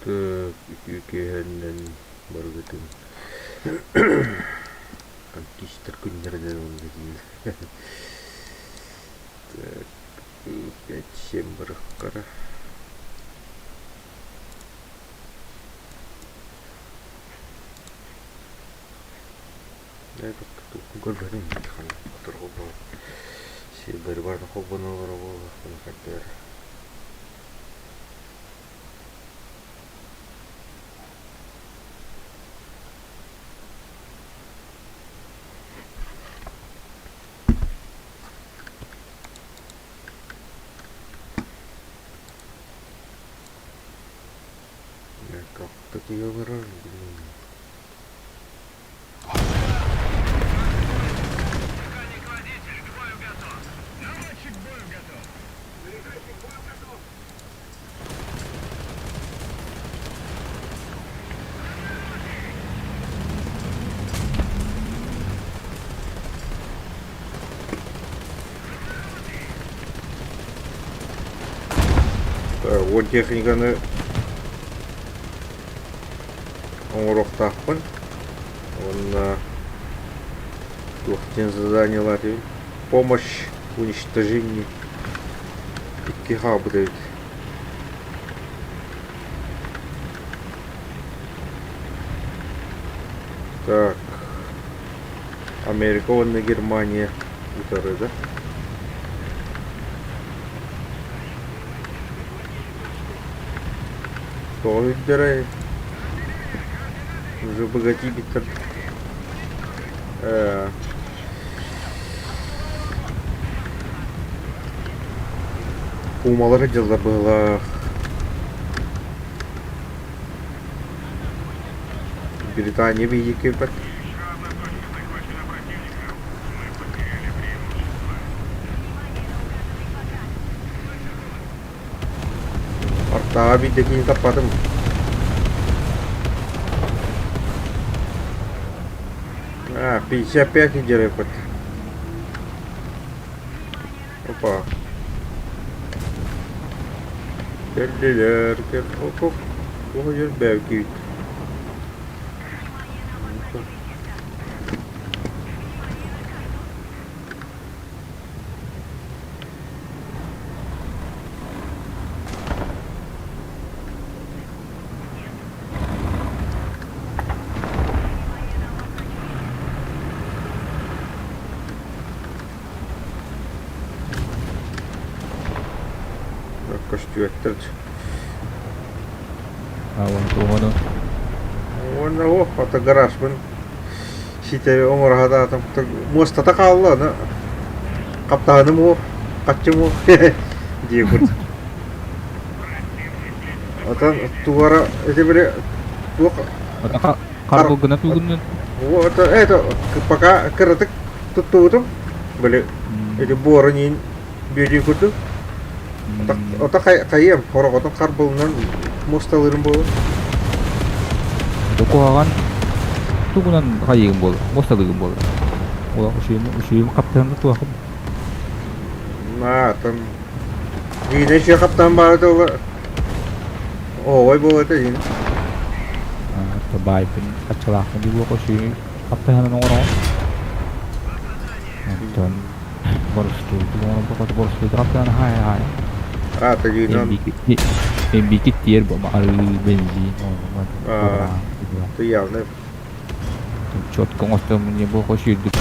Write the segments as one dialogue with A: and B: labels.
A: Так, үтүө киэһэннэн барыгытын танкистар күннэринэн уонна Так, 5-7 барыххара. Көрбөтүм Сирдэри барыта холбонуллара буолуохтун хайдах Как-то олорор Уон техниканы оҥоруохтаахпын уонна туох диэн заданиелаах этибин помощь уничтожению икки хаалбыт эбит. Так, Америка уонна Германия утары да? Тоҕо үрдэрэй? Уже богатибиттэр э Пумалары дьыллар быһыылаах. Британия биһиги кэлбэт. Артааҕа биирдэ киһи таппатым. А, 55 идиэрэппит. Опа. Кэллилэр, кэл... Оп, оп. Туох дьэр бэйкиит. Көстүөттэр
B: Уон
A: Уонна о, ото гаражпын ситэри оҥоро сатаатым. Муостата хаалла, аны хаптаһыным уох, хаччым уох дии курдук. Отон тугара ити били туох
B: Харбыл гына тугуннун?
A: Вот это пока кыратык туттубутум. Били эти буорун бүөтүү курдук. Ото хайыам хороҕотун харбылынан муосталыырым буолуо.
B: Куһаҕан тугунан хайыгын буолар, муосталыыгын буолар. Олох үчүгүм хаптаһын туохым.
A: На, там Дьиҥинэ үчүгэй хаптаан баара буолла оһоҕой буолуо этэ дьиҥинэ.
B: Баайбын хаччалаахпын дии буолуох үчүгэй хаптаһынан оҥороҕун. Онтон боростуойдук оҥорбокко боростуойдук хаптаһан хаайа хаайа.
A: Аата дьиҥинэн
B: Эмбики тиэр бу арыы бензин
A: Ты явно
B: Четко оҥостоммун не буолуох үчүгэйдик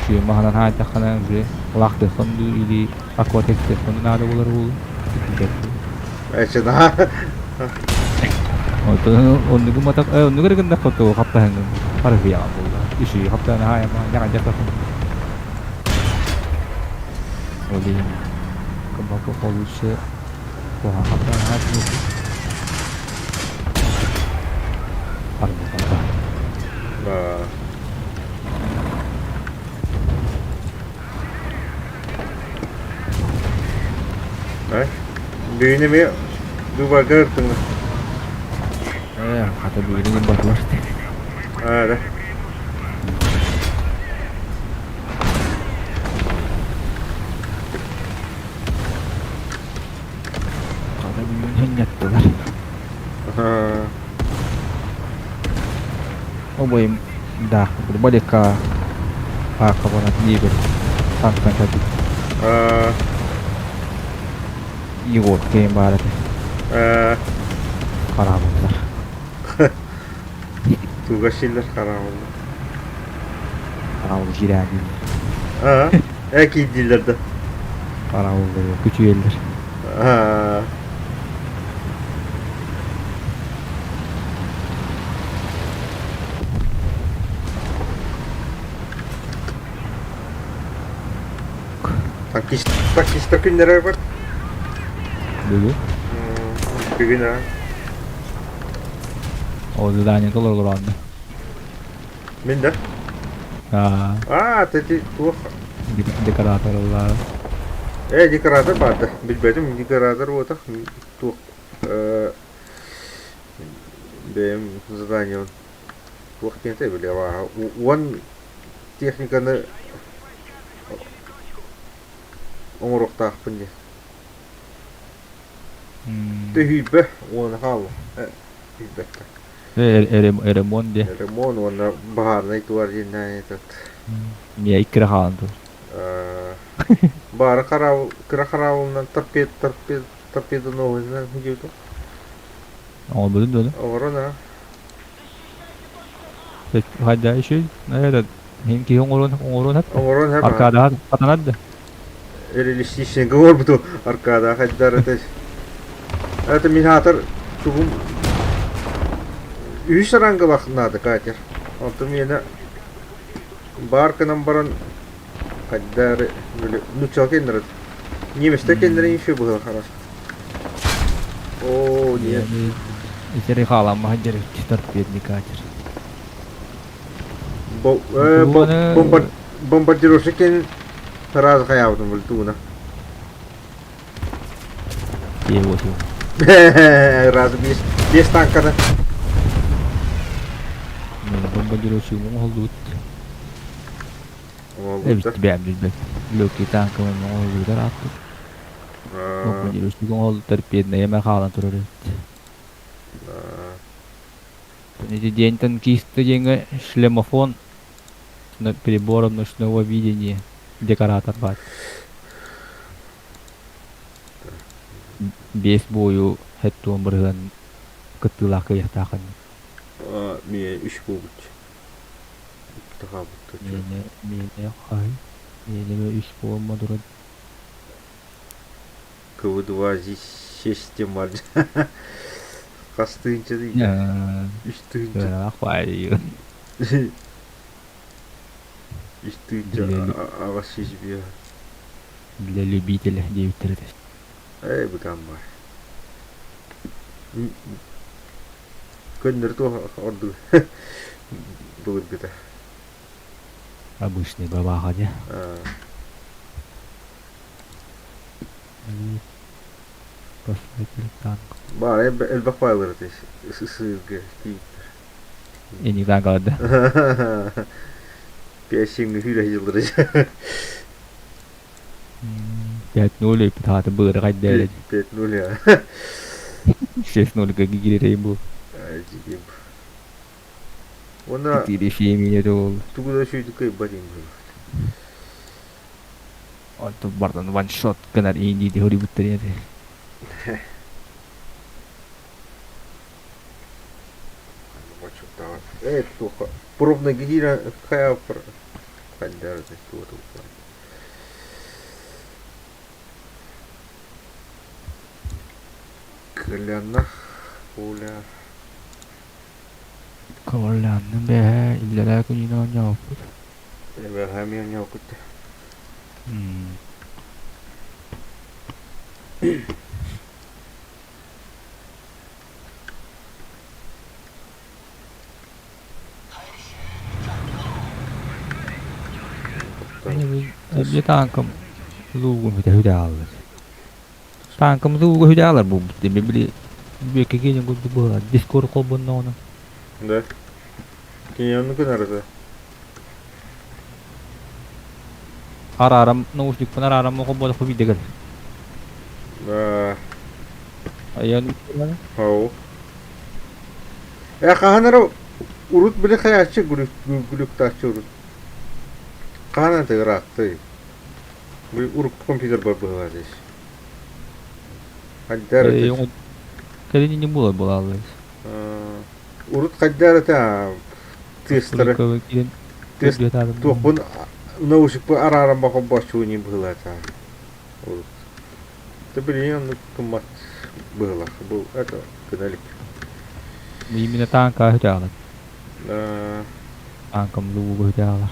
B: үчүгэй маһынан хаайдаххына уже лаахтыаххын дуу или акватекстыаххын наада буолар буолуо.
A: Эчи наһаа
B: Оттон оннугу матах оннугу эрэ гыннахха то хаптаһыҥҥын харыһыйаҕын буолла. Үчүгэй хаптаһын хаайама ньаҕайдахтаххын. Ол иһин кыммакка получше куһаҕан хаптаһын хаайдым. Арбы
A: Да. Бүгүн эмиэ дубарга ыртыҥ.
B: Ээ, хата бүгүн батылар.
A: Аа, да.
B: Хата бүгүн хэнньаттылар. Обоим да, балика паакабынан диэбит танкан кэлбит. Егор кэйин баар этэ. Хараабыллар.
A: Туга силлэр хараабыллар.
B: Хараабыл киирээ дииллэр.
A: Аа, э киирдилэр да.
B: Хараабыллар күчүйэллэр.
A: Аа. Танкист, танкистар күннэрэ бар.
B: Бүгүн?
A: Бүгүн аа.
B: Ол задание толорулаанна.
A: Мин да?
B: Аа.
A: Аа, тэти туох?
B: Декоратор ыллаара.
A: Э, декоратор баарда. Билбэтим, декоратор буотах туох бэйэм заданием туох диэн этэй били уон техниканы оҥоруохтаахпын диэн. Төһүйбэ уона хаалла. Билбэккэ.
B: Ремонт диэ.
A: Ремонт уонна баһаарынай туар диэн этот.
B: Мия иккире хаалан тур.
A: Баара хараабыл, кыра хараабылынан торпед, торпед, торпедоносынан диэбитим.
B: Оҥорбутун дуо?
A: Оҥорон аа.
B: Хайда еще этот иһин киһи оҥоруон оҥоруон эт.
A: Оҥорон эп.
B: Аркадаҕа хатанар да.
A: Реалистичный оҥорбуту Аркада хайдар это. Это мин аатар тугум үһүс рангалах надо катер. Онтон миэнэ баар гынан баран хайдары нуччал кеннерет. Немецтер кеннерин еще было хорошо. О, нет.
B: Итери хаалан дьэрик торпедный катер.
A: Бомбардировщик кен сразу хаябытым был тууна. Разу без, без танкада.
B: Бомбардировщик оҥоһуллубут. Эбит бэйэм билбэт. Легкий танковый оҥоһуллубутар ааппыт. Бомбардировщик оҥоһуллубут торпедный эмэ хаалан турар эбит. Эти день танкиста диэҥҥэ шлемофон с прибором ночного видения декоратор баар. Биэс буойу хэт-туон бырыһыан кыттыылаах кыайыахтааххын.
A: Миэ үс буолбут.
B: Миэнэ миэнэ хай миэнэ үс буолма туран.
A: КВ-2 здесь система хас тыһыынча үс тыһыынча үс тыһыынча аҕыс сүүс биэс
B: Для любителя диэбиттэр этэ.
A: Ээ бытаан баар. Көннөрү туох ордук былыргыта.
B: Обычный бабаха дии.
A: Баар элбэх файлар этэ сыырга тиийбиттэр.
B: Инигдан калады.
A: Пять-семь хүлэ жылдыры.
B: 5-0 ыппытааты быыры хайдары.
A: 5-0 я.
B: 6-0 кигирей бу.
A: Уонна
B: Четыре семьи ол.
A: Тугу да сүйдүк кыйбат им.
B: Онтон бардан one-shot гынар иин дии хоруйбуттар ити.
A: Ээ туохха пробный киирэ хайа хайдар Кылянах пуля
B: Кылянным бэһэ иллэрээ күнүн оонньообуппут.
A: Эбэһээ эмиэ оонньообуккут
B: Эбии тааҥкам луугун бүтэ хүдэҕаллар. Тааҥкам лууга хүдэҕалар буолбут дии били бүөккэ киэнин курдук быһыылаах дискорд холбонноҕуна.
A: Да. Кини оннук гынар
B: Араарам наушникпын араарам холбоодоххо биирдэ кэлэр.
A: Аа.
B: Айан
A: Ау. Э хаһан эрэ урут били хайааччы глюктааччы урут. Хаһан аты ыраатты. Бу урукку компьютер бар быһыылаах дии. Хайдар
B: Э, Кэлин ини буолар буолааллар.
A: Урут хайдар этэ тыастары тыас туохпун наушникпын арааран бохобооччугун быһыылаата урут. Ты билигин оннук гыммат быһыылаах. Бу это гына илик.
B: Именно таанка үтәалар. Таанкам лууга үтәалар.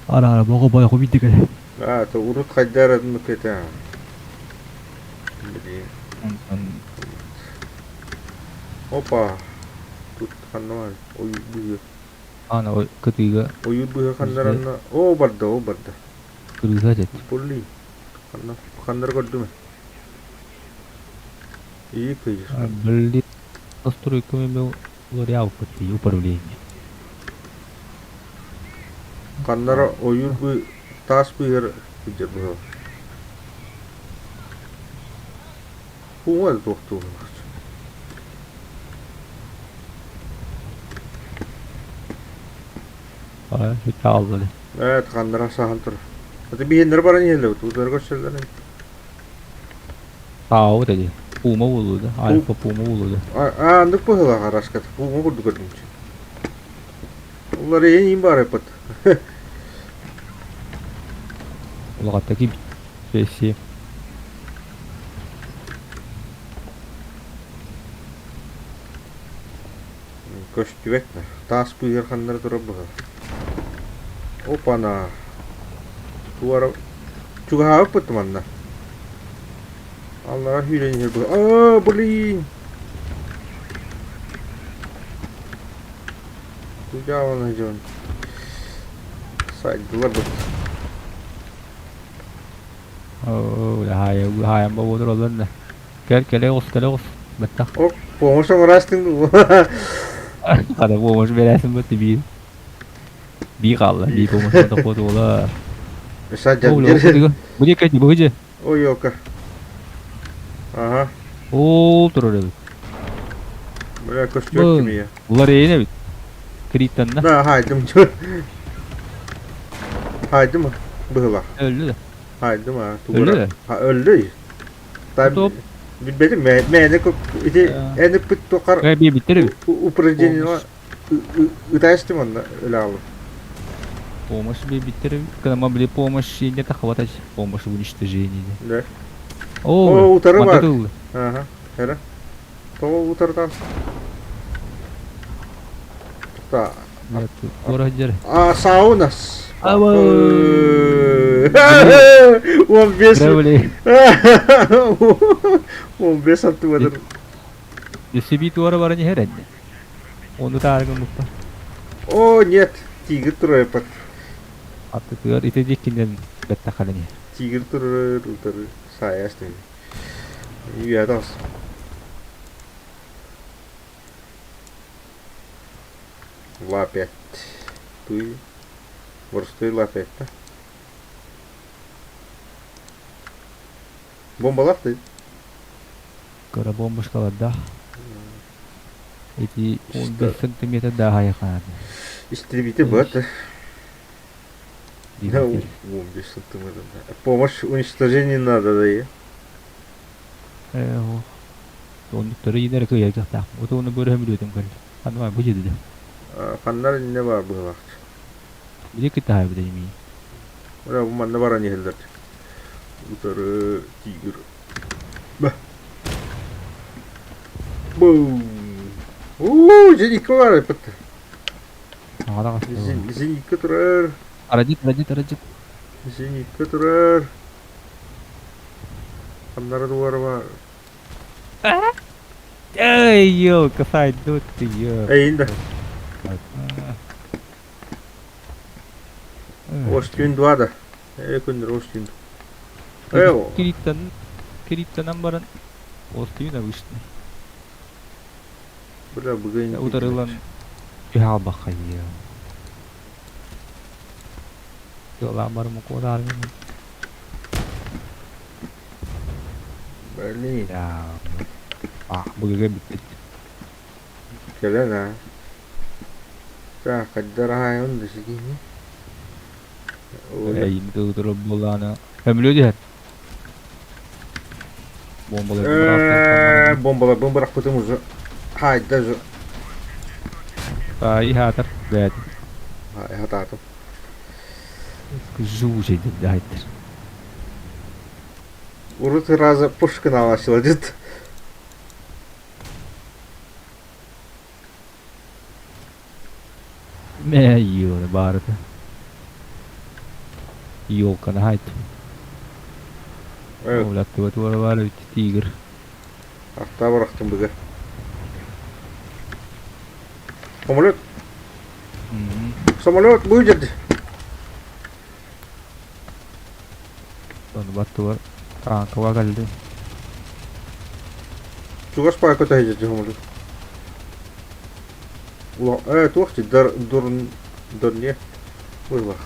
B: Ара-ара боҕо бойху биддик эле.
A: А, то урут хайдар оннук этэ. Билигин. Опа. Тут ханна бар? Ойуур быһыы.
B: Ана кытыыга.
A: Ойуур быһыы ханнаранна. О, барда, о, барда.
B: Кырыыһа дет.
A: Блин. Ханна, ханнары көрдүм. И кыйыр.
B: Блин. Настройками уларыйаабыппыт дии управление.
A: Ханнара ойуур быы таас быыһар сылдьар быһыылаах. Пууҥа да туохтуур.
B: Хааллар.
A: Ээ, ханнара саһан турар. Аты биһиннэри баран иһэллэр, туутары көрсөллөр.
B: Аабыт эди. Пуума буолуо да. Альфа пуума буолуо да.
A: Аа, андык быһыылаах араскат. Пуума курдук көрдүм. Улар иин бар эппит.
B: Улаҕатта ким? Сессия.
A: Көстүбэт таас быыһыгар ханнары турар быһа. Опана. Туора чугаһаабыппыт манна. Аллара сүүрэн иһэр быһа. Аа, блин! Куда он идет? Сайдылар быт.
B: Оо, хаайан бобуотур олор да. Кэл, кэлэ оҕус, кэлэ оҕус. Баттах.
A: О, помощь оҥорастыҥ дуу?
B: Хата помощь берээсин бу биир. Бии хаалла, бии помощь тохуот уола.
A: Садьан
B: Бу диэки бу же.
A: Ой, ока. Ага.
B: Ол турар эбит.
A: Бля, көстүбэт кимия.
B: Булар эйин эбит. Криттанна.
A: Да, хайдым. Хайдым быһыла.
B: Өллү да.
A: Хайдым а.
B: Өллү да.
A: Өллү.
B: Топ.
A: Билбэтим, мээнэ ити эн ыппыт тохар упражнение ытаастым онно өлө
B: Помощь биэбиттэр когда могли помощь не хватать помощь в уничтожении.
A: Да.
B: О,
A: утары бар. Ага, эрэ. Тоҕо утарытан? Та. А, саунас. Он без... Он без аттыбатыр.
B: Өссө туора баран иһэр эннэ. Ону таарыгын муппа.
A: О, нет, тигр турар
B: Аттытыгар ити диккинен бэттахалын иһэр.
A: Тигр турар, утары саайас Үйэ Лапет. Туй. Боростуой лапет да? Бомбалаах ты?
B: Кыра бомбушкалардаах. Ити 15 сантиметр дааһайа хааны.
A: Истребитель бат. Да, 15 сантиметр. Помощь уничтожение надо, да, и?
B: Э, оннуктары инер кыйаргахтаах. Отуну бөрөһөм билиэтим кэлли. Ханна бу жеди.
A: Ханнар инне бар быһылаах.
B: Били кытаһа бит ими.
A: Бля, бу манна баран иһэллэр. Утары тигр. Ба. Бу. Уу, зенитка бар эппит. Зенитка турар.
B: Арадит, арадит, арадит.
A: Зенитка турар. Ханнара дуара бар.
B: Эй, елка, сайду ты, ё.
A: Эйин да. Остюн два да. Э, күндер Остюн. Э,
B: Кириттан, Кириттанан баран Остюн обычный.
A: Бля, бүгін
B: Утарылан түһэ албаххайы. Тыалаан барым куотааргын.
A: Блин.
B: А, бүгүгэ бүппүт.
A: Кэлэн аа. Хайдар аһаайын да ситиһини.
B: Эйим тылытыры буолаана. Өмүлү диһэр. Бомбаларбын быраахтан
A: Бомбаларбын бырахпытым уже. Хайда уже.
B: Ай хаатар бэт.
A: Хатаатым.
B: Жужей деп айттыр.
A: Урут раза пушкин алашыла дед.
B: Мэ йыыны баарыта. Елканы хайт. Олаттыба туора баар эбит тигр.
A: Ахтаа бырахтым быга. Самолет. Самолет выйдет.
B: Ону баттылар. Танкова кэлди.
A: Чугас паайка тэһийдэ самолет. Туох дии дурн дурне быылах.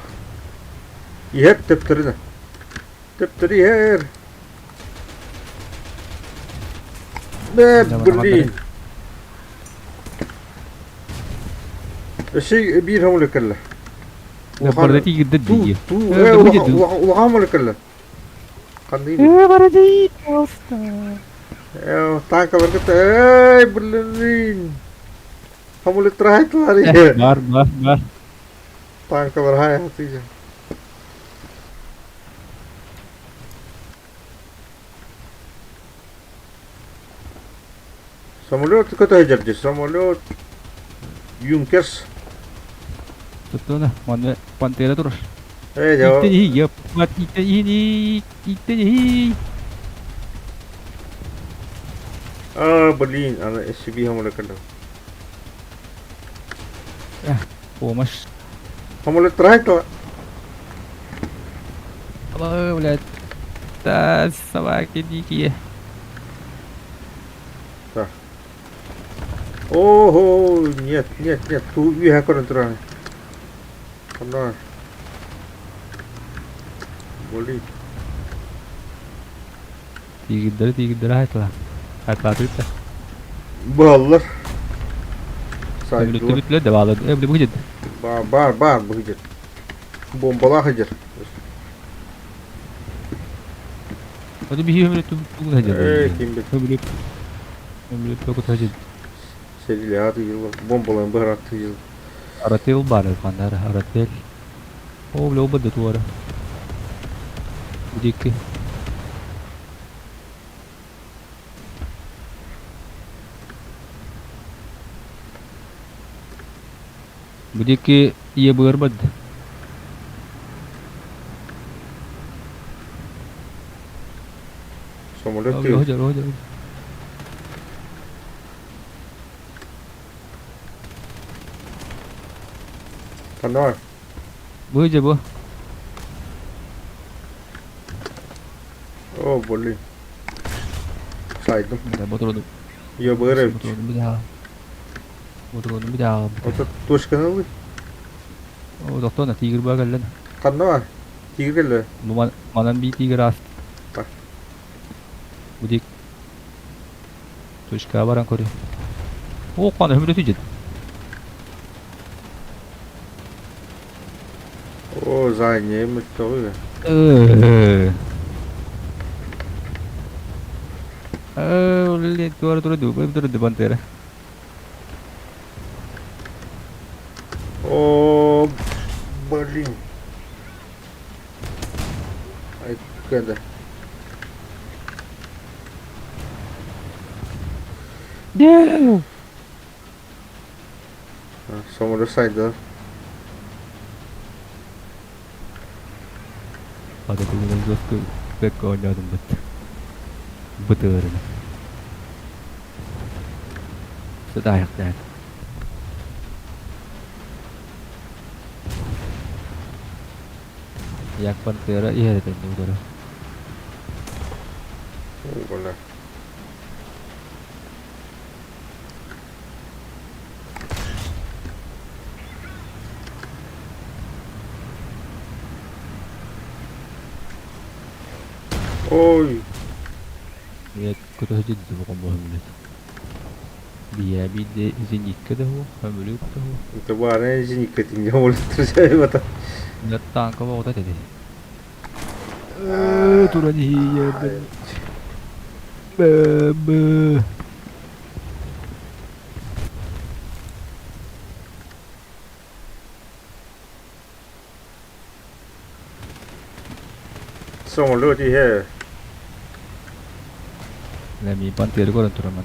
A: Иһэр төптөрүнэ. Төптөрү иһэр. Бэ, блин. Өссө биир самолет кэллэ.
B: Барда тигирдэ дии.
A: Улахан самолет кэллэ. Ханныгый?
B: Барда просто.
A: Танкалар кытта эй, блин. Самолеттар хайтылар.
B: Бар, бар, бар.
A: Танкалар хай Самолет көтө сылдьар самолет Юнкерс.
B: Туттуна, манна пантера турар.
A: Э, дьэ.
B: Иттен иһи, иттен иһи, иттен иһи.
A: А, блин, ана SCB самолет кэллэ.
B: Помощь.
A: Самолет трайтла.
B: Ой, блядь. Да, собаки дикие.
A: Так. Ого, нет, нет, нет, ту үөһэ көрөн туран. Ханна? Блин.
B: Тигирдери тигирдери айтла. Айтлатыйта.
A: Баллар.
B: Өмүлүттү
A: Сайдылар.
B: бүтлө де баалы. Эбли бу
A: Бар, бар, бар, быгыдыр. Бомбалаах идер.
B: Оду биһи өмүлүттү тугун хажыр.
A: Э, ким бит.
B: Өмүлүт. Өмүлүт токут хажыр.
A: Сериле аты бомбаларын быһаратты жыл.
B: Арател бар кандар, арател. О, бля, оба туара. Дикки. Будики ие бырбад.
A: Самолет
B: Хожар, хожар.
A: Ханна?
B: Бу же бу.
A: О, блин. Сайдым.
B: Да, ботуруду.
A: Я бырып.
B: Ботуруду bir daha. Ботуруду bir daha.
A: Ото точканы ылый.
B: О, доктор, тигр ба кэллен.
A: Ханна? Тигр келле.
B: Бу манан би тигр ас.
A: Так.
B: Будик. Точка баран көрү. О, каны өмүрөтү жет.
A: О, задний мүттөҕү.
B: Э, туара тура ду, тура ду бантера.
A: О, блин. Ай, кэдэ.
B: No!
A: Самолет сайда.
B: Hadi бүгүн жестко бэк ойнадым бит. Бытырын. Сыдайық дән. Як пантера иһэрэтэн удара.
A: О, бля. Ой,
B: Нет, көтө жит бу комбо. Биэ биирдэ зенитка да суох, көмүлүөк да суох.
A: Это баара зенитка тиҥҥэ олорор
B: Танка оҕото этэ. Туран иһийэрбин. Б
A: Соҥолуот иһэ.
B: Мин пантеры көрөн тураммын.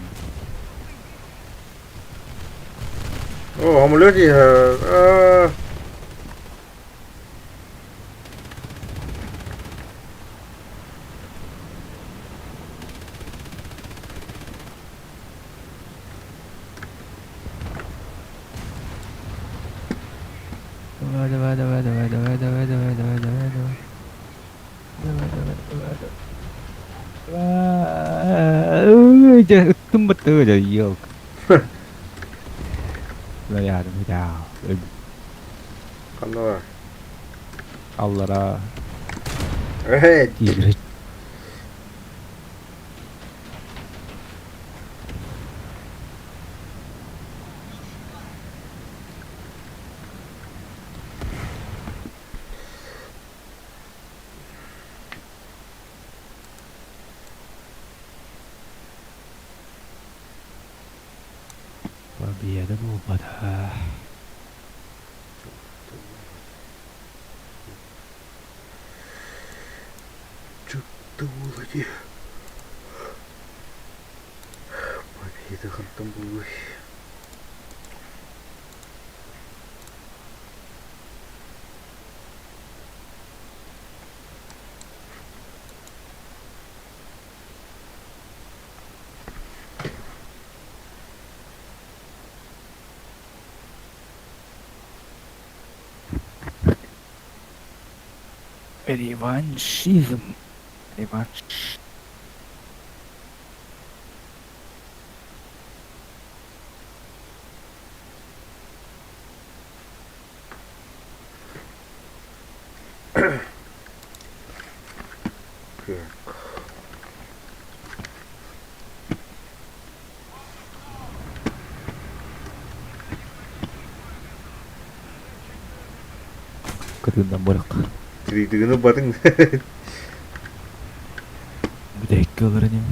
A: О, самолет иһэ.
B: Давай, давай, давай, давай, давай, давай, давай, давай, давай, давай. Давай, давай, давай, давай. Дьэ, ыттым баттыы дьэ, елка. Зарядом да.
A: Ханна
B: Аллара.
A: Эй!
B: Тигры. Победа буолбата.
A: Чуттуулати. Победа хантан булуй.
B: Реваншизм. Реванш.
A: Так.
B: Кытыынан бырах.
A: Тридыгыны батын.
B: Бүтэһиккэ ылар иним.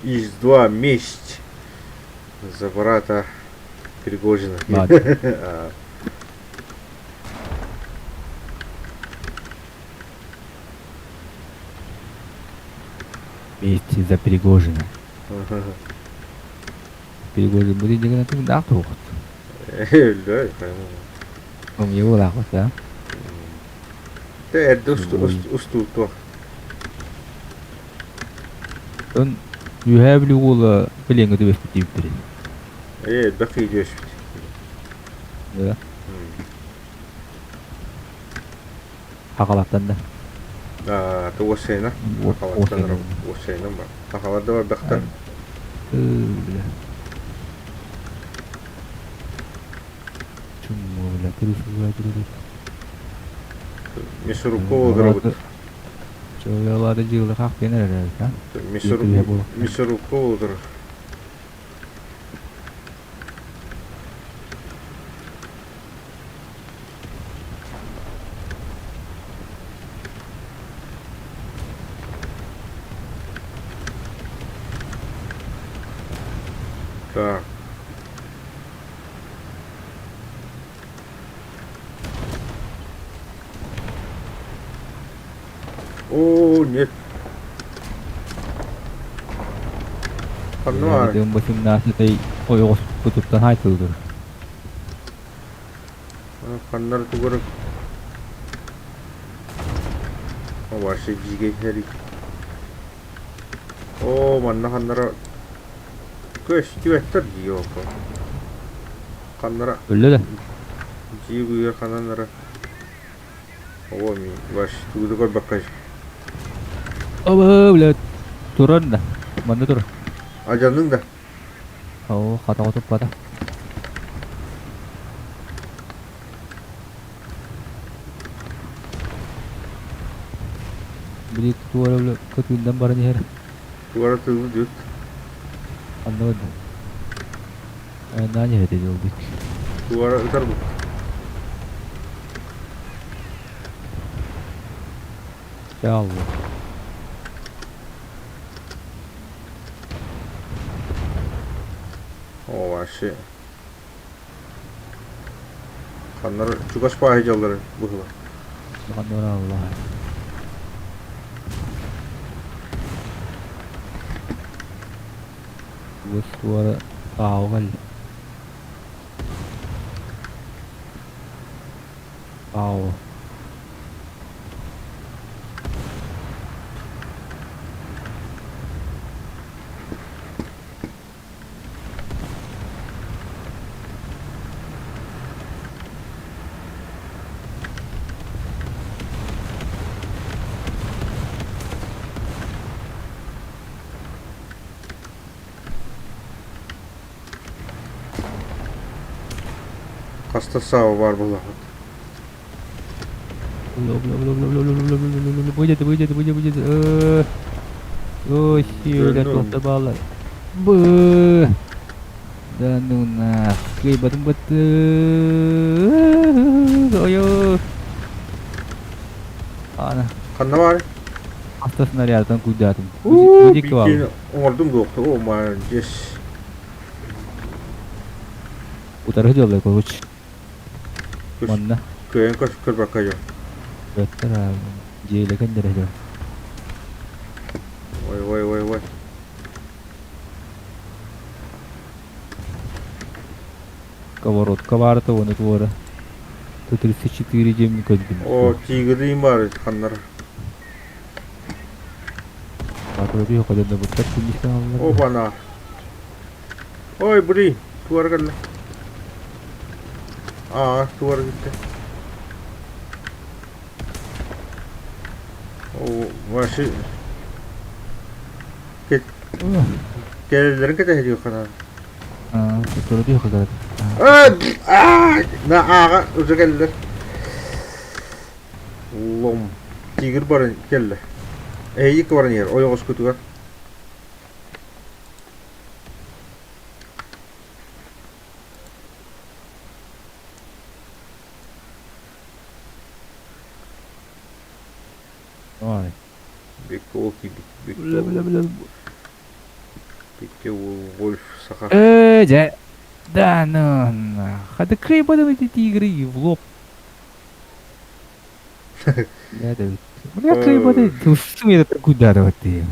A: Из-2 месть за брата Пригожина.
B: Ладно. Месть за Пригожина. Пригожин будет дегенатым да туохут.
A: Да,
B: Умьего лахот, да?
A: Тэ эрдэ устуутуох.
B: Он үөһээ Бүлүү уола билиэҥҥэ түбэспит диэбиттэрий.
A: Ээ, элбэх киһи түбэспит.
B: Да. Хахалаттан да.
A: Аа, уоссайна. Хахалаттан уоссайна бар. Хахалар да барбахтар.
B: Бля. Чуммо, бля, крышу, бля,
A: Мясорубка олоробут.
B: Чоялары дьыала хахтыан эрэр а?
A: Мясорубка олорор. Так. О, нет. Ханна
B: Дым 18 ойоҕос тутуттан хайтылдыр.
A: Ханнар тугар Вообще жиге хери. Оо, манна ханнара көстүбэттэр дии око. Ханнара
B: Өллө да.
A: дьиэ быыһыгар хананара. Оо, ми вообще тугу да көрбөккө.
B: Оба, блядь. Турар да. Манна тур.
A: Алдьанныҥ да.
B: Оо, хатаҕа туппата. Били туора көтүүннэн баран иһэр.
A: Туора тыылы дүт.
B: Анна барда. Айаннаан иһэр этэ дьолбут.
A: Туора ытарбыт.
B: Чаалла.
A: О, вообще. Ханнар чугас пааһы дьаллары быһыла.
B: Ханнар алла. Чугас туора ааугал. Ау.
A: Хаста сааба баар буоллахпыт.
B: Выйдет, выйдет, выйдет, выйдет. Ой, сиөлөр туохта бааллар. Бы. Да ну нах. Кыайбатым бытты. Ой. Ана.
A: Ханна баар?
B: Авто снарядтан куйдаатым.
A: Уу, биитин оҥордум дуохта. О, молодец.
B: Утары дьоллой короче. Манна.
A: Кыайан көрбөккө дьон.
B: Бөттөр дьиэлэкэн дэрэ дьон.
A: Ой, ой, ой, ой.
B: Сковородка баарыта уону туора. 134 диэммин көрдүм.
A: О, тигрин бар ханнар. Опа-на. Ой, блин, туар кэллэ. Аа, туар gitti. О, ваши кэлэллэрин кэтэһэ хана. На ааҕа уже кэллэр. Лом. Тигр баран кэллэ. Эйик баран иһэр ойоҕоскутугар.
B: Ой.
A: Беккол киирбит. Беккол. Бекке Вольф саха.
B: Э, дьэ. Да ну нах. А кыайбатым эти тигры и в лоб. Да, да. Бля, кыайбаты. Тусу куда вот ты.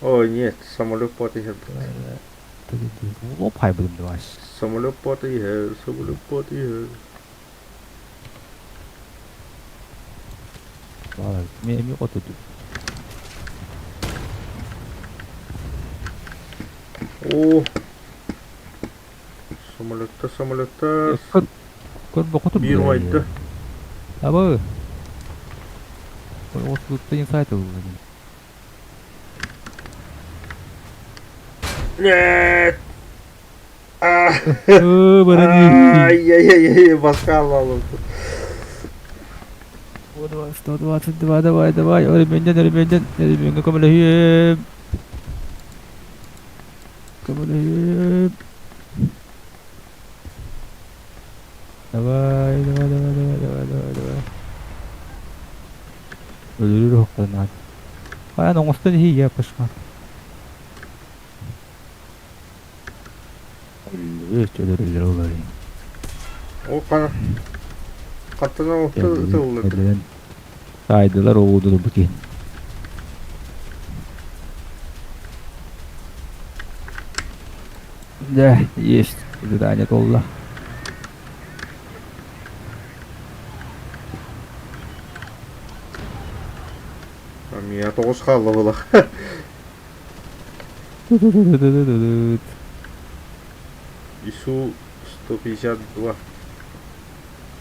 A: Ой, нет, самолет потихер.
B: В лоб хай будем давать.
A: Самолет потихер, самолет потихер.
B: Ладно, мне вот тут.
A: О, самолетта, самолетта. Биир умайда.
B: Абы. Вот тут инсайт был.
A: Нет! Ай-яй-яй, баска алып.
B: 122, давай, давай, өрөмүөннэн, өрөмүөннэн, өрөмүөҥҥэ көмөлөһүөм. Көмөлөһүөм. Давай, давай, давай, давай, давай, давай, давай. Өлөрөр оһохтон Хайан оҥостон иһийэ пашма. Өлөр олар.
A: О, қана. Қаттана ытыллар.
B: Сайдылар оҕудулар бу киһи. Да, есть. Задание толла.
A: Мия тоҕус хаалла булах. ИСУ 152.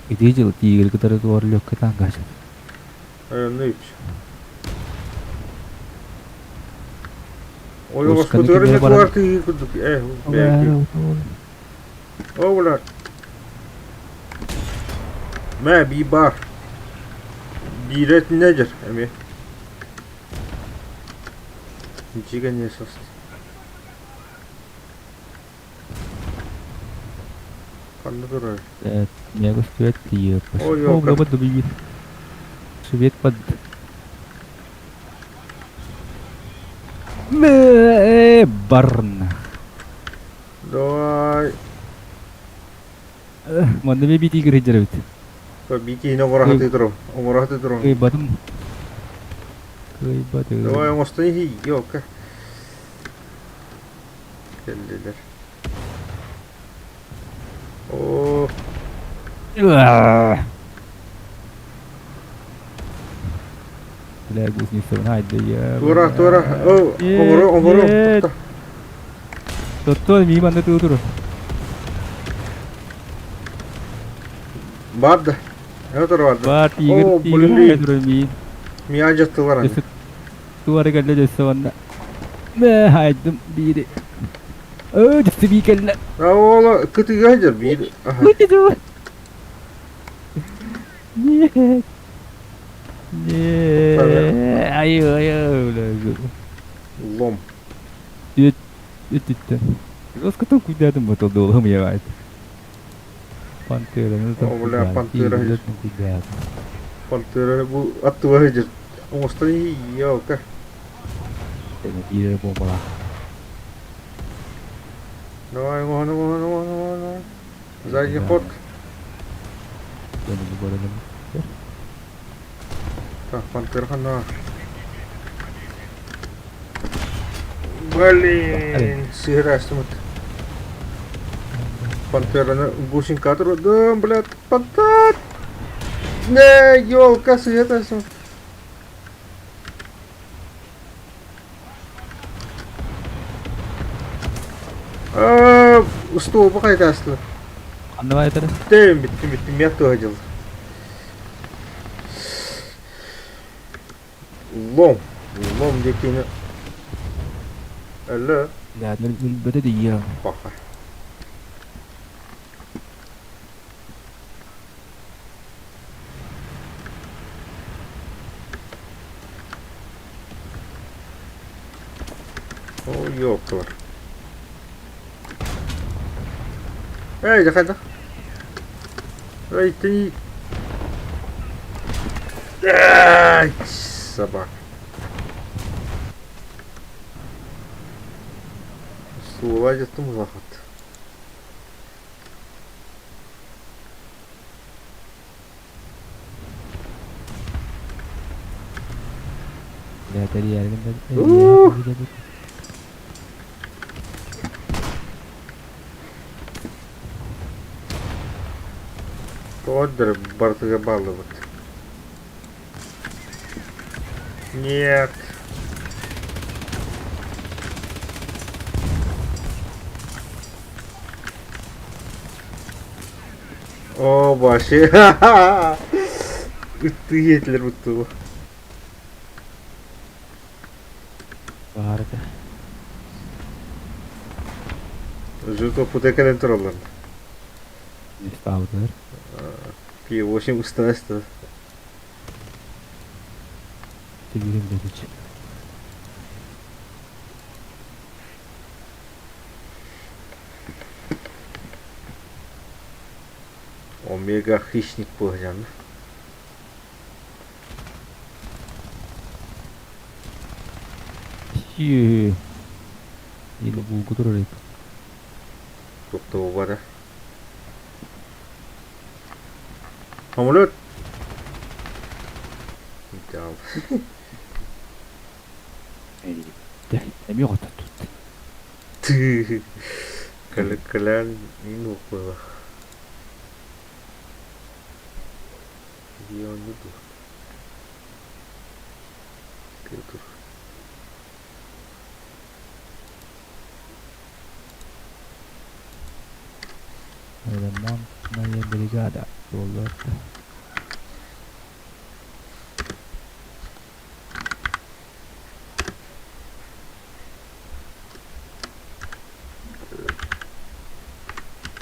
B: Ити дьыл тиигир кытары туор лөккө таҥгача.
A: Айанныч. Ой, господи, не туар тиигир курдук. Э, бэки. О, бля. Мэ бии баар. Биирэ итиннэ дьэр эмиэ. Дьигэ не сост. Ханна турар?
B: Я свет тиийэр.
A: Ой, ёлка.
B: Свет под... Барна.
A: Давай.
B: Манна би бити кирдер эбит.
A: Битиини оҥоро туру. Оҥоро туру.
B: Кыйбатым. Кыйбатым.
A: Давай оҥостон иһий, ёлка. Кэллилэр. Оо.
B: Бля, гусеница, хайда я.
A: Тура, тура. О, оҥоро, оҥоро.
B: Тоттон миим анны туутур.
A: Бар да. Өтөр бар да.
B: Бар тигр,
A: О,
B: тигр
A: блин.
B: тур миин.
A: Миа дьаттылар аны.
B: Туара кэллэ дьөссө уонна. Мэ хайдым биири. Өө, дьөссө бии кэллэ.
A: А ола кытыга дьэр биир. Аха.
B: Нет. Нет. Ай, ай, ай,
A: Лом.
B: Үттүттэн. Оскотон куйдаатым ботол долом явайт. Пантера, ну там.
A: О, бля, пантера. Пантера бу аттыга дьэр. Оҥостон ёлка.
B: Биир бомбала.
A: Давай, оҥоһон, оҥоһон, оҥоһон, оҥоһон. Задний ход. Так, пантера ханна. Блин, сыграстымыт. Пантераны гусенька трудом, блядь, пантер! Не, елка, света. Устуопа қайтасты.
B: Аннавай этэр?
A: Бүттüm, бүттüm, бүттүм, мен туһа Лом. Лом диэкини. Алло.
B: Да, өлбөтө дийиэ.
A: Паха. О, ёпталар. Эй, да Эй, ты... Ай, собака. Суола дьаттым улахат.
B: Да, тэрийэргин
A: Ух! Тоҕо барытыгар бааллыбыт. Нет. О, вообще. Ыттыы иэтилэр буттугу.
B: Баарыта.
A: Жуто путекален тураллар.
B: Ставдыр.
A: Пи-8 устанаста.
B: Тегирин дедич.
A: Омега хищник буолан.
B: Хи. Или булгу турар.
A: Тобто бара. Самолет. Идеал.
B: Эми готот.
A: Ты. Калян ну было. Где он иду? Петр.
B: Ремонтная бригада. Доллар.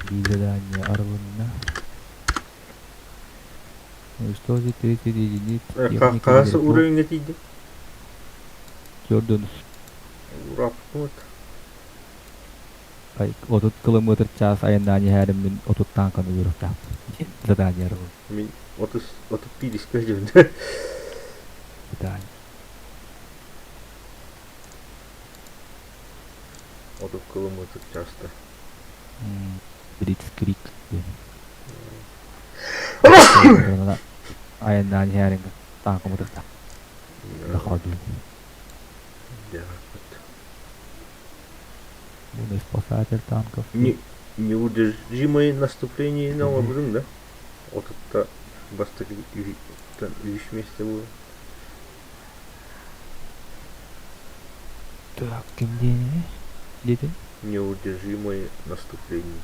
B: Задание Арвынна. Уничтожить 30 единиц техники
A: Хаһыс
B: врагов.
A: уровеньҥа тиийдиҥ?
B: Төрдүнүс.
A: Ураппыт.
B: 30 километр час айаннаан иһээрим мин 30 тааҥканы үөрөхтөөхпүн. Задание арылын.
A: Мин 30 31 сылдьыбын.
B: Задание.
A: 30 километр часто.
B: Блицкрик диэн. Айаннаан иһээриҥ тааҥкам ытыктаах. Доходу. Буду спасатель танков.
A: Не, неудержимое наступление на оҥорбутуҥ да? Отутта бастакы үһүс миэстэ буолан.
B: Так, ким диэни? Диэтин?
A: Неудержимое наступление.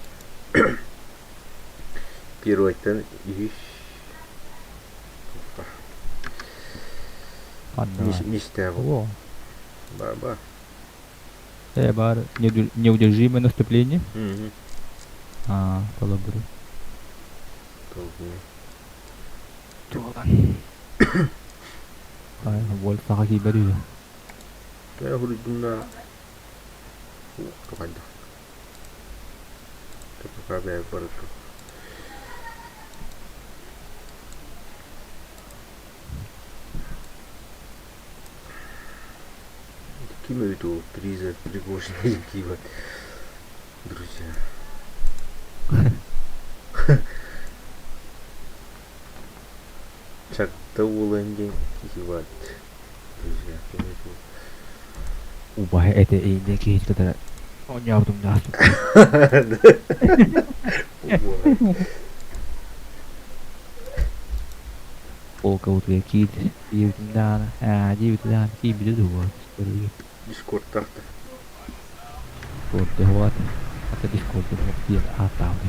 A: Первойтан үһүс
B: Ханна?
A: Миэстэ
B: О,
A: Ба-ба.
B: Бар неудержимое наступление.
A: Мгм.
B: А, толобуру.
A: Толкуй.
B: Туолан. Ай, Вольф саха киирбэт үһү.
A: Ээ, хуруйдунна. Тухайда. Пока бэйэ барыта. Ким эбит ол приза Пригожина киибэт друзья. Чакта уолан диэн киһи друзья ким эбит ол
B: Убаһа этэ ииннэ киһи кытары оонньообутум даастык. Полка утуйа киир диэбитим даҕаны, аа диэбитэ даҕаны киирбитэ дуо
A: Дискордтаах да.
B: Дискорд вот. Это Дискорд диэн ааттаабыт.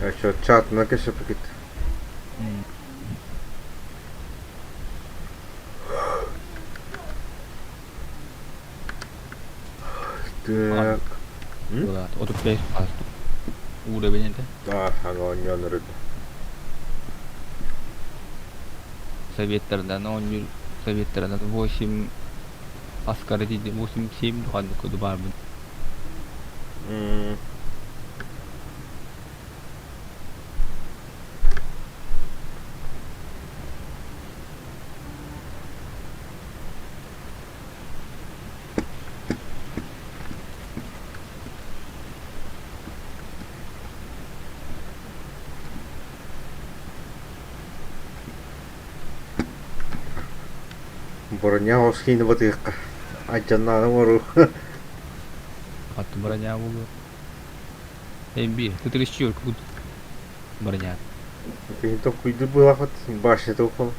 A: А что, чат на кэсэпикит? Так.
B: 35 уровень это.
A: Да, аны оонньоон өрөдө.
B: Советтардан оонньуур советтарынан 8 Аскара тиийдим 8-7 ханнык куду баарбын.
A: Броня оскиини батыахха. Айдьаннааны оҥоруу.
B: Хатты броня буолуо. Эм биир, тытырысчы кут броня.
A: Киһи токкуйдур быһаахыт башня укол.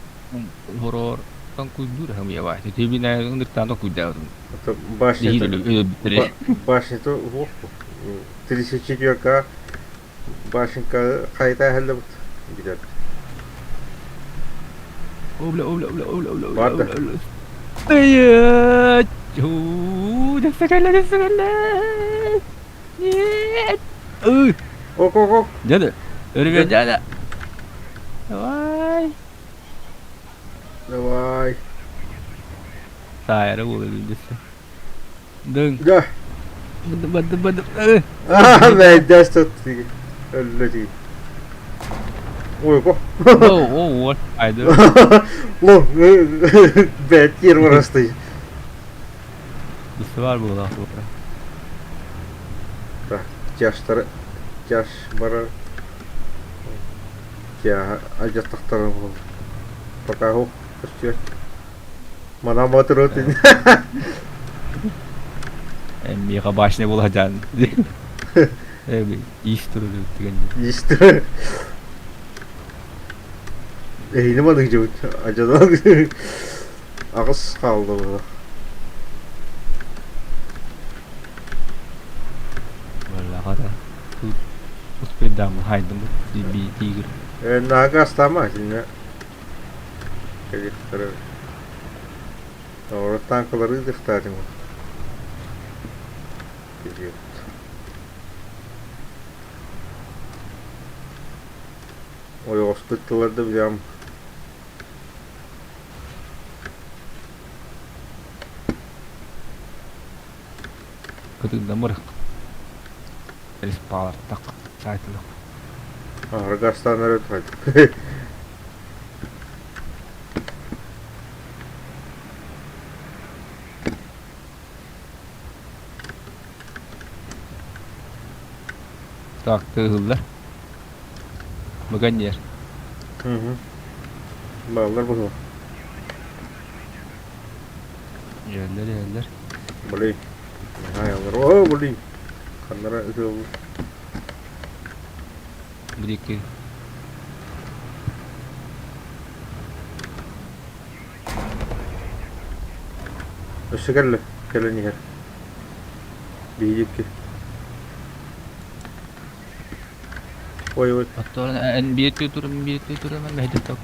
B: Хороор танкуйдуур хамыйабай. Тибинэ ындыктаан токуйдаабытым.
A: Башня башня уох 34 башенка хайта хеллебут билер.
B: Обля, обля, обля, обля, обля, обля,
A: Барда.
B: обля, обля. Стоять! Десекеле, десекеле! Нет!
A: Ок, ок, ок.
B: Дяда, ребят, дяда! Давай!
A: Давай.
B: Таайара буола билдессе. Дың.
A: Да.
B: Бады, бады, бады.
A: Аа, бэйдэс тут өллө дии. Ой, ко.
B: О, о, айды.
A: Ло, бэт ер барасты.
B: Биссе бар буола сура.
A: Так, тяжтар, тяж барар. Тя, ажаттахтар пока хо, көстүө. Мана мотор отын.
B: Миха башня буола жан. Эби, ис туру деген.
A: Истер. Эйне маны жыбыт. Ажадан. Аҕыс хаалла була.
B: Валлаҕата. Тут успейдам хайдым би тигр.
A: Нага астама синне. Кэликтер. Ора танкалары дыхтаатым. Кэлиэт. Ойоҕоспут тыллар да билэҕим.
B: Кытыгдан барык. Респалартак сайтылык.
A: Аргастан эрэ
B: Так, тыаһыыллар. Быган иэр.
A: Бааллар быһыла.
B: Иһэллэр, иһэллэр.
A: Блин. Наһаа О, блин. Ханнара ытыаллар.
B: Бирики.
A: Өссө кэллэ. Кэлэн иһэр. Биһиги Ой, ой.
B: Оттон эн биирдии туран биирдии туран мэһэйдэттэ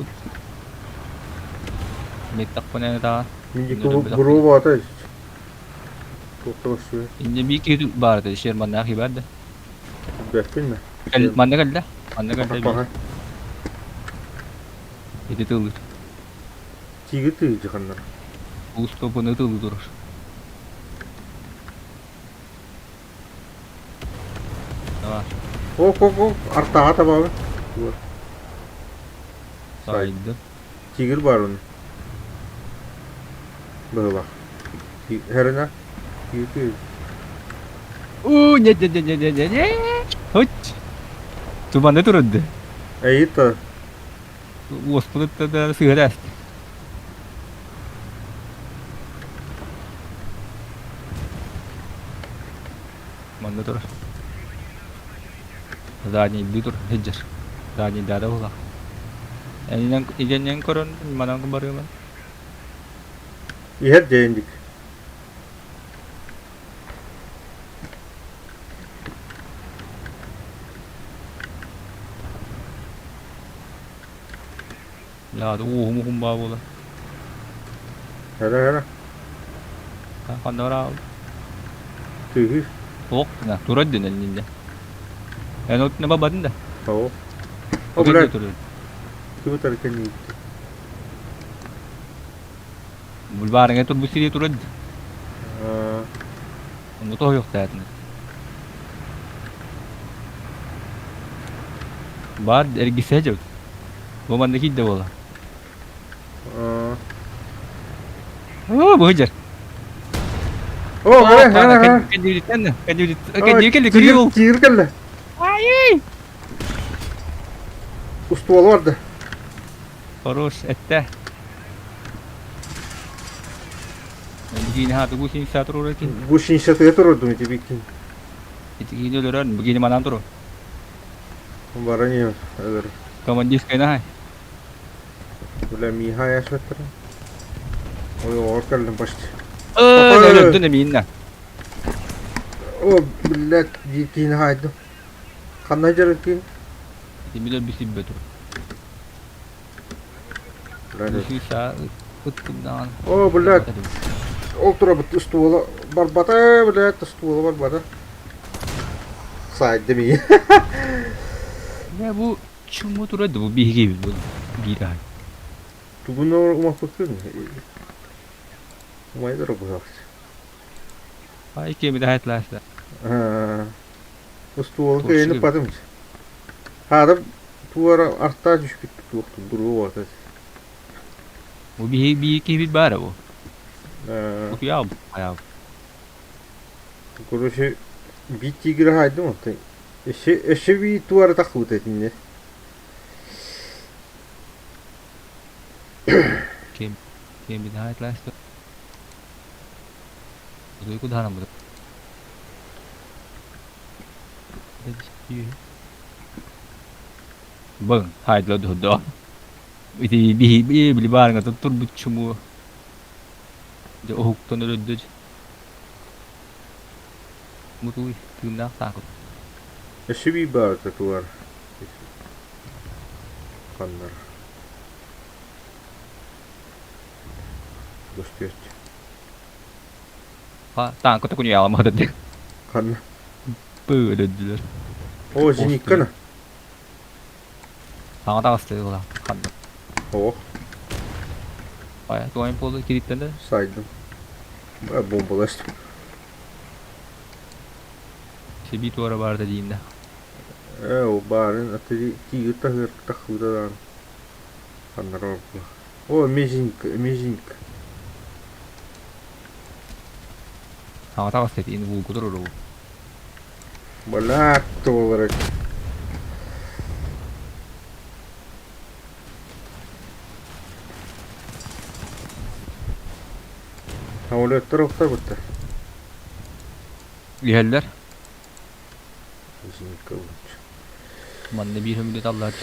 B: Миттахпына таа.
A: Грубо ата Туохта
B: Инне биир киһи баар этэ, Шерманнаах баар да.
A: Бэппин мэ.
B: Манна кэллэ. Манна кэллэ. Ити тыллыр.
A: Тиги тыйдьы ханнар.
B: Уустопуну тылы турар.
A: Ок, ок, ок, артаҕа табабын.
B: Сайдын.
A: Тигр бар оны. Быһылах. Херена. Тигр.
B: Уу, нет, нет, нет, нет, нет, нет. Хоть. Туманы турунду.
A: Эйита.
B: Уоспутutta да сыһыра Манна турар. Заднийдыы тур сылдьар. Заднийдаада буоллах. Энинэн идэннэн көрөн манан барыаман.
A: Иһэр дьэйиндик.
B: Лаады ууһум уһун баа буолар.
A: Эрэ эрэ.
B: Ханна бараабыт?
A: Тыһы.
B: Суох гына турар дэнэн иннинэ. Эн отуна бабатын да?
A: Оо. О, блядь. Ким утары кэнниитти?
B: Бульварыңа турбут сири турар. Ону тоһуйуохтаатына. Баар эргисэ дьэ. Бу манна киирдэ буола. Оо, бу сылдьар.
A: О, кэлэ, кэлэ, кэлэ.
B: Кэдиүтүттэн, кэдиүтүттэн, кэлли, көрүү.
A: Тигр кэллэ.
B: Ай!
A: Устуол барда.
B: Хорош, этте. Бүгүн хааты гусеница турар эти.
A: Гусеницатыга турурдум ити биккин.
B: Ити киһини өлөрөн, бүгүн манан туру.
A: Баран иһэр, өлөр.
B: Командирскай наһай.
A: Бля, Миха яшваттара. Ой, оҕор кэллим почти.
B: Өлөрдүн эмииннэ.
A: О, блядь, киһини хаайдым. Ханна дьарыккын?
B: Ити билэр бисиббе тур.
A: О, блядь. Ол турабыт устуола барбата, блядь, устуола барбата. Саайдым ии.
B: Бля, бу чума турады, бу биһиги бу биир аһай.
A: Тугун умаппыккын? Умайдар быһах.
B: Ай кеми да хайтласта.
A: Устуола кыайын ыппатым. Хаадам туора артаа түспүт туохтун буруо уота.
B: Бу биһи биир киһибит баара бу. Утуйаабыт хайаабыт.
A: Короче, биир тигры хаайдым оттон. Өссө өссө биир туора тахсыбыт этиннэ.
B: Кем кем бит хайтласта. Утуйку даһанаммыт. Vâng, hai là đồ đó. Ити биһи би били баарыңа турбут чуму. Дьэ уһуктан өлөрдөж. Мутуй тыыннаах саакыт.
A: Өссө биир баар татуар. Ханнар. Көстүөч.
B: Таанка токуньяламада де.
A: Ханна.
B: Бөлөдүлөр.
A: О, зениккана.
B: Саҥа таҕыста ыла ханна.
A: Ох.
B: Хайа, туойун буолла кириттэн да?
A: Сайдым. Бомбаластым.
B: Сибии туора баарда дииннэ.
A: Ээ, ол баарын аты тиигир таһыыр таххыыта даҕаны. Ханнара ордук. О, мезинка, мезинка.
B: Саҥа таҕыста итини булгу туруру.
A: Балаат туолара. Самолеттар охторбуттар.
B: Иһэллэр.
A: Зенитка лучше.
B: Манна биир өмүлүт аллар.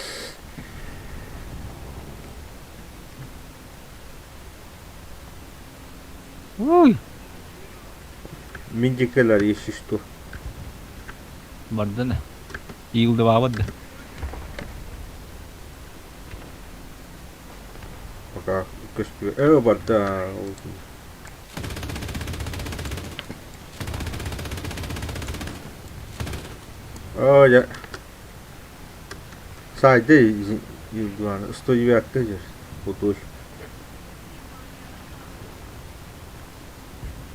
B: Ой!
A: Мин дикелер если что.
B: Бардана. Иилдыбаабат да.
A: Пока көстүбэ. Э, барда. О, я. Сайды Юлдуан 109 жер. Бутуль.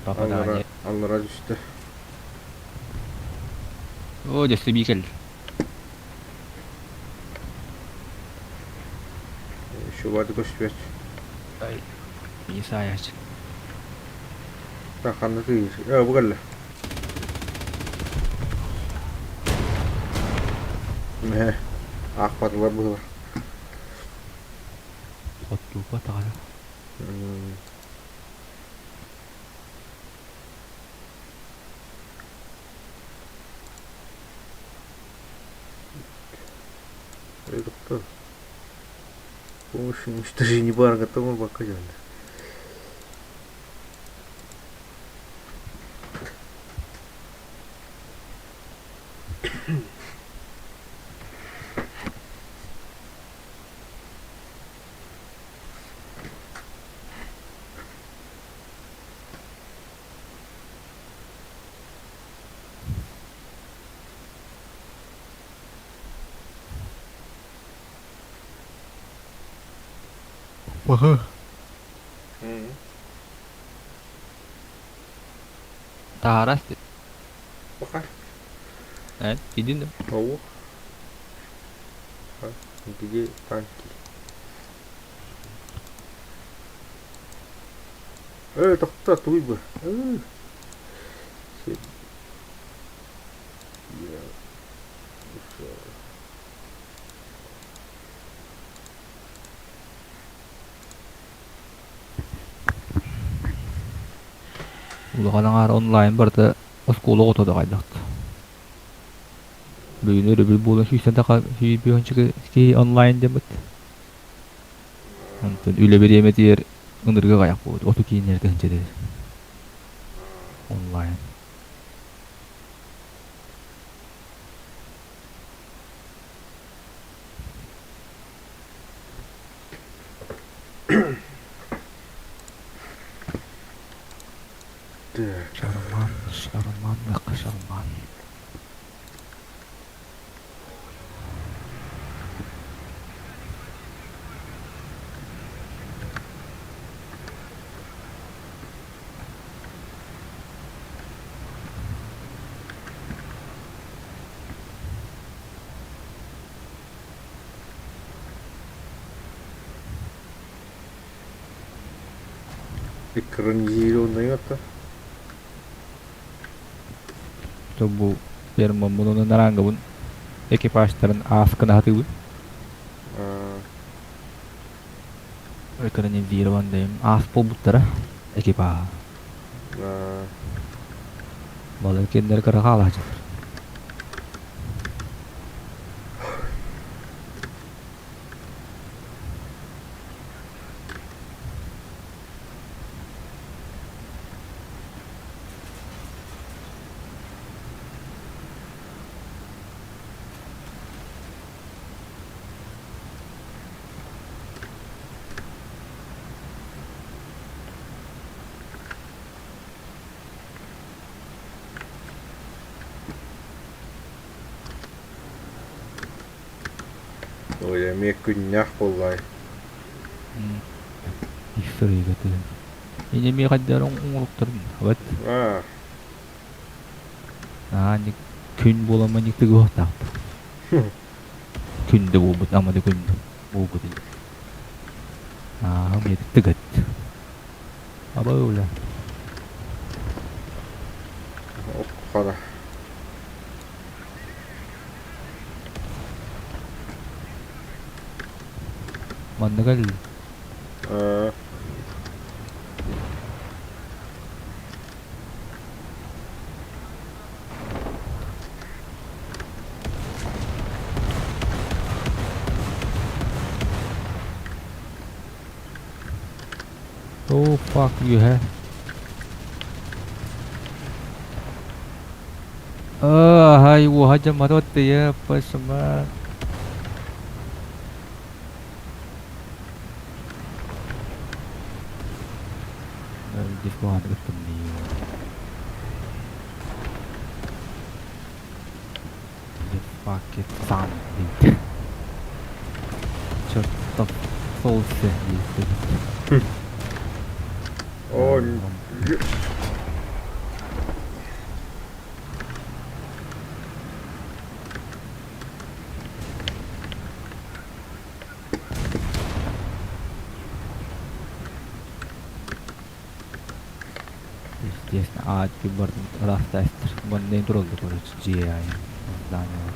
B: Попадание.
A: Аллара түстэ.
B: О, дьэ сибии кэллэ.
A: Еще барды көстүбэт.
B: Ай, мин саайааччы.
A: Ханна тыыр? Э, бу кэллэ. Мэ, аахпатылар быһылар.
B: Оттуука таҕара.
A: Доктор, помощь уничтожению барга тому бакажан.
B: Баха. Таһаарас
A: Баха.
B: Э, идин да.
A: Ау. Где танки? Э, тохто, туй бы. Э.
B: Улахан аҥаар онлайн барыта оскуола оҕото да хайдах. Бүгүн өрөбүл буолан сүүстэн таха сүүрбүһүнчү киһи онлайн диэммит. Онтон үлэ бириэмэтигэр ынырыга аҕыйах буолбут, оту кииннэр тыһыынча онлайн.
A: Так.
B: Шарман, шарман, шарман.
A: Экранизированный это.
B: Бу фермаммын нарангабын экипажтарын ааскын аһатыбын. Экранизированный аас буолбуттара экипаж. Балар кинилэр кыра хаалааччылар.
A: Ой, эмиэ күннээх буоллай.
B: Историяга тыын. Ини эмиэ хайдары оҥоруктарын вот.
A: Аа.
B: Аа, күн буоламмын тыгыһыахтаахпын. Күн да буолбут, ама да күн буолбут ини. Аа, тыгыт. Аба бля.
A: Хана.
B: Манна кэлли.
A: Аа.
B: Oh fuck үөһэ. Ай уоһа дьаммата оттыйа пашма. Дискуһааны кыттым дии. The fuck it son диэбит. Чертов солнце диэбит.
A: О,
B: Естественно, а ты бардан ыраастаастыр. Манна тураллар короче, дьиэ аайы. Здание.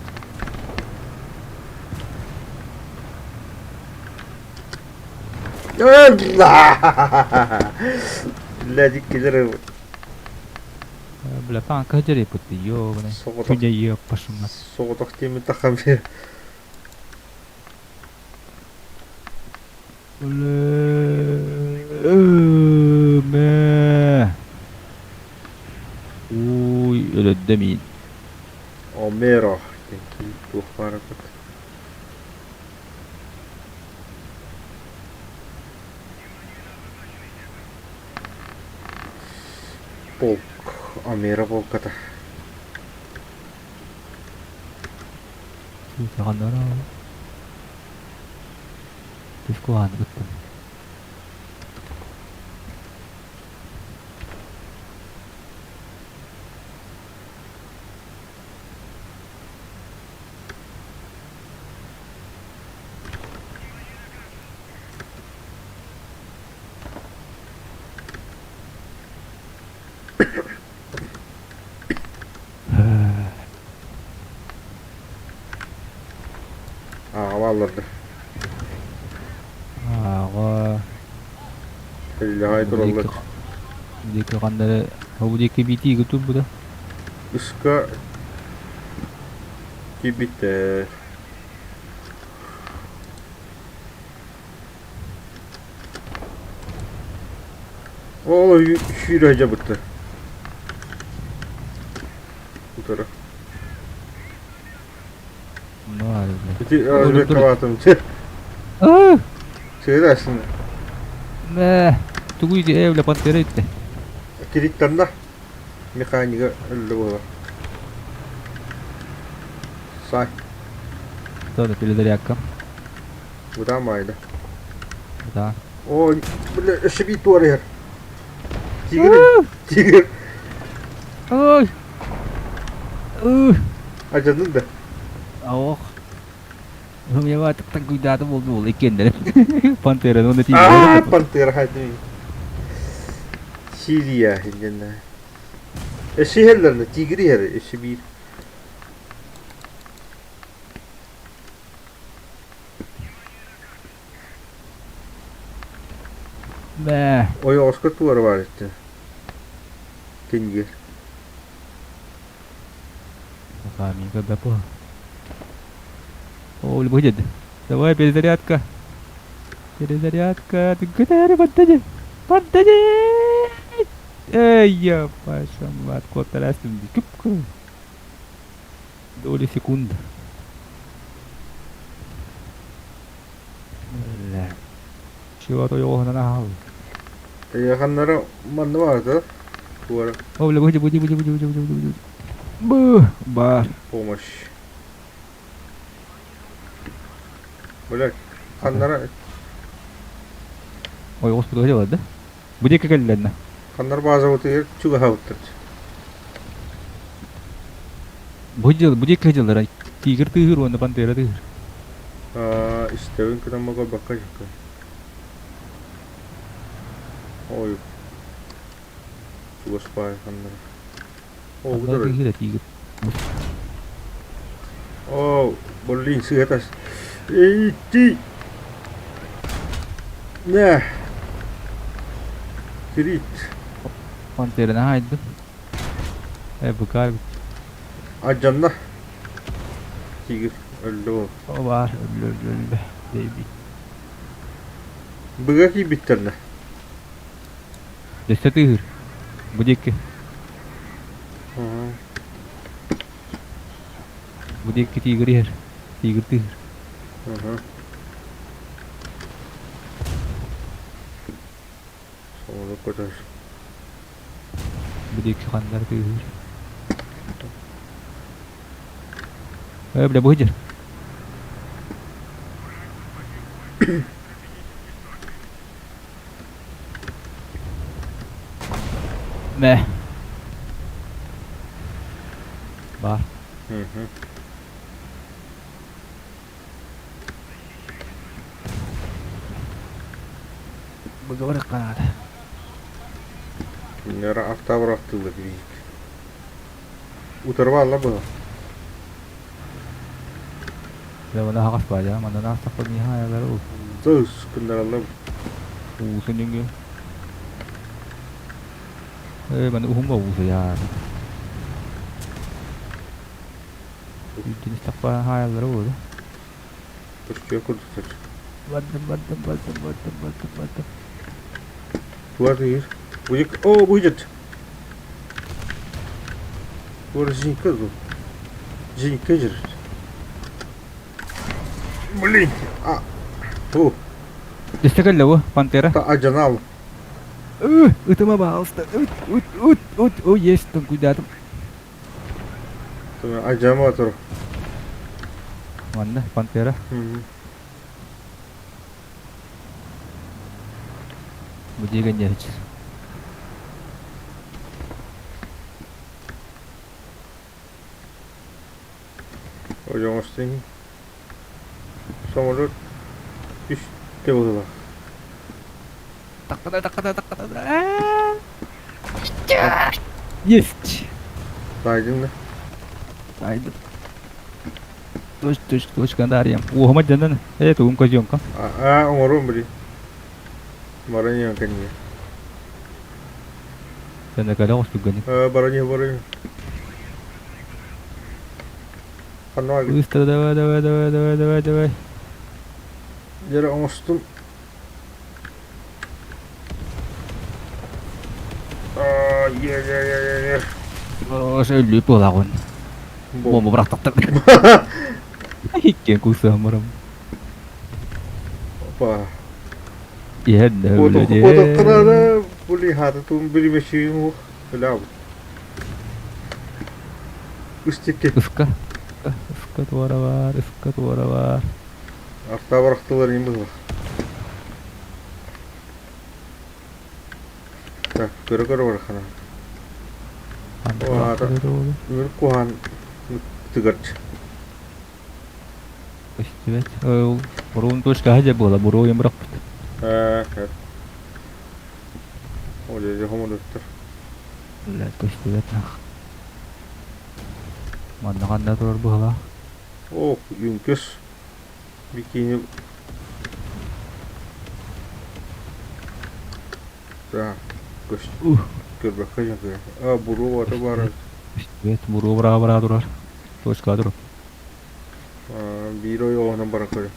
A: Бля, киллер
B: Бля, танка дьэриппит ёбаный.
A: Соҕотох
B: Күнэ ёппашыма.
A: соҕотох тиэмин тахам бир.
B: Бля, мэ. Уй, өлөддө миин.
A: Омеро диэн туох баар эбит. Полк, Омеро полката.
B: Сүүтэҕэннэр Дискуһааны кыттым.
A: Аа, баалларды.
B: Ааҕа
A: Лягай тураллар.
B: Диэки ханнары бу диэки биитиигэ турбута.
A: Ыска киирбиттэр. Ол сүүрэ дьабыттар. Утары. Ити разведкалаатым. Сыырасın.
B: Мэ, тугу ити эвле пантера итте.
A: Кириттанна. Механика өллө буолар. Сай.
B: Тоже перезарядка.
A: Буда майда.
B: Да.
A: О, бля, өссө биир туора иһэр. Тигр, тигр.
B: Ой.
A: Алдьаннын да.
B: Ох. Умева так гуйдааты болду ол иккиэннэрин. Пантераны уонна
A: Аа,
B: тигры.
A: пантера хатыы. Сирия иннинэ. Өссө иһэллэр тигр иһэр өссө биир.
B: Мэ.
A: Ойоҕоско туора баар итти. Тингир.
B: Камика бепо. О, будет. Давай, перезарядка. Перезарядка. Ты куда поддади? Поддади! Эй, я Паша, мат, кот, Доли секунды. Бля. Чего то его на
A: Ыйаханнара манна баарда. Туора.
B: О, бля, выйди, выйди, выйди, выйди, выйди, выйди, выйди. Бу, бар.
A: Помощь. Блядь, ханнара
B: Ой, господи, где да? Бу диэки кэллэннэ.
A: Ханнар баазабытыгар чугаһаабыттар.
B: Бу дьыл, бу диэки дьыллара тигр тыыһыр уонна пантера тыыһыр.
A: Истэбин кытамма көрбөккө дьыккы. Ой, чугас баай ханнара. О,
B: Ханна тыыһыра тигр.
A: О, блин, сыһытас. Ити. Нэ. Крит.
B: Пантераны хаайдым. Э, быкаа
A: Адьанна. Тигр өллө.
B: О баар, өллө, өллө, өллө. Бэйби.
A: Быга киирбиттэрнэ.
B: Дөссө тыыһыр. Бу диэки. Бу диэки тигр иһэр. Тигр тыыһыр.
A: Соҕуруу көтөр.
B: Бу диэки ханнар тыыһыр. Э, бля, бу сылдьар. Мэ. Бар. Быгыбар канада.
A: Кинилэр автообраттыылар биик. Утары баалла быһа.
B: Левана хаҕас баадьа, манан аастахпын миэхэ ол.
A: Тыс кындаралла.
B: Уусун үҥү. Э, маны уһун уусу яа. Үүтүн истэхпэ хаайаллара буолуо.
A: Көстүө курдуктар.
B: Бардым, бардым, бардым, бардым, бардым, бардым.
A: Туга тыйыр. Буйык, о, будет. Корзинка тут. Зинка держит. Блин, а, фу.
B: Өстө кэллэ бу, пантера.
A: Та ажанал.
B: Ытыма баалста. Ыт, ыт, ыт, ыт, о, есть, тонкуйдаатым.
A: Ажама тур.
B: Манна, пантера. Бу диэген дьэһич.
A: Ойоҥостин самолет үстэ быһыылаах.
B: Таххана, таххана, таххана. Есть!
A: Таайдыҥ да?
B: Таайдым. Точ, точ, точка дарьям. Уоһума дьанан, э, тугун козёнка.
A: А, оҥоруом били. Баранья кэннигэ.
B: Сэнэ кэлэ оҕустугганы.
A: Баранья, баранья. Ханна
B: Быстро давай, давай, давай, давай, давай, давай.
A: Дьэ оҥостум. Е-е-е-е.
B: Ошо өлүү буолаҕын. Бомба бырахтахтар. Иккиэн кусаамарым.
A: Опа.
B: Иһэн
A: Отоххунара були хата тум биримешиим өлөбүт. Ыстикки.
B: Ыска. Ыска туора бар, ыска туора бар.
A: Артабарахтылар им было. Так, көрө-көрө барахана. Үр куһаан тыгарч.
B: Көстүбэт. Буруун точка дьэ буола, буруойун бырахпыт.
A: Ол дьэ хомунуттар.
B: Блядь, көстүбэт нах. Манна ханна турар быһалаах?
A: О, юнкес. Бикини. Так, көс. Көрбөккө дьэ. А, буруо ата баар.
B: Көстүбэт, буруо быраға-быраға турар. Точка турар.
A: Биир ойоҕоһунан баран көрө.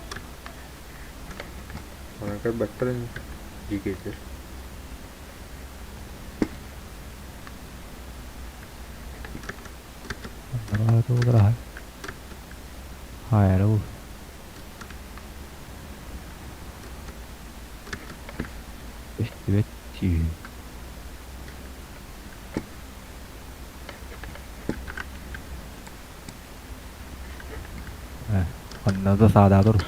A: Манан көрбөттөр ини. Дьиикэйдэр.
B: Хайа ол. Көстүбэт сүүһүн. Ханна да саадаа тур.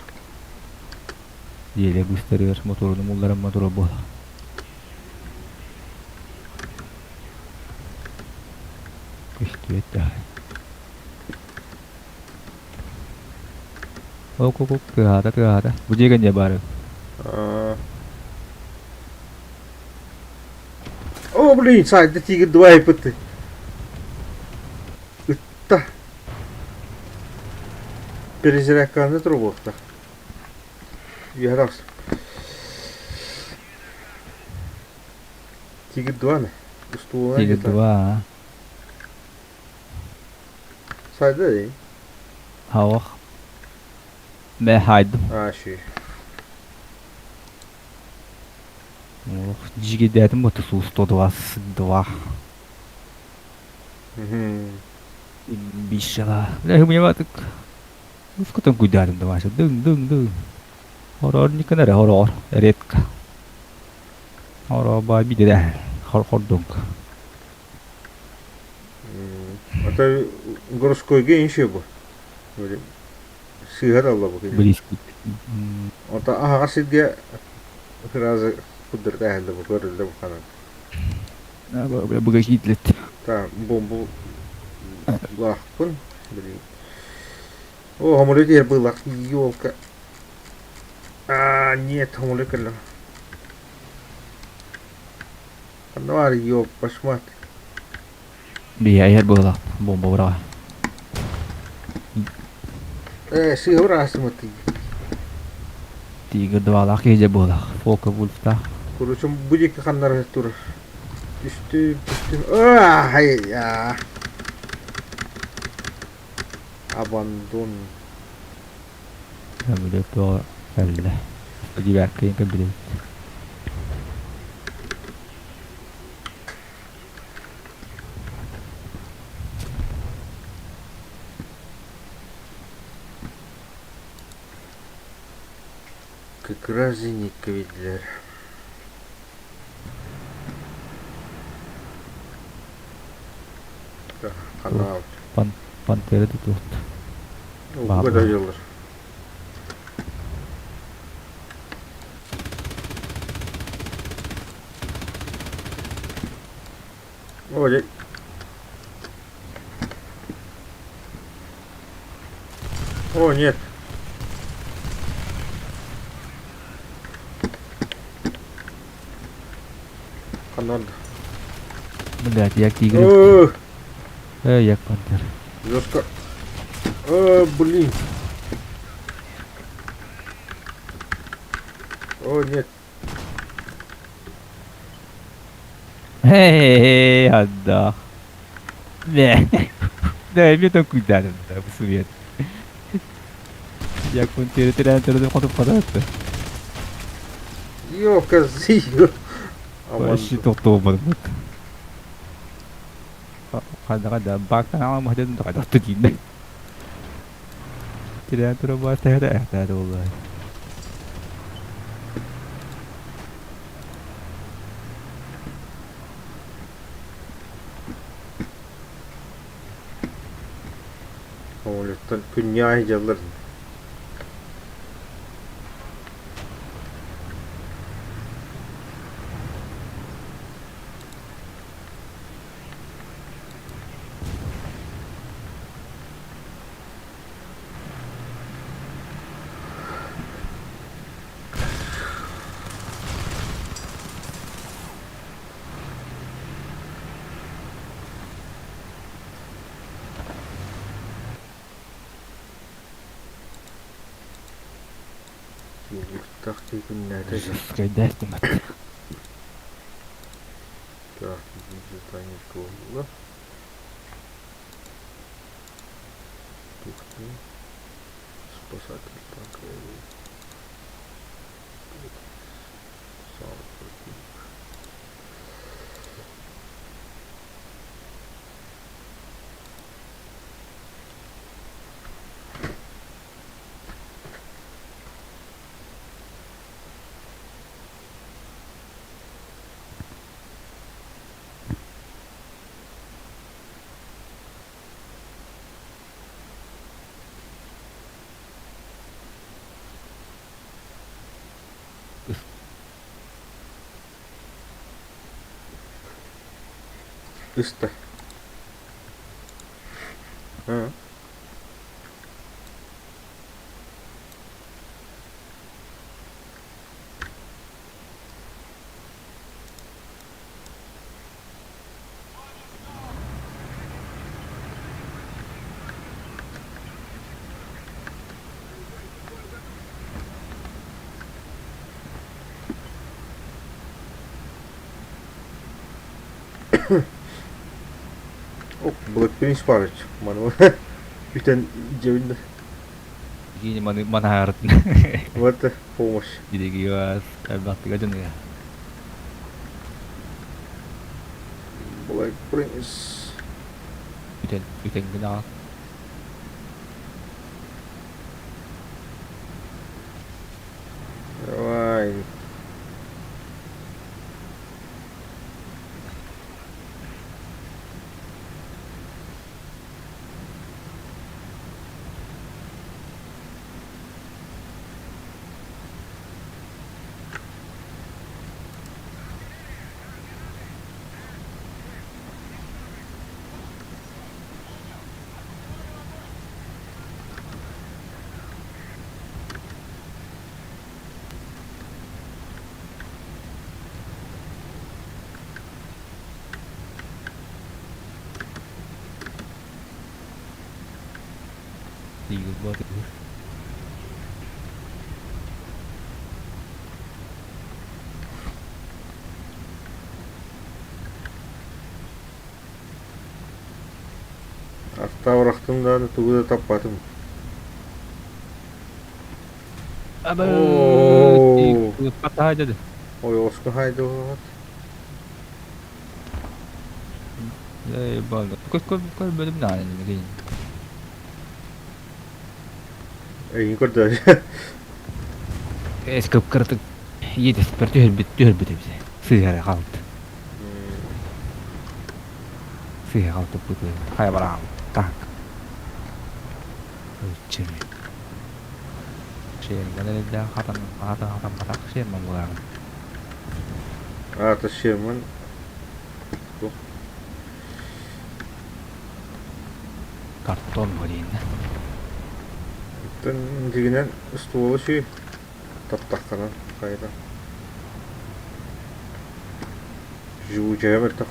B: Дьиэлэр быыстарыгар моторун умулларан мотура буола. Көстүбэт даҕаны. Ок-ок-ок тыаһаата тыаһаата. Бу дьиэ кэннэ баар.
A: О, блин, сайда тигр два айпыты. Ытта. Перезарядканы турбуохта. Үөһэ тахс. Тигр 2 ме? Устуулана
B: Тигр 2
A: Сайда дии.
B: Хавах. Мэ хайдым.
A: А, ши.
B: Ох, жигидээтим бу суу 122. Бишала. Лэхмиеватык. Ускутан куйдаатым да Вася. Дың дың дың. Хороор никын эрэ хороор. Редко. Хороо баа бидэрэ. Хор хордунг.
A: А то городскойга еще бу. Сыыһар алла бу.
B: Близкий.
A: Ото аһаҕас сиргэ сразу куддурта эһэллэ бу көрүллэ бу ханан.
B: Быга киитлет.
A: Та бомбу лаахпын блин. О, самолет иһэр быылах, елка. А, нет, самолет кэллэ. Ханна баар ёп, башмат.
B: Бия иһэр быылах, бомба быраҕа.
A: Э, сыһы быраастымыт.
B: Тигр двалаах киһи дьэ быылах, Фока Вульфтаах.
A: Короче, бу диэки ханнара турар. Түстүм, түстүм. А, хай, а. Абандон.
B: Самолет туоҕа кэллэ. Дибээккэ кэлбит.
A: Как раз зенитка виделер. Канал.
B: Пантера тут.
A: Баба. Дьыллар. О, О, нет. Канад.
B: Блядь, я тигр. Э, як пантер.
A: Жестко. Э, блин. О, нет.
B: Эй, отдах. Не. Да, мне так куда да, свет. Як пантер, трен, хоту податься.
A: Ёка, зиё.
B: Вообще тохтообат. Хада хада бактан ама махдан да тутин. Тирэн тура баас тэһэ эхтээ буолла.
A: Самолеттан күнньэ дьаллар. Тахти күннээтэ.
B: Кайдастым.
A: Так, задание буолла. Тухты. Спасатель танковый. Сам противник. Ыста. А. Black Prince Parage. Маны бүтэн дьэбин
B: Кини маны манаһаарытын.
A: Вот помощь.
B: Дириги элбэхтигэ дьаныга.
A: Black Prince.
B: Бүтэн бүтэн гынаҕа.
A: Давай.
B: Тигр Батыр.
A: Аттаабырахтым даҕаны тугу да таппатым.
B: Абы
A: Оо.
B: Патаайдады.
A: Ойоҕоско хаайдыбыт.
B: Эй, балда. Көрбөдүм даҕаны кийин.
A: Эйигин көрдөөр.
B: Эс кып-кыратык иэдэспэр түһэрбит түһэрбит эбит. Сыыһара хаалбыт. Сыыһа хаалтыппыт. Хайа бараам. Так. Ыччыми. Шерман эрдээх хатан хатан хатамматах Шерман буолааҕын.
A: Аата Шерман.
B: Картон блин.
A: Оттон дьиҥинэн ствола сүүй таптаххына хайда. Живучая мөлтөх.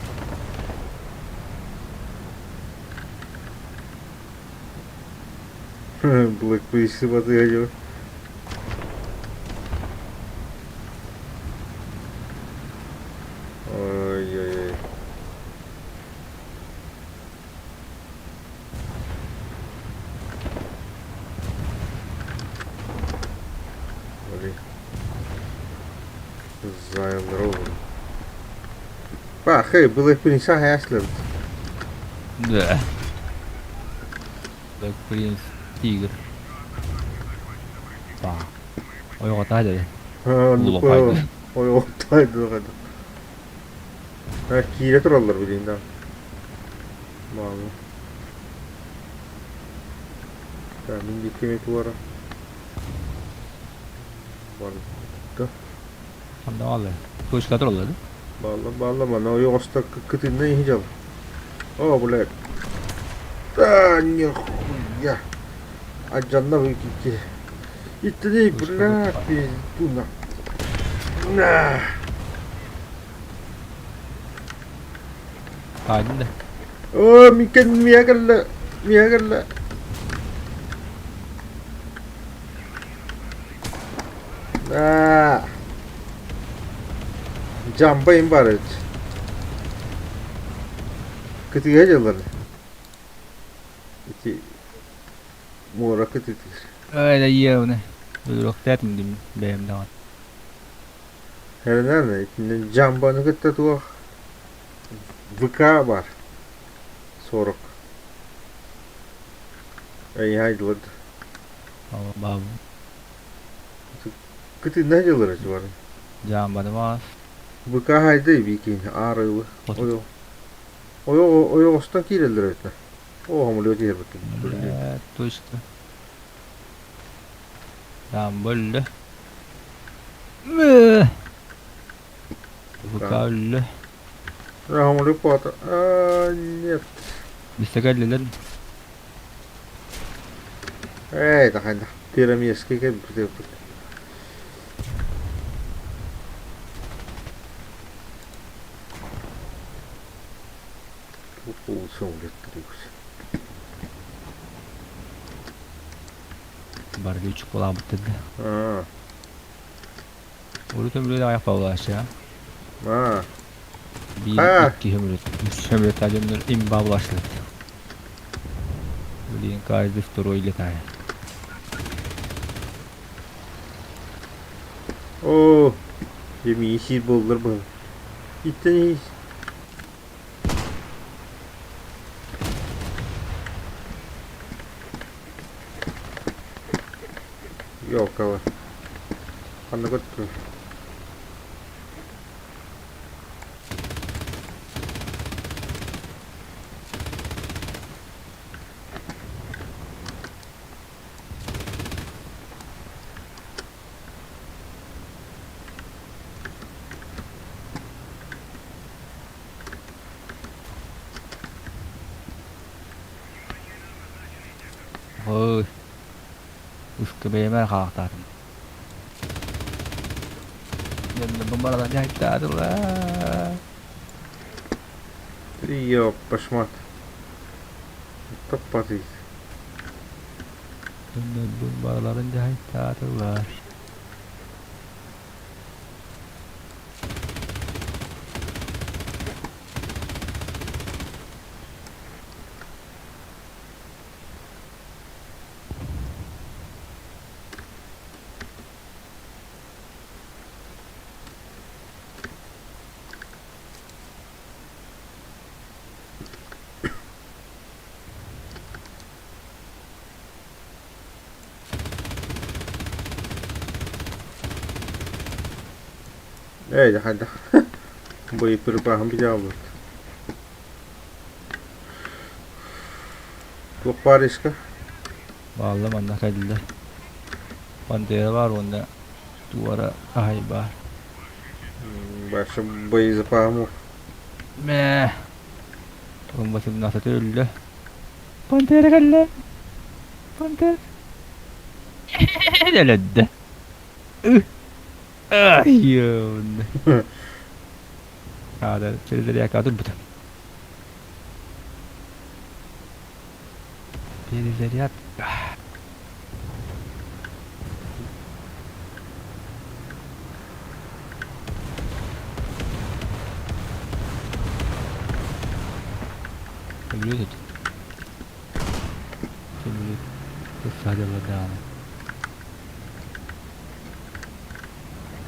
A: Black Priest'i batıyor. Ой-ой-ой. Блин. Зайлров. Па, хей, Black Prince хайаслыбыт.
B: Да. Black Prince Тигр. Па. Ойоҕо деді. Улуу
A: Ой, оттайды. Киирэ тураллар билин да. Мама. Да, мин диккеме туара. Барда.
B: Ханда алды. Точка тураллар.
A: Балла, балла, мана ойоҕосто кытынна иһи дьал. О, блядь. Да, нихуя. Алдьанна выкики. Иттини, блядь, пизду на. На.
B: Таайдын да.
A: О, микен миэгэллэ, миэгэллэ. На. Жамбайым бар эбит. Кытыга дьыллар. Ити муора кытытыыр.
B: Ай, иэвне. Өлүөхтээтим дим бэйэм даҕаны.
A: Эрэнэн итиннэ жамбаны кытта туох ВК бар. 40. Эй, дылыт.
B: Баб.
A: Кытынна дьыллар бар.
B: Жамбаны маас.
A: ВК хайды бикин арылы. Ой. Ой, ой, остан киирэллэр эбит. О, самолет иһэр
B: Точно. Жамба өллө. ВК өллө.
A: Рахамрыппата. А, нет.
B: Бистэ кэллилэр.
A: Эй, да Пирамидский кэлбит.
B: Бары чукулаабыттар да. Урут өмүрү аҕыйах баулааччы
A: Аа.
B: Биир, икки өмүрүт, үс өмүрүт дьоннор имба булааччылар. Блин, каждый второй летает.
A: Оо, дьэ сиир буоллар быһыл. Иттэн Ёлкалар. Ханна көттүң?
B: Ой, ушка бэйэмэр хаахтаатым. Дьоннорбун баралар дьаһайдаатылар.
A: Ёппашмат. Топпатый.
B: Дьоннорбун бараларын дьаһайдаатылар.
A: Эй, хайдах. Боеприпаһын бүтэ Туох баар иска?
B: Баалла манна кэллилэр. Пантера баар уонна туора аһай баар.
A: Больше боезапаһым
B: Мэ. Он 18 өллө. Пантера кэллэ. Пантера. Өлөддө. Ай, Аада перезарядка турбута. Перезарядка. Өлүөт. Сөмөлүөт даҕаны.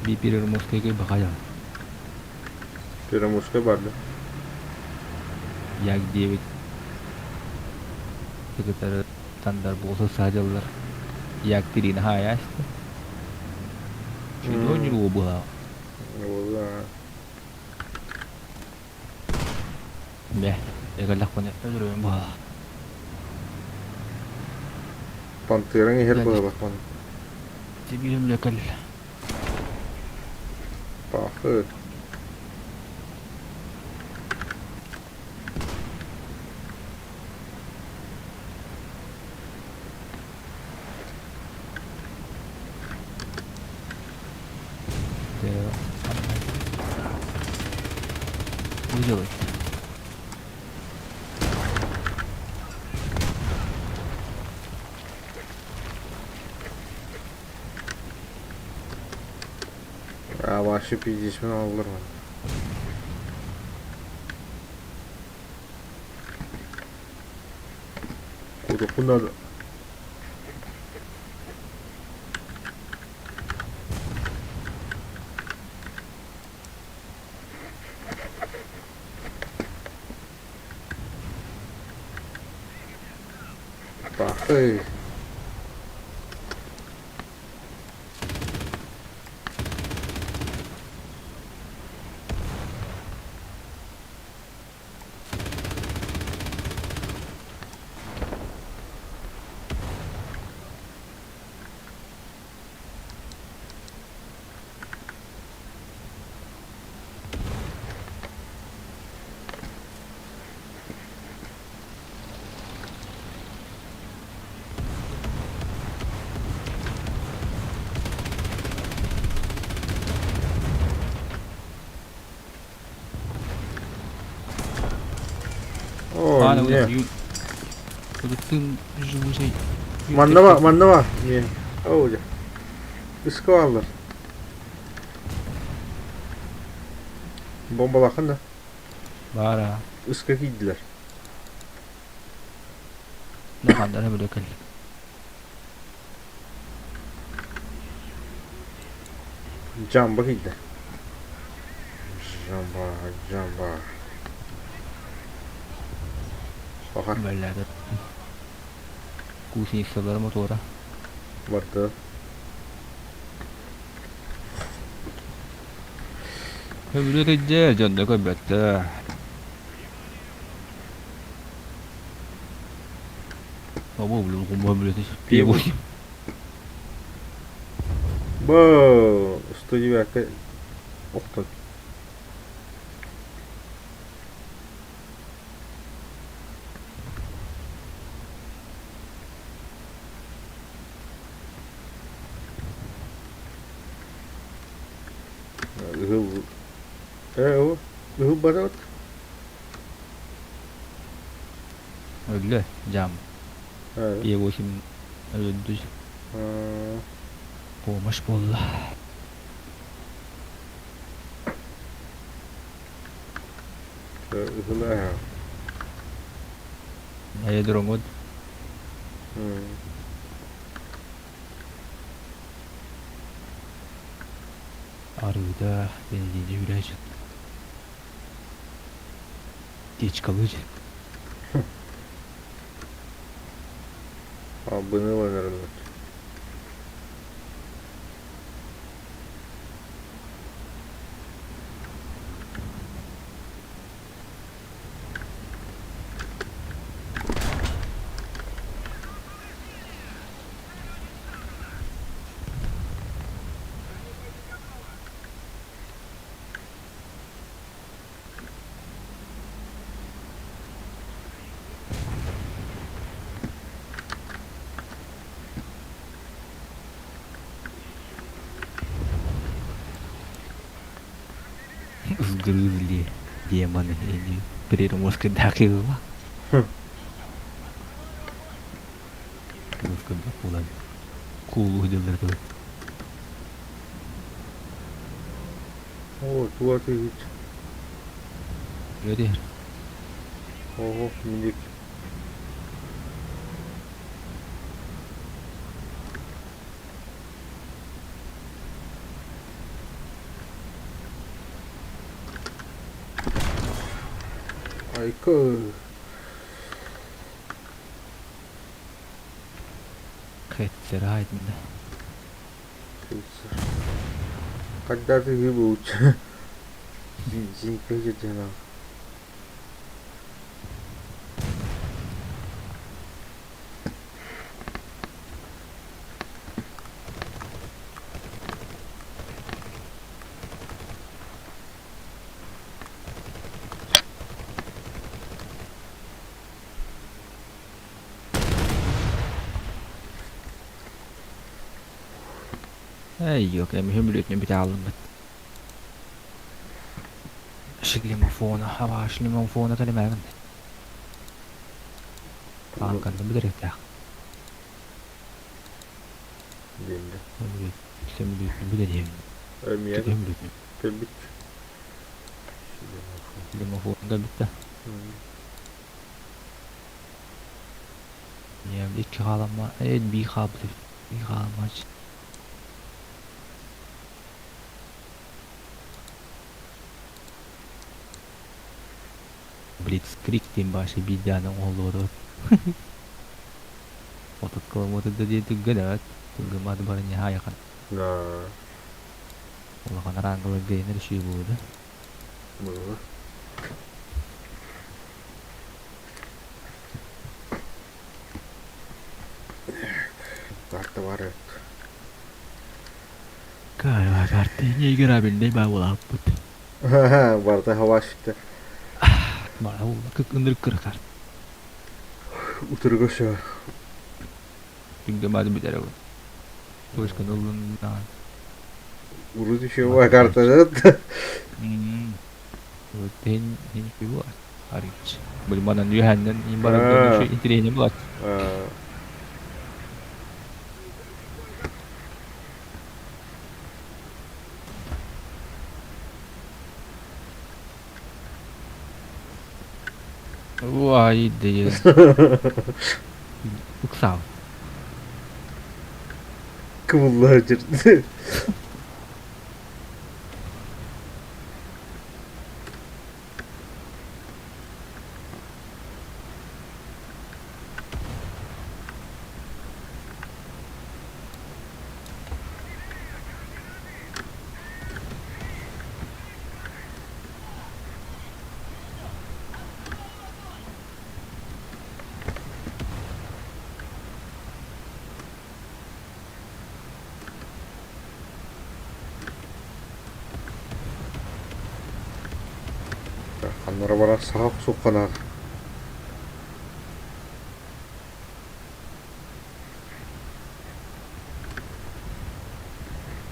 B: Биир Первоморскайга баҕайа.
A: Первоморскай баар да?
B: Як диэбит кытары тандар буолса саадьаллар. Як тириини хаайаасты. Чудо ньуруу быһаа. Бе, эгэллэхпинэ өлөрөйүм быһаа.
A: Пантыраҥ иһэр быһабахпын.
B: Тибиим лекел.
A: Пахы.
B: Выделать.
A: А вообще пиздец мен алылар Куда надо? Пахы. Не.
B: Тын живущий.
A: Манна ба, манна ба. Не. Оу, дьэ. Ыска бааллар. Бомбалааххын да?
B: Баара.
A: Ыска киирдилэр.
B: Нахандара бile кэл.
A: Жамба киирдэ. Жамба, жамба. Аха.
B: Бэллээбэт. Кусницалара мотуора.
A: Барда.
B: Көбүлүөт дьэ дьон да көрбөттөр. Бу блин, кумба блин, пиво.
A: Бу 109 охтон. Ыһыл э ыһыл барабыт.
B: Өллө, жам. Е8 өлдү. Помощь буолла.
A: Ыһыла
B: Айа дроҥут. Арыыда бензини үрээчит. Течкалыыр.
A: Албыны ылан
B: Сгрызли демоны или перермозг дакыла. Кулу делер.
A: О, туа тыгыт.
B: Öyle.
A: Ого, миндик. Айка.
B: Хетсерайдында.
A: Когда ты выбыл? Бензин на.
B: Эй, yok, эми хөмүлөтүнө бүтэ алыммыт. Шлемофона, аба шлемофона калемагын. Танканды билеректах.
A: Денде.
B: Сөмүлөтүнө билер.
A: Эмиэ
B: Хөмүлөтүнө.
A: кэлбит.
B: Шлемофон кэлбитте. Я икки хаалама, э би хаабыт. Би хаалама. Блицкрик диэн башы биирдээнэ оҥоһуллубут. Отут километр да диэн түргэн эбит. Түргэн бааты бары ньаһаайахан.
A: Да.
B: Улахан араангыларга энэр үчүгэй буолуо да.
A: Было. Карта бар эбит.
B: Кайла карта играбельный баа буолааппыт.
A: Барыта хавашты.
B: Бара буолла кык ындырык кыра карта.
A: Утырга шо.
B: Түргэн бааты бүтэр эбит. Точканы ыллын
A: Урут еще карта.
B: Тен хин пиво. Арыыччы. Били манан үөһэннэн иин баран дьон
A: Аа,
B: үчүгэй интэриэһинэй булааччы.
A: аа.
B: Уай диэн ыксаабыт.
A: Кыбылла сылдьар. Ханнара барар саха охсуохха наада.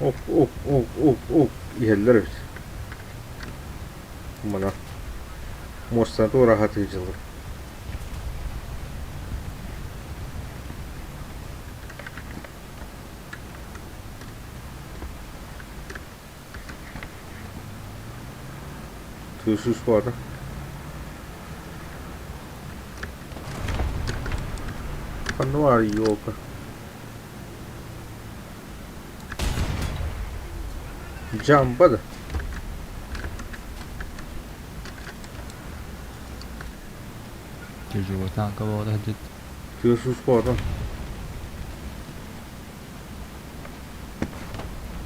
A: Оп оп оп оп оп иһэллэр эбит. Мана муостаны туора сатыы дьыллар. Тыас-уус баара. Ханна баар елка? Дьамба да?
B: Тяжело танка буола сылдьыт.
A: Тыас-уус баара.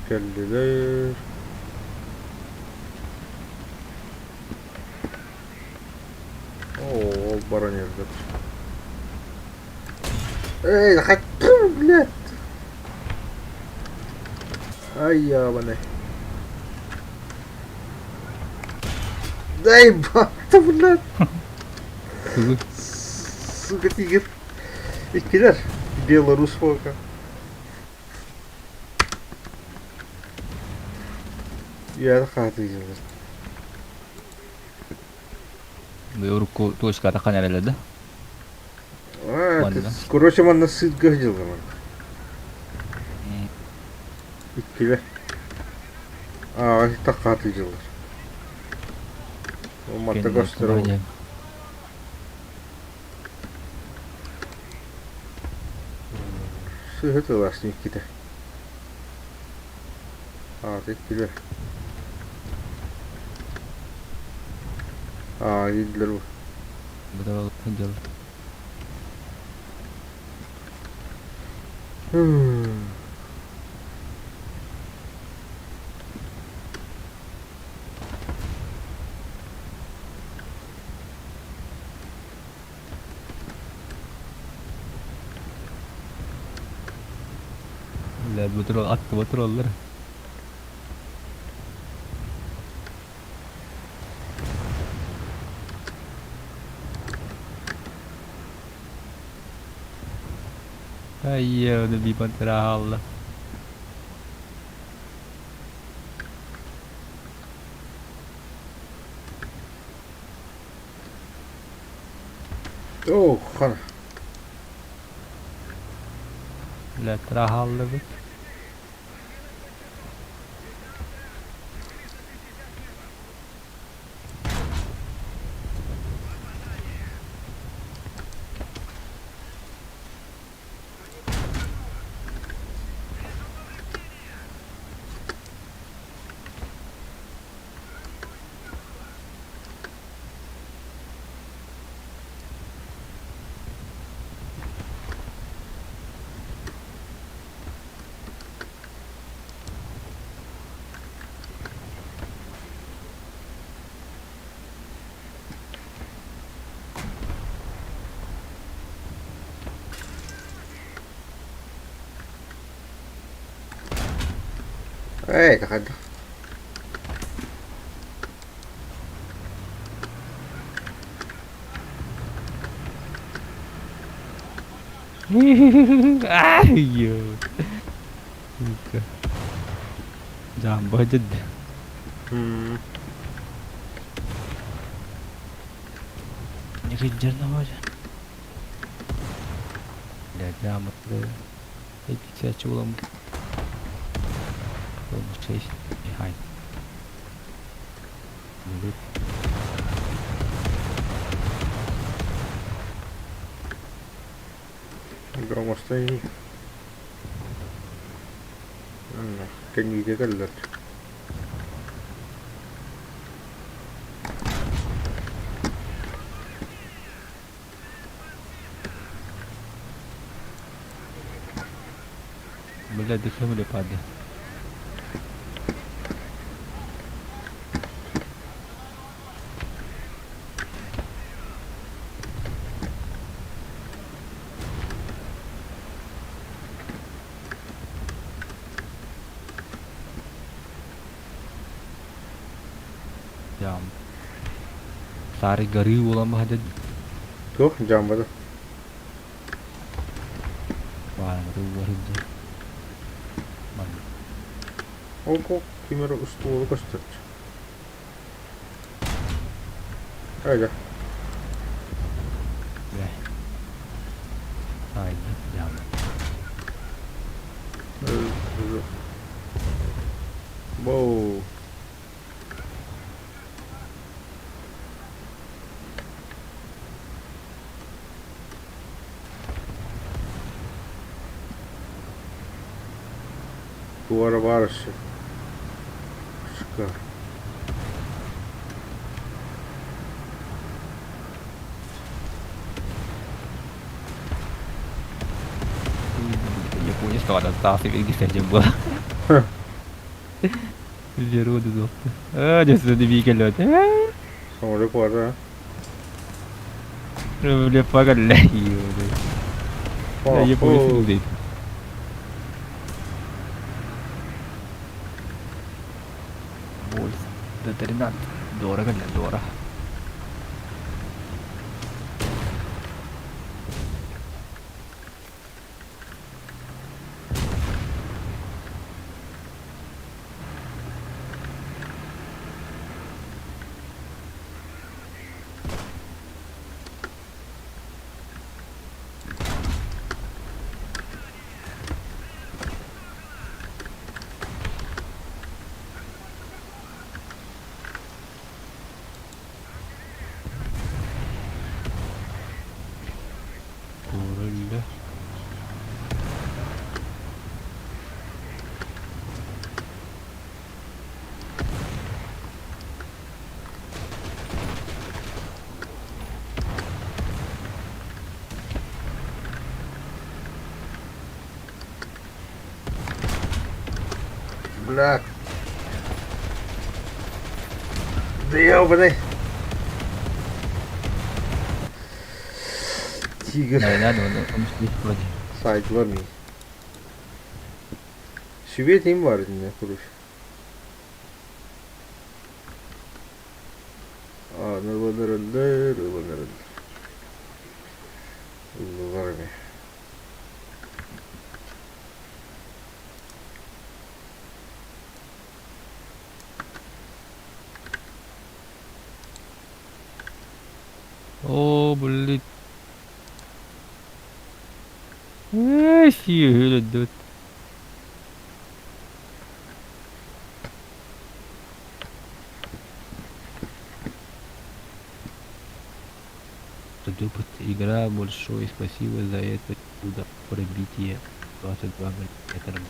A: Кэллилэр. Оо, ол баран иһэллэр. Эй, хаттым, блядь! Ай, ябаный. Дай батта, блядь!
B: Тугуй?
A: Сука, тигр. Иккилэр. Беларусь полка. Үөрэ хаатыйдылар.
B: Урукку точката ханаралар да?
A: А,
B: Манна.
A: короче, манна сыырга дьылламан. Иккилэр. Аа, таххаатыйдылар. Манта көстөр. Сыыһа тылаас иккитэ. Аата иккилэр. Аа, дииллэр бу.
B: Дьыл. Аттыба тураллар. Айя, оны бипан хаалла.
A: Оо, хана.
B: Лэтра хааллыбыт.
A: Эй, хайдах.
B: Ай, Жамба дед. Сылдьар наҕаача. Блядь, Эдиксээччи буоламмыт. Behind.
A: Оҥостой кэнниитэ кэллэр.
B: Блядь, дышим падает. Дьаам. Саары горыы буолан баһа
A: Туох дьааммата?
B: Баанамата ууга сылдьар. Манна.
A: Ол ким эрэ устуолу көстөр. Айда.
B: Бля. Айда, дьаама.
A: Воу. Туора баар өссө. Шка.
B: Япония стала таас илгисэ буола. Вероды доқты. А, десene bir келет.
A: Sonra пора.
B: Бля, погали. Япония дейт. Боль. 13. Дорого для дорого. Öyle.
A: Бля. Да ёбаный. Тигр.
B: Надо, он здесь вроде.
A: Сайдылар ми. Сүбэ тим бар инне куруш. А, ныланырыллар, ыланырыллар. Ыллылар эми.
B: О, блин. Э, сиөлөдөт. Игра, большое спасибо за это чудо пробитие 22 миллиметра.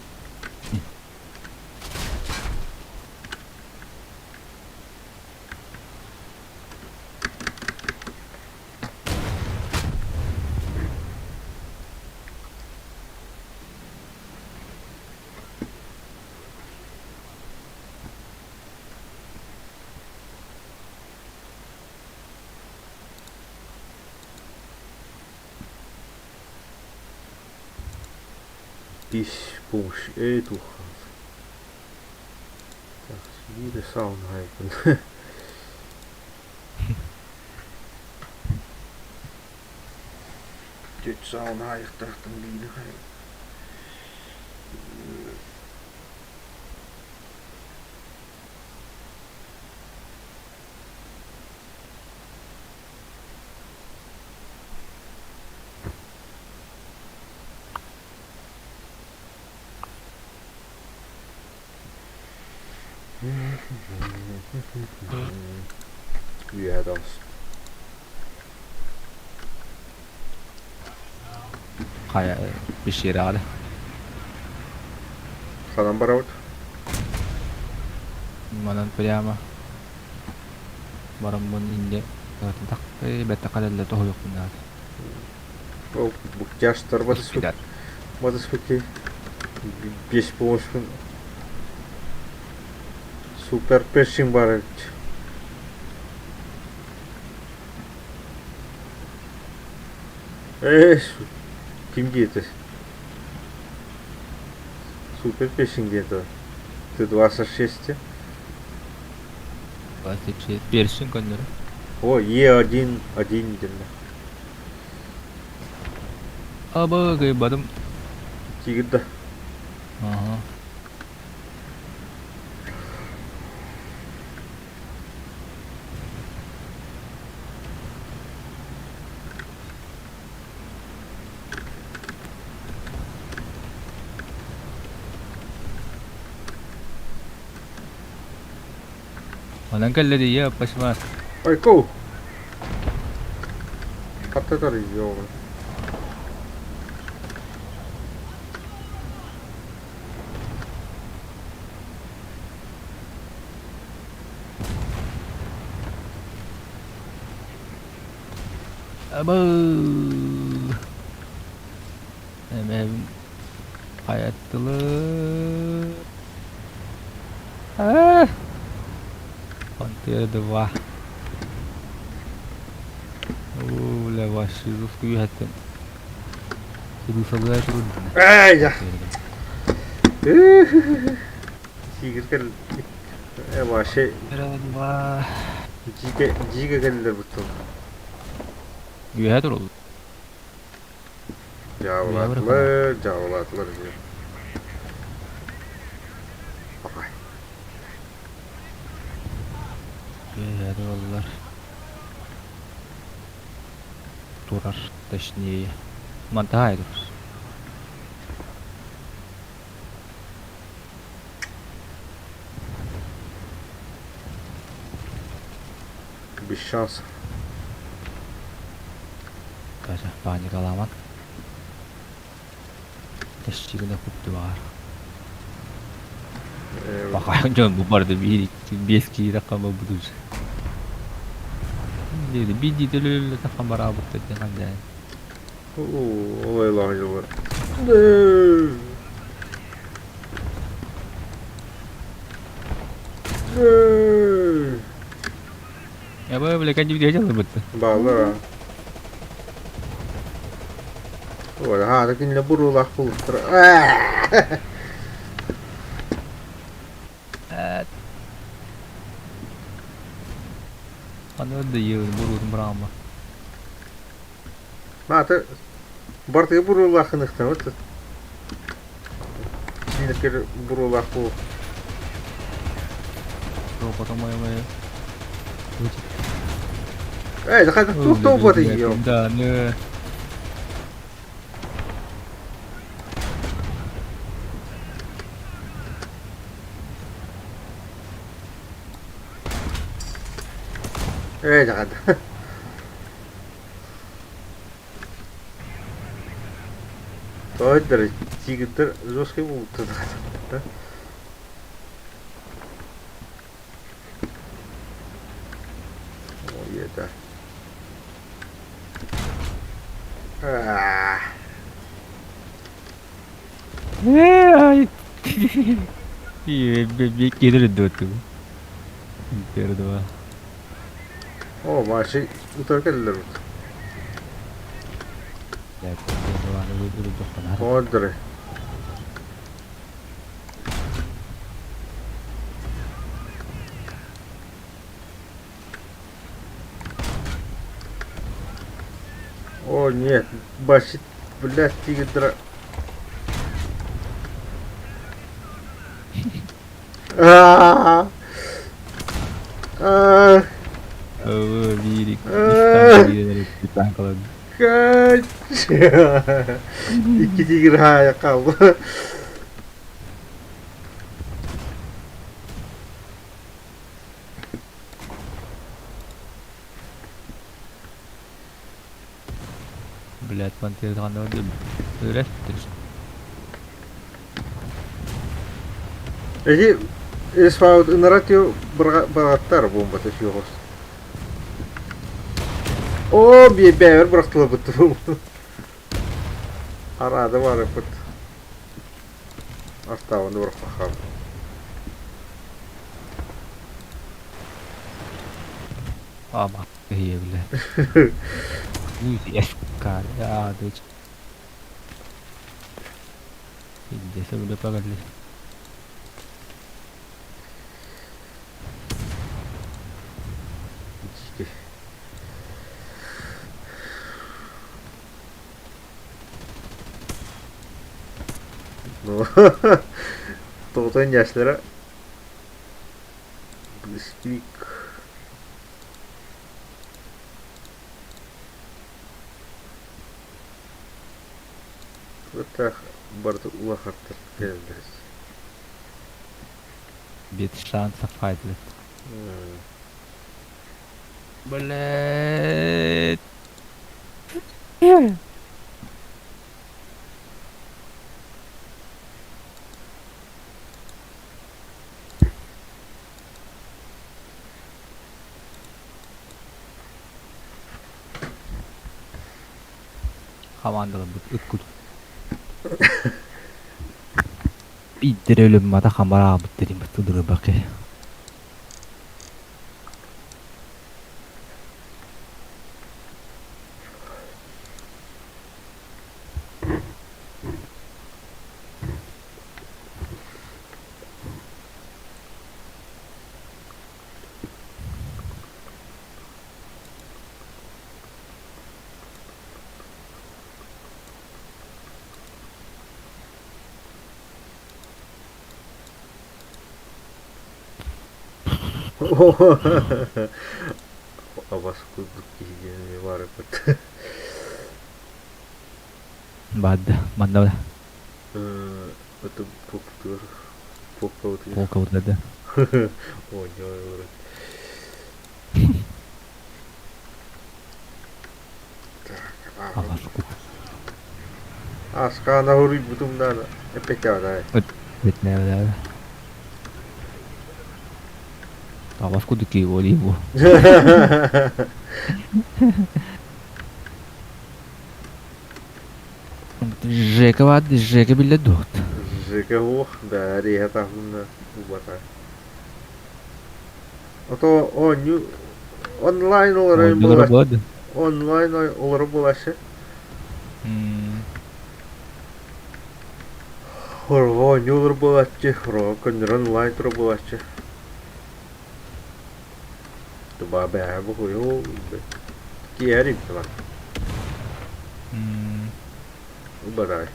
A: Тис помощь эй тух. Так, биир сауна хайпын. Түт сауна хайыктаахтан биини хай. Үөһэ тоҕус.
B: Хайа пещераҕа да.
A: Ханан барабыт?
B: Манан прямо бараммын инде так бэттэхэ дэллэ тоһуйуохпун наада.
A: Ол буктяштар батыспыт батыспыт бес помощпун супер першин бар эбит. Ээ, ким диэтэ? Супер пешин диэтэ. Ты 26
B: 26 першин көннөрү.
A: О, Е1, 1 диэн.
B: Абы кыйбадым.
A: Тигр да.
B: Ага. Онон кэллэ дии, пашмас.
A: Айко! Хаттатар ёлы.
B: Абы Эм хайаттылы. А! Пантера 2. Бля, вообще жестко Сылысалыа турун.
A: Эй, я. Тигр кэл вообще дьигэ дьигэ кэллэр буттун.
B: Үөһэ турул.
A: Дьаабылаатылар, дьаабылаатылар диye. Бакай.
B: Үөһэ тураллар. Турар, точнее. Монтаай турар.
A: Без шансов.
B: Катя, паникаламан. Тэшчигинэ купту баар. Бакайын дьон бу барды биир икки биэс киирэ хамабыт уже. Диэри биир дии тахан бараабыттар диэн ханжаайын.
A: Олай лаһылар.
B: Я бля, кәнди видео жалыбытты.
A: Баалар. Ой, ха, кинилэ буруулаах булуттар.
B: Аны да йылын буруутун быраама.
A: Маата бартыгы буруулаах ыныхтан вот кинилэр буруулаах бу
B: Потом мой
A: Эй, да хайда туох туох ийо.
B: Да, не.
A: Эй, да хайда. Тойдыр, тигрдер жесткий болупту да. Ой, это. Аа.
B: Келер өттү. Пердова.
A: О, маши утар келдер. Ордер. О, нет, башит, блядь, тигр. Аа. Аа.
B: Биир
A: Кач. Икки тигр хаайа хаалла.
B: Блядь, пантера Өлөстөр.
A: Эти СФА ынырат бырағаттар бомбата сүйоҕос. Оо, бэйбэр бырахтылабыт. Араада барыппыт. Артаабын бырахпахам.
B: Ама, бля. СК, Пиздец, бля, погоди.
A: Ну, тоҕотон яшлара Близкик. Туох барыта улахаттар кэлэллэр.
B: Без шансов хайдылыт. Блядь. Хамаандаларбыт ыт курдук. Биирдэрэ өлөммөтө хамараабыт дириҥ тыдырыбакы.
A: Абас курдук киһи диэн баар эбит.
B: Баада, манна
A: Это поптыр, попкабытыгар.
B: полкабытыгар
A: Оонньоо Так,
B: Абас курдук.
A: Аскаана хоруйбутум даана. Эппэттээҕэ
B: Бэтнээбэ. Абас курдук киһи буолии бу. Жека баар, Жека биллэр дуо?
A: Жека уох, да, реха тахунна убата. Ото оонньуу онлайн олорор
B: Оонньуулара
A: буолар.
B: буолар
A: Онлайн олорор буолааччы. Хорҕо оонньуулар буолааччы, хорҕо көннөрү онлайн турар буолааччы. Туба бэҕэһээ бу киэһэр имтибан. Убадай.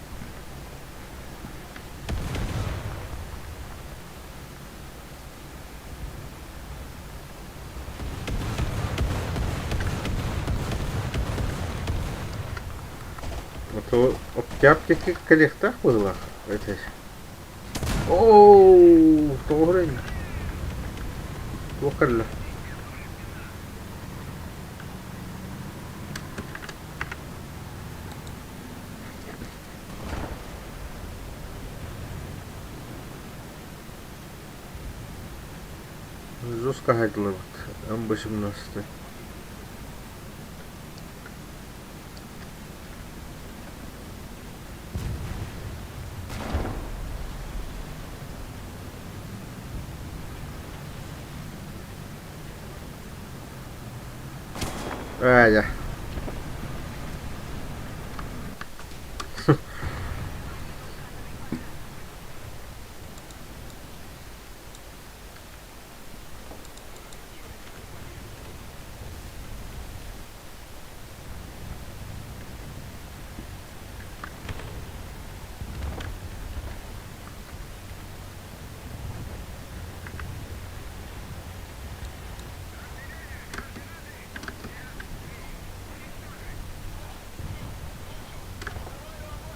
A: Ото октябрь кэлиэхтээх быһыылаах этэ. Оо, тоҕо Туох кэллэ? Жестко хаһайдылыбыт. М18. Аа,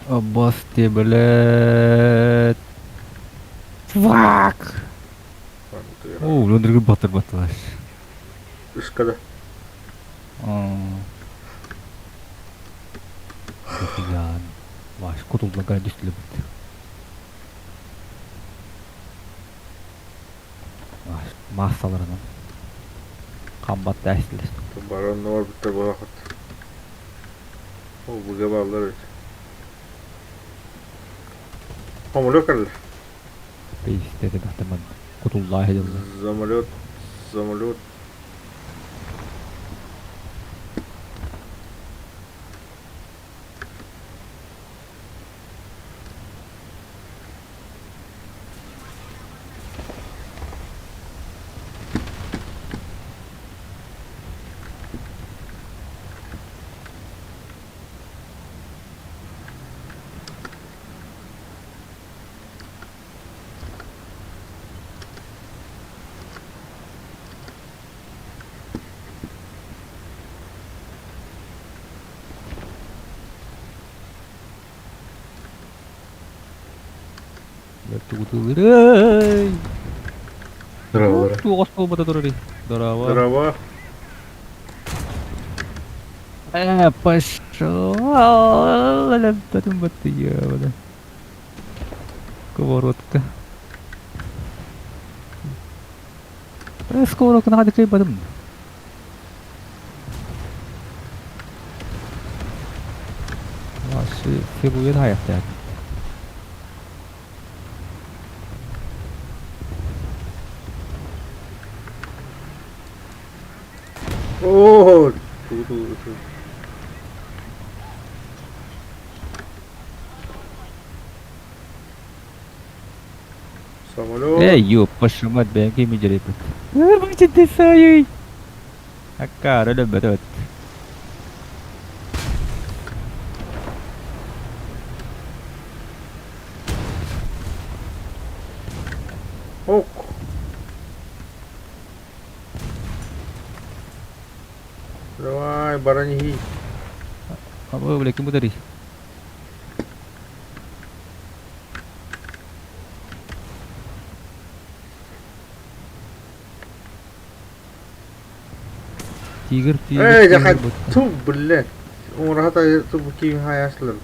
B: Обости, блядь. Fuck! Оо, өндіргі батыр батылаш.
A: Үскада.
B: Дофига. Ваш кутуллан кэлэн түстүлүбүт. Маассаларынан хамбатта эстилэр.
A: Баран барбыттар буолахыт. Ол быга бааллар эбит. Самолет кэллэ.
B: Пейстерин атыман кутуллаа иһэллэр.
A: Самолет, самолет.
B: Тугутулырый.
C: Здорово.
B: Туох остуолбата турарый? Здорово.
A: Здорово.
B: Пошел. Сковородка. Сковородка наҕа кыайбатым. Ваши фигура хайахтаах.
A: Оо, тугу-тугу Самолет.
B: Эй, ёппашымат бэйэм кими дьэрийбит. Ырбычыты Аккаары өлөбөт.
A: Ок. Давай, баран иһий.
B: Абы, бля, ким ударый? Тигр, тигр,
A: Эй,
B: тигр,
A: жаха,
B: бут.
A: ту, блядь. Уҥураһата ту киин хайаслар.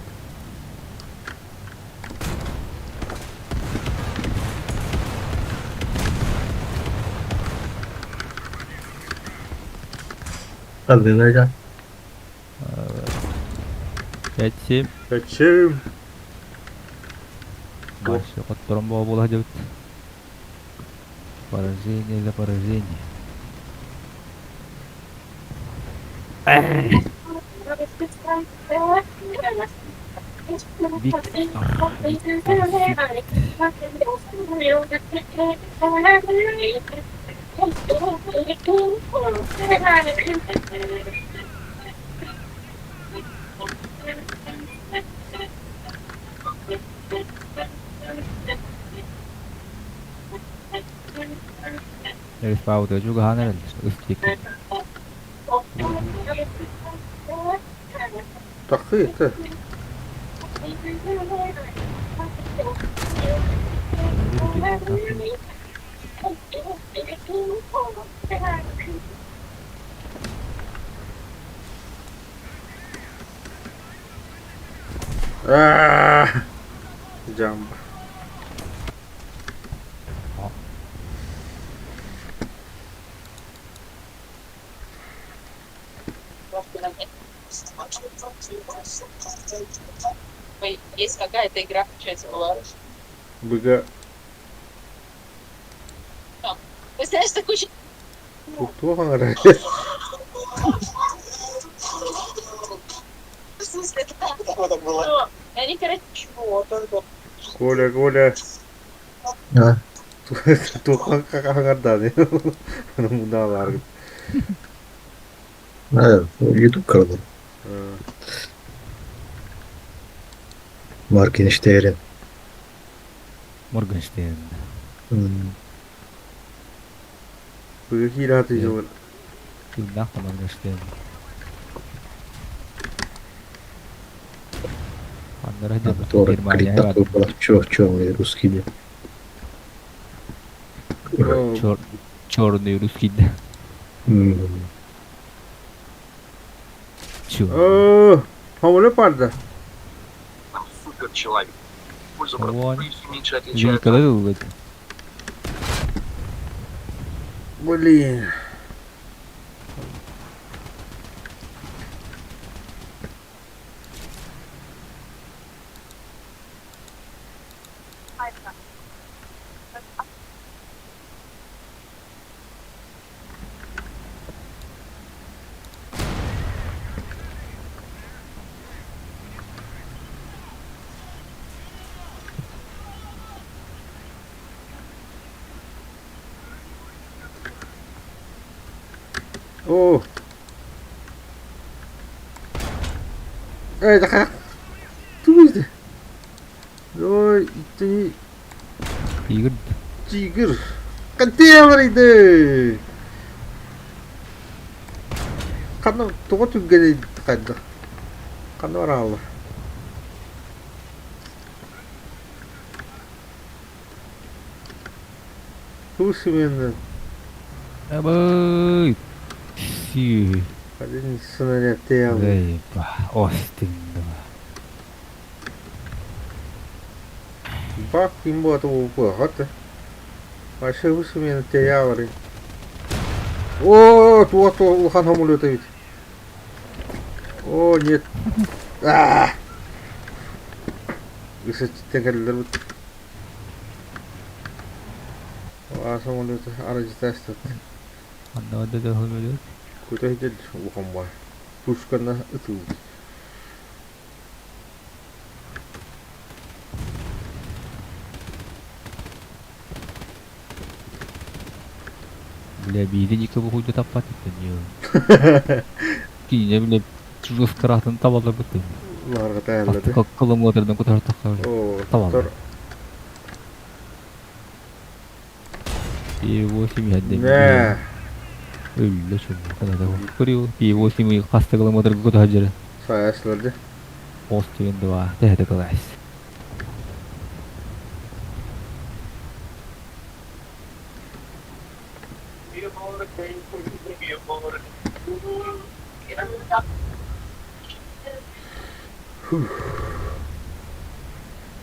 C: Хардыына
B: 5-7.
A: Зачем?
B: Дальше хотторон буола сылдьыбыт. Поражение за поражение. Виктор, Виктор Сид. Респаутыга чугаһаан эрэллэр, ыс диэки.
A: Тахсыы это. Аа, Jump.
D: Ой, есть какая-то игра в чате была.
A: Быга
D: Ты знаешь, такой
A: туох оҥорор?
D: В смысле, это так? Что? И они, короче, чего? Только
A: Коля, Коля.
C: А,
A: Туох хаҥардааны. Мунаалаар.
C: а, YouTube kanalı. Morgenstern.
B: Моргенштерн.
A: Быга киирэ сатыыллар.
B: Тыыннаах да Моргенштерн. Аннара дьэ
C: Который
B: Германия
C: такой был, чё, черный русский дед.
B: Черный русский да. Чё?
A: Оо, самолет барда.
B: Вон. Вилкалар ылбыт.
A: Блин. О! Эй, да Тугуй Ой, ты
B: Тигр.
A: Тигр. Контейнеры! Ханна тоҕо түргэнэй хайдах? Ханна барааллар? Тугу сымыйаннан?
B: Абый! Си.
A: Один снаряд
B: Эй, ба, Остин два.
A: Бак ким буолта буолуохат. Вообще высмена терялары. О, туох улахан самолета ведь. О, нет. А! Ысычтен кэллэр бут. А самолета арыжытастат.
B: Онно да самолет.
A: Куда идет улахан бай. Пушкана ытыл.
B: Бля, биири никого хуйда таппат этен Киine бile жесткаратын табалар бітті.
A: Ларга тәлләде.
B: Кылымлатырдан көтөр тақар.
A: О,
B: Табалар. Пи-8 хәдде.
A: Не.
B: Өллө шул. Канада. Көрү Пи-8 хаста кылымлатыр көтөр жері.
A: Саясыларды.
B: Остин 2. Тәһәтә класс.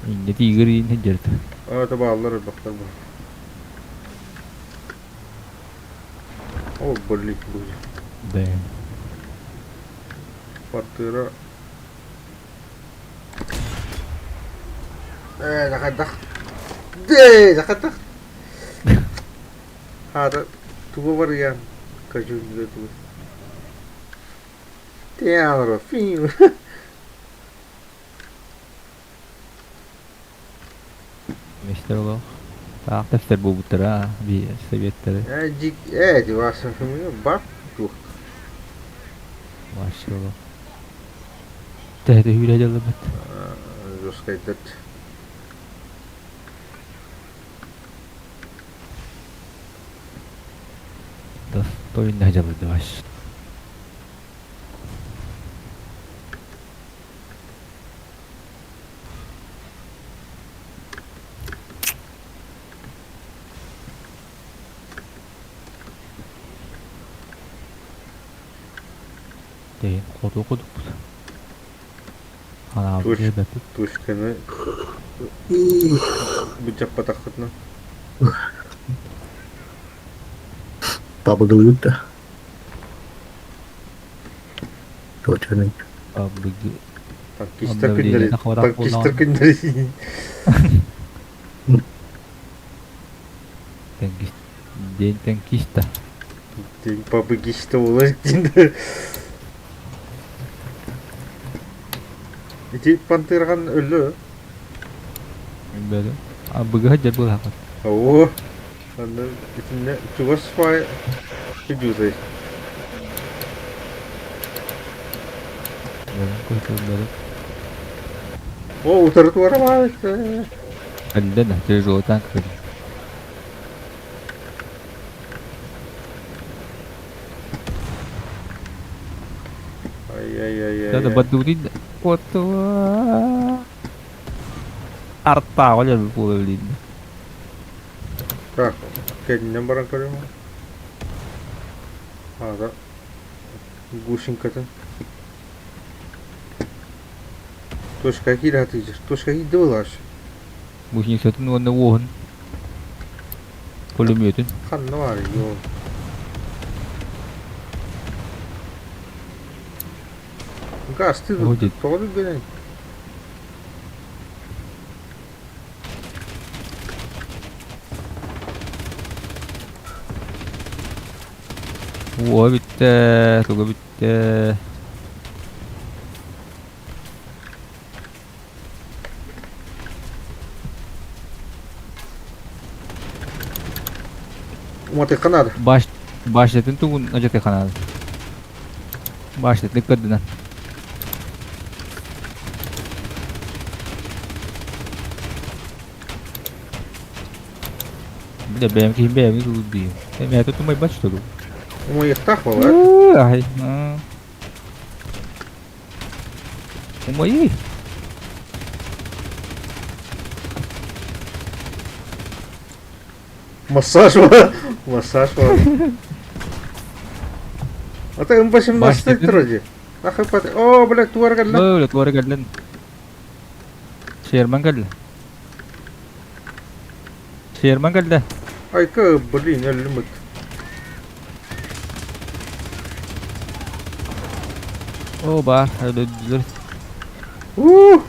B: Инде тигр инде жерді.
A: А, табалар бақтар бұл. О, блин, будет.
B: Да.
A: Квартира. Э, захадах. Дэ, захадах. Хада, тугу бар я. Кажу, не тугу. Театро, фин.
B: Мистер Лох. Так, тәфтер бу буттара, би советтері.
A: Э, дик, э, диваса, бак, тух.
B: Машалла. Тәһәтә хүрә жалыбыт.
A: Жесткайдат.
B: Достойно жалыды баш. Дейін қоду қодук бут. Ана
A: Туш.
B: бәпі.
A: Тушканы бу жаппатахытна.
C: Папа говорит, да. Точно.
B: Абыгы.
A: Танкистер
B: Онда
A: күннери.
B: биле тахварак
A: Танкистер күннери.
B: Танкист. День танкиста.
A: День папыгиста болар дейін. Ити пантырган өллө.
B: Бәле. Абыгы хаджар был хакат.
A: О, анда итинне чугас фай жүзей.
B: Бәле, көтөр бәле.
A: О, утырып барамай.
B: Әлдә тяжелый танк.
A: Ай ай ай ай.
B: Да, бадурин. Котуа. Арта, оля булып
A: Так, кәдиннән баран көрөм. Ада. Гушинкатын. Точка киирэ сатыыр. Точка киирдэ буолааш.
B: Гусеницатын уонна уоһун пулеметун.
A: Ханна баар ёо. Газ ты тоҕо түргэнэй?
B: Уоһа бүттэ, туга бүттэ.
A: Уматыахха наада.
B: Баш башнятын тугун ажатыахха наада. Башнятын кырдынан. Бля, бэйэм киһим бэйэми тулур диим. Эмээтэ тумайбат что ли?
A: Умайыахтаах буолар.
B: Ай. Умайыы.
A: Массаж var. Массаж var. Ата МП-17 вроде. Нахуй пат. О, блядь, туар кэллэ.
B: Бля, туара кэллэн. Шерман кэллэ. Шерман кэллэ.
A: Айка, блин, өллүм
B: О, баар, өлөдүлэр.
A: Уу!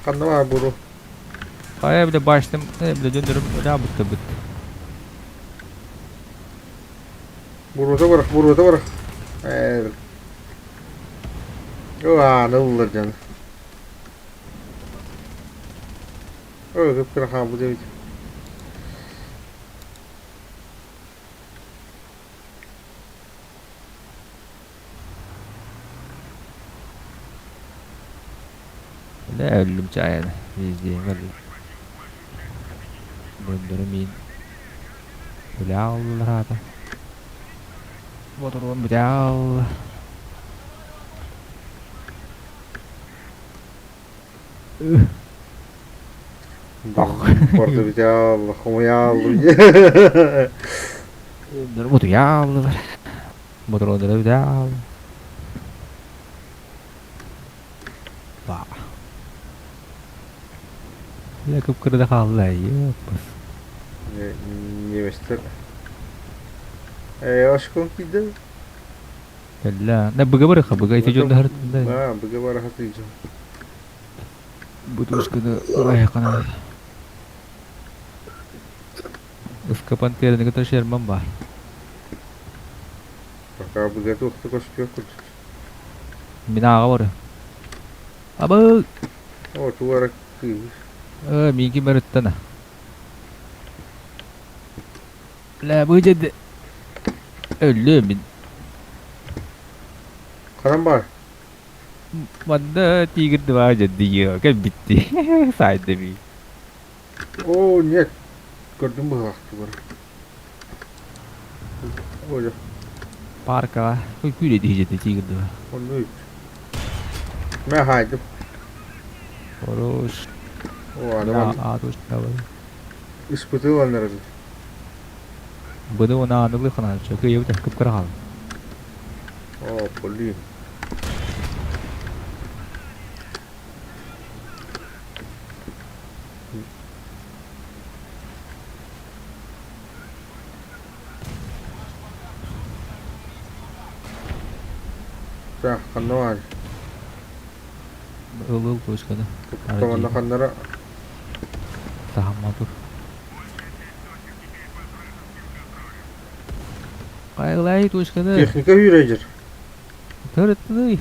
A: Ханна баар буру?
B: Хайа бile баштым, бile döndürüm, öyle бытты быт.
A: Бурута барах, бурута барах. Э. О, ыллар дьон. Ой, кып-кыра хаалбыт эбит.
B: Бля, өллүм чаайаны. Везде өллүм. Дöndürüm мин. Бля, аллар Ботурун бля.
A: Порты битя, хомуя.
B: Бутуяаллар. Ботурун бля. Ба. Бля, кып-кырда хаалла, ёппас.
A: Немецтер. Э, ашкон киде.
B: Кэллэ. На быга барыха, быга ити дьон даһар.
A: А, быга бараха тыйжа.
B: Бутушканы ылайхана. Ыскапан терини кытта Шерман бар.
A: Пока быга туохта көстүө курдук.
B: Мин ааҕа бар. Абы!
A: О, туара кыыс.
B: Э, минки мөрүттана. Бля, бу жеде. Өллү мин.
A: Ханан бар.
B: Манна тигр два жеди кел битти. Сайды би.
A: О, нет. Көрдүм быһаахты бар. Ой,
B: Парка. Кой күле дии жеде тигр два.
A: онну. Мэ хайдым.
B: Хорош.
A: О, адам
B: А, туш давай.
A: испытыланнар.
B: Буну она анылы хана, чөкө ебит кып кыра хал.
A: О, блин. Так, ханна бар.
B: Ыл-ыл точканы.
A: Тоҕонно ханнара.
B: Сахамма тур. Кайлай точканы.
A: Техника үйрәжір.
B: Төрөттү.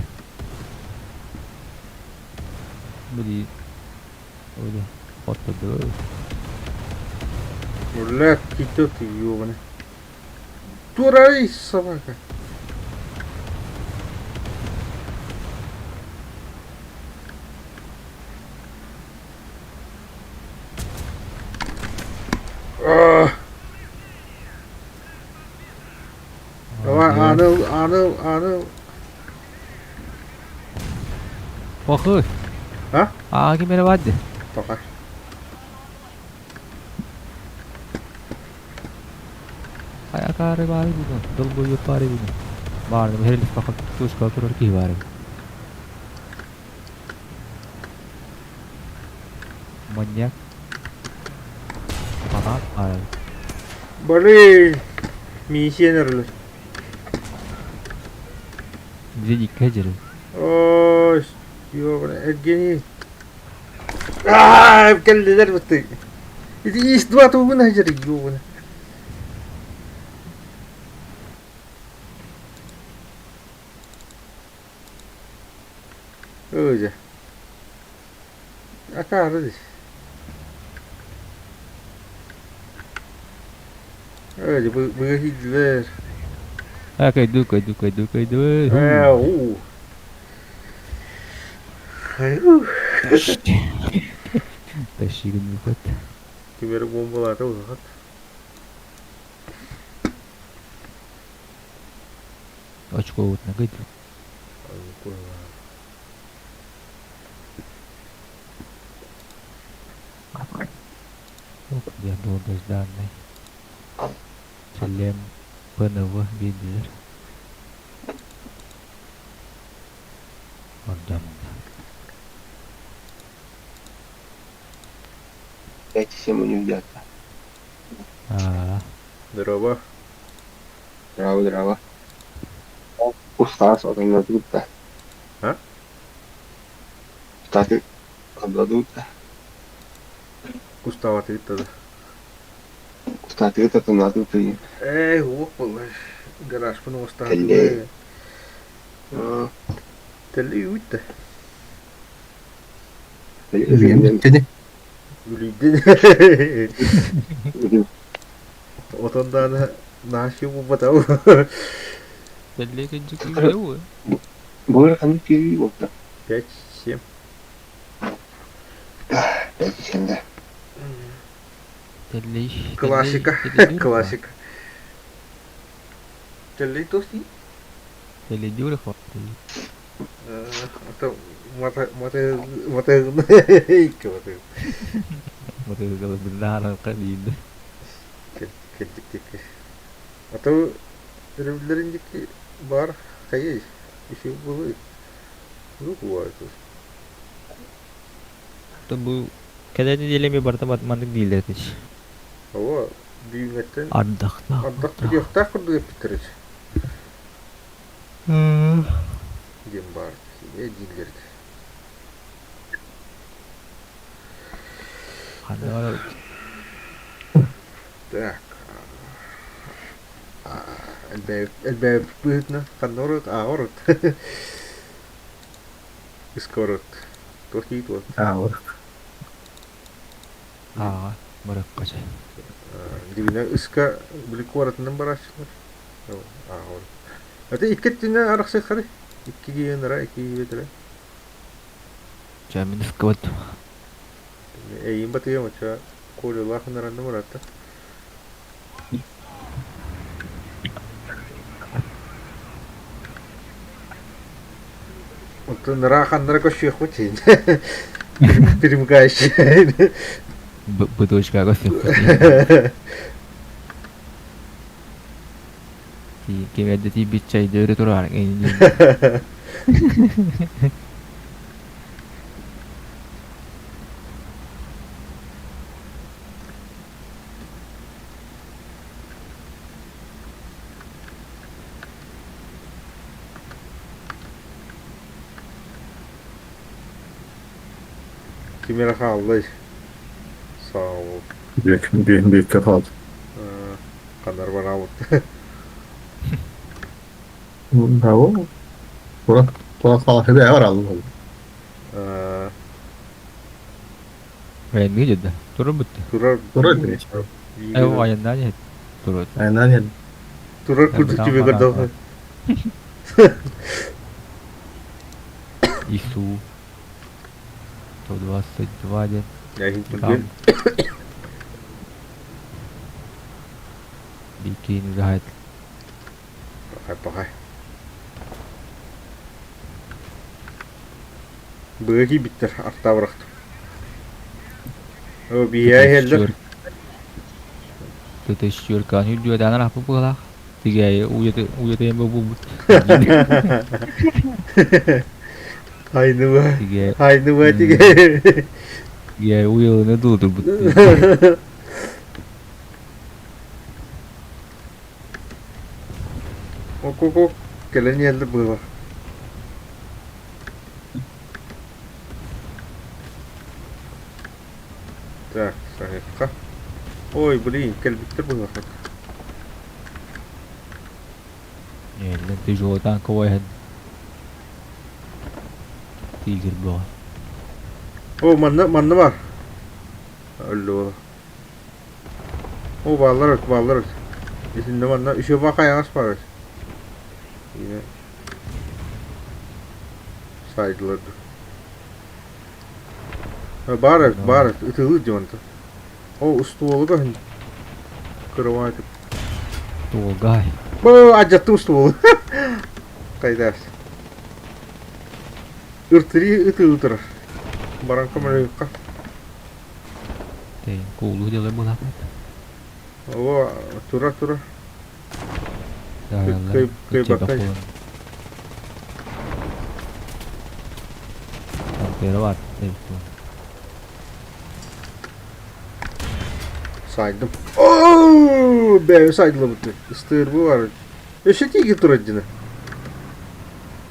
B: Били. Ой, оттоду.
A: Бля, китет ёбаный. Турай, собака. А, Давай, Аныл, Аныл, Аныл.
B: Похуй.
A: А?
B: А, ким эрэ баады.
A: Пока.
B: Айакары баары буду. Долбойот баары буду. Баары, херелис бакып точка турар ки баары. Маньяк. Банан арай.
A: Блин! Миисиэн өрүлэр.
B: Били икки дьэрин.
A: Ой, ёбана, Евгений. Аа, кэллилэр бытты. Ити ис два тугун хажыр ёбана. Ой, Акаары дии. Ээ, быга киирдилэр.
B: А, кайду, кайду, кайду, кайду.
A: Ээ, уу.
B: Тащи гынныппыт.
A: Ким эрэ буомбалаата улахан.
B: Очко уутна кайду. Где долгожданный. Шлем ПНВ биэрдилэр. Ордон.
C: 5-7 у них где-то.
B: Аа.
A: Здорово.
C: Здраво, здраво. Устаас отоннотуutta.
A: А?
C: Устааты отоннотуutta.
A: Кустааватыгыт да.
C: Устаатыгыт отоннотуutta диэн.
A: Ээ, уох буолла. Гаражпын
C: Тэллэй.
A: оҥостаатыбын. Тэллэй үүт да.
C: Үлүйдэн.
A: Үлүйдүн. Отон даҕаны наһаа буолбатаҕым.
B: Тэллэй кырдьык үүнэ
C: Былыр ханнык киһи буолта?
A: 5-7.
C: 5-7 да.
B: Тэллэй.
A: Классика. Классика. Тэллэй туох дии?
B: Тэллэй диир хватит.
A: А то мата мата мата икки
B: Мотоциклы диир.
A: Кырдьык диэки. А то өрөбүллэрин диэки баар хайа еще буолуой. Ну бывает.
B: То бу кэлэр нэдиэлэ барыта маннык дииллэр этич.
A: Ого, бүгүҥҥэттэн
B: Ардахтаах.
A: ардах түһүөхтээх курдук эппиттэр этэ. Диэн баар дииллэр этэ.
B: Ханна
A: Так. Элбээбит быһыытынан ханна орут ааҕа орут. Ыска орут. Туох дии туох.
C: Ааҕар.
B: ааҕа барыкка чэ.
A: Дигинэ ыска били куоратынан барааччылар. Ааҕа орут. Ата икки өттүнэн арахсыаххары. Икки гиэнара, икки гиэтэрэ.
B: Чэ мин ыскабыт.
A: Эйиин батыйам оча Колялаах ынаранным ыраатта. Оттон ыраах аннара көрсүөхпүт син. Примыкающий.
B: Быточка көрсүөхпүт. Ким эрдэ тиийбит чайда өрө тураар
A: Ким эрэ хааллай? Саал.
C: Бүөк, бүөк, бүөккэ хаалды.
A: Ханар бараабыт.
C: Браво. Тура, тура хаалла бэйэ барааллы.
B: Эмиэ деді. Турар бүттэ.
A: Турар.
C: Турар дии.
B: Ээ айаннаан иһит. Турар.
C: Айаннаан иһит.
A: Турар курдук түбэ көрдөөх.
B: Ису. 122 диэн.
A: Яхин
B: Бикини заһайт.
A: Пахай, пахай. Быга киирбиттэр артаабырахтым. О, биһиэхэ иһэллэр.
B: Тытыш чүөркаан үрдүөдээн арааппыт быһалаах. Тигээйи уйатыйан буолбут.
A: Айнуба.
B: Тигээ
A: Айнуба тигээ.
B: Я уйалына дылы турбут.
A: Ок-ок-ок, кэлэн иһэллэр быһыылаах. Так, саһыахха. Ой, блин, кэлбиттэр быһыылаах.
B: Неллен тяжелый танковый иһэн тигр бөҕө.
A: О, манна, манна бар. Өллө О, бааллар эбит, бааллар эбит. Итиннэ манна үчүгэй хайаҕас баар эбит. Сайдылар Баар эбит, баар эбит. Ытыылыыр дии онто. О, устуолу көһүн. Кырабаайтык.
B: Туолгай.
A: Бу адьаттым устуолу. Кайдаас. Ыртырыы ытыылы турар. Баран көмөлөһүөххэ.
B: Тэйин куулу делай буолааппыт.
A: О, тура тура.
B: Дайаллар
A: Кыйбакка.
B: Пантера бар.
A: Сайдым. Оо, бэйэ сайдылабыт. Ыстыыр бар. Өссө тиги турар дьина.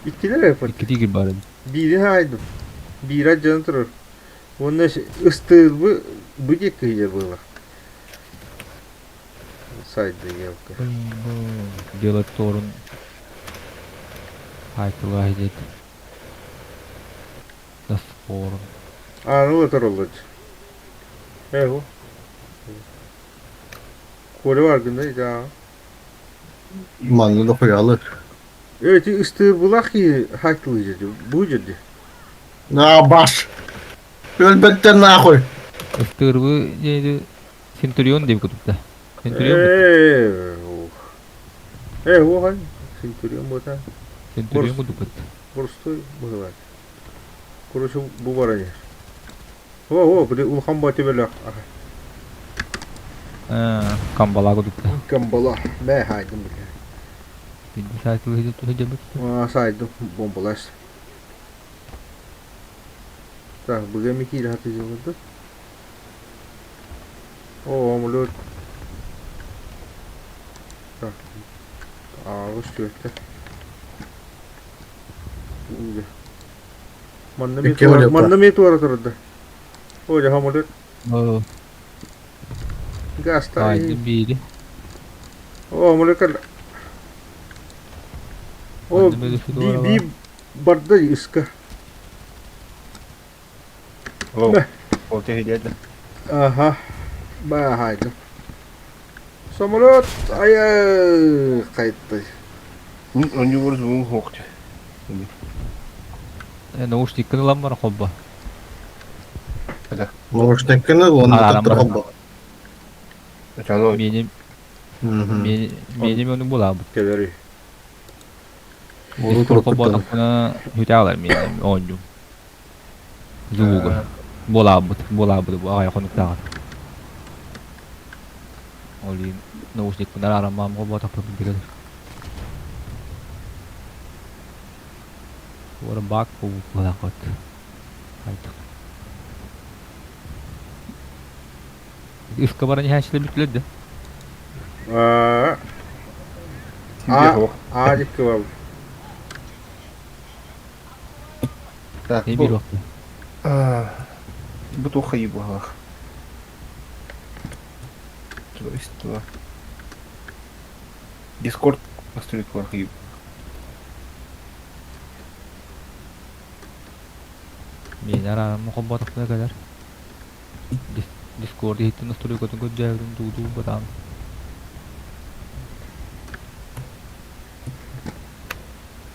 A: Иккилер эппит.
B: Икки тигр бар.
A: Биирин айдым. Биир дьон турар. Уонна ыстыырбы бу диэки кыйар буолар. Сайды елка.
B: Делать торун. Айтылай дед. Даспорун.
A: А, ну это роллач. Эго. Коля бар гында да.
C: Манна да хуялы.
A: Эти ыстыырбылах ки хайтылы жеди. Бу жеди.
C: На баш. Өлбөттөр нахуй.
B: Ыстыырбы диэди Центурион деп кутупта. Центурион.
A: Э, э, оған Центурион бота.
B: Центурион кутуппут.
A: Борстой быһылаат. Короче, бу бар ани. О, о, били улахан ба төбөлөөх.
B: Камбала кутупта.
A: Камбала. Мэ хайдым били.
B: Бинди сайтылы хидебит.
A: А, сайдым бомбалас. Так, бүгін мекейлі хаты жолды. О, амулет. Так. Ағыз түөттер. Манна
C: Икки амулет
A: манна ме туара турда. О, жа амулет.
B: О,
A: Гаста.
B: айды бири.
A: О, амулет кал. О,
B: Манна ме
A: би би барда иска.
E: Алло. Ол tehlikeli.
A: Аха. Ба хайды. Самолет ай кайтты.
E: Önce burası bunun hooktu.
B: Наушниккын ылан бар хобба.
C: Наушниккын онно
B: Арам
C: таптыр
B: бар.
C: хобба.
E: Чано
B: Менем менем оны булабыт.
A: Келери.
C: Уру
B: Дискор
C: туруп
B: хобба
C: кыттан.
B: тахына хүтәалар менем онжум. Зугу. Булабыт, булабыт бу агай конуктагы. Олин наушниккын арам мам хобба тахпы билер. Ора бак бу булакот. Айтык. Иска баран хәшле бүтләде.
A: А,
E: А.
A: а дикки бар.
E: Так.
B: Не бир вакыт.
E: Бу тоха ебалах. То есть то. Дискорд построить архив.
B: Мен арам хобба тахпы кадar. Дискорд хиттен настройкатын көдәгән дуду батам.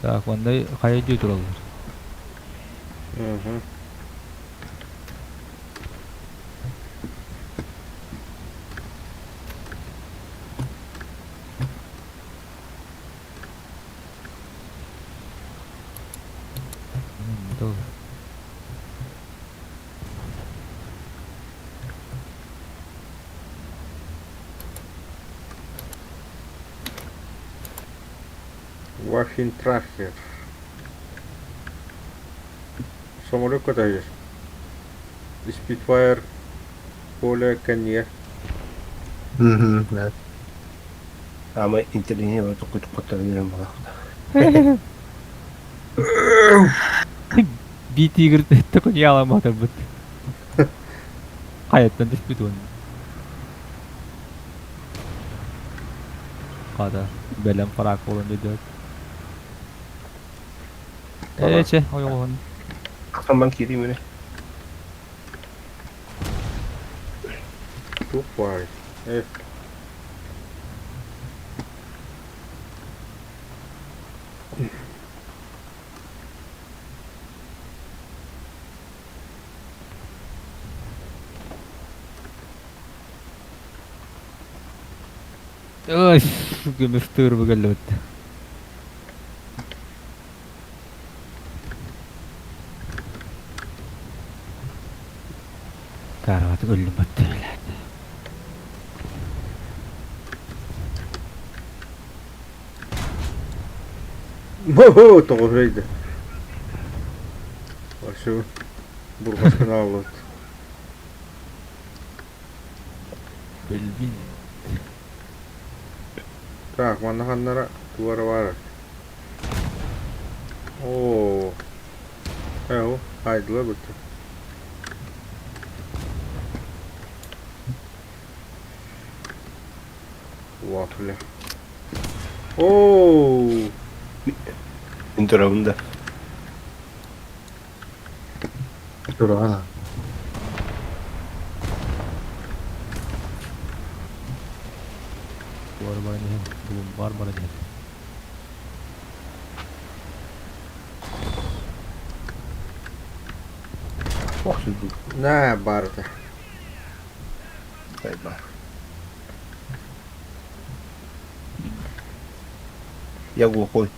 B: Так, мындай кая жүй туралар.
A: Мгм.
B: Тоже.
A: Ваффентрахер. Самолет көтәгер. Spitfire поле кэннигэр.
C: Мгм.
E: Аамай интэриэһинэй бар тукку-туккуттан үөрэн буолаахта.
B: Бии тигр токуньяла батырбыт. Хайаттан түспүт уонна. Хата, бэлэм фраг буолан дойдуот. Ээ, чэ, ойоҕоһун.
E: Хасан киириим эрэ.
A: Туох баарый? Э.
B: Ой, көмүс тыырбы кэллибит. Караваты өллүм баттı
A: Бу тоҕо Вообще бурҕаскын ааллыбыт.
B: Билбин.
A: Так, манна ханнара туора баар. Оо. Ээ, хайдылар бытты. Вафля. Оо.
E: Мин турабын да.
C: Тураҕын.
B: Бар баран иһэн, бүгүн бар баран иһэн.
E: Ох, сүрдүү.
A: Наа баар этэ.
E: Сайба. Я глухой.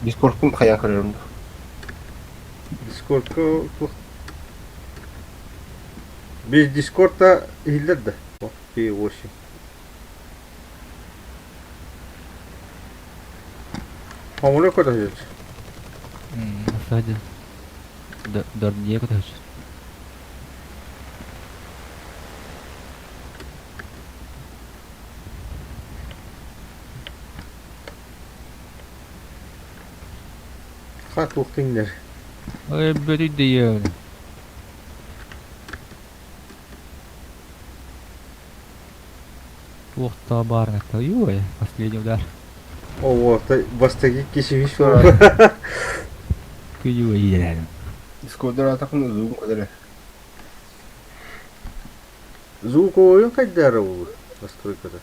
E: Дискордкун хайаан көрөрүм да.
A: Дискордка туох Без Дискорда иһиллэр да? P8. Хомуна көтөһүт.
B: Сади. Дорнье көтөһүт.
A: Ха туох тиҥнэр.
B: Ой, бөтүй дейен. Туохта баарына ой, последний удар.
A: О, бастакы кишимиш
B: Күнү иирэн.
E: Дискордер атакын звук көдөрө.
A: Звук ойун хайдара булur настройкада.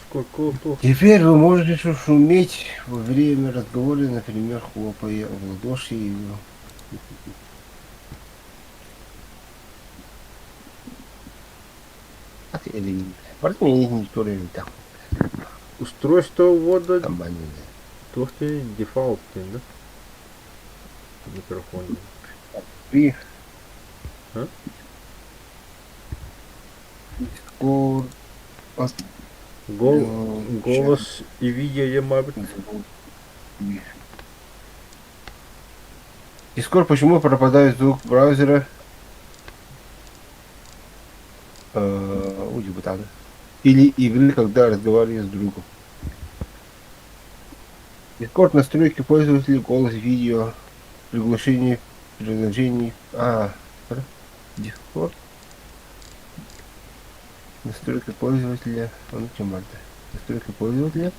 A: Сколько
E: Теперь вы можете шуметь во время разговора, например, хлопая в ладоши и
A: Устройство ввода туох дефолт да? Микрофон.
E: При.
A: А? Гол, голос и видео я мабуть.
E: Дискорд, почему пропадает звук браузера? Или игры, когда разговариваю с другом. Дискорд настройки пользователя, голос, видео, приглашение, приложений. А, Дискорд. Настройки пользователя. Он чем это? Настройки пользователя.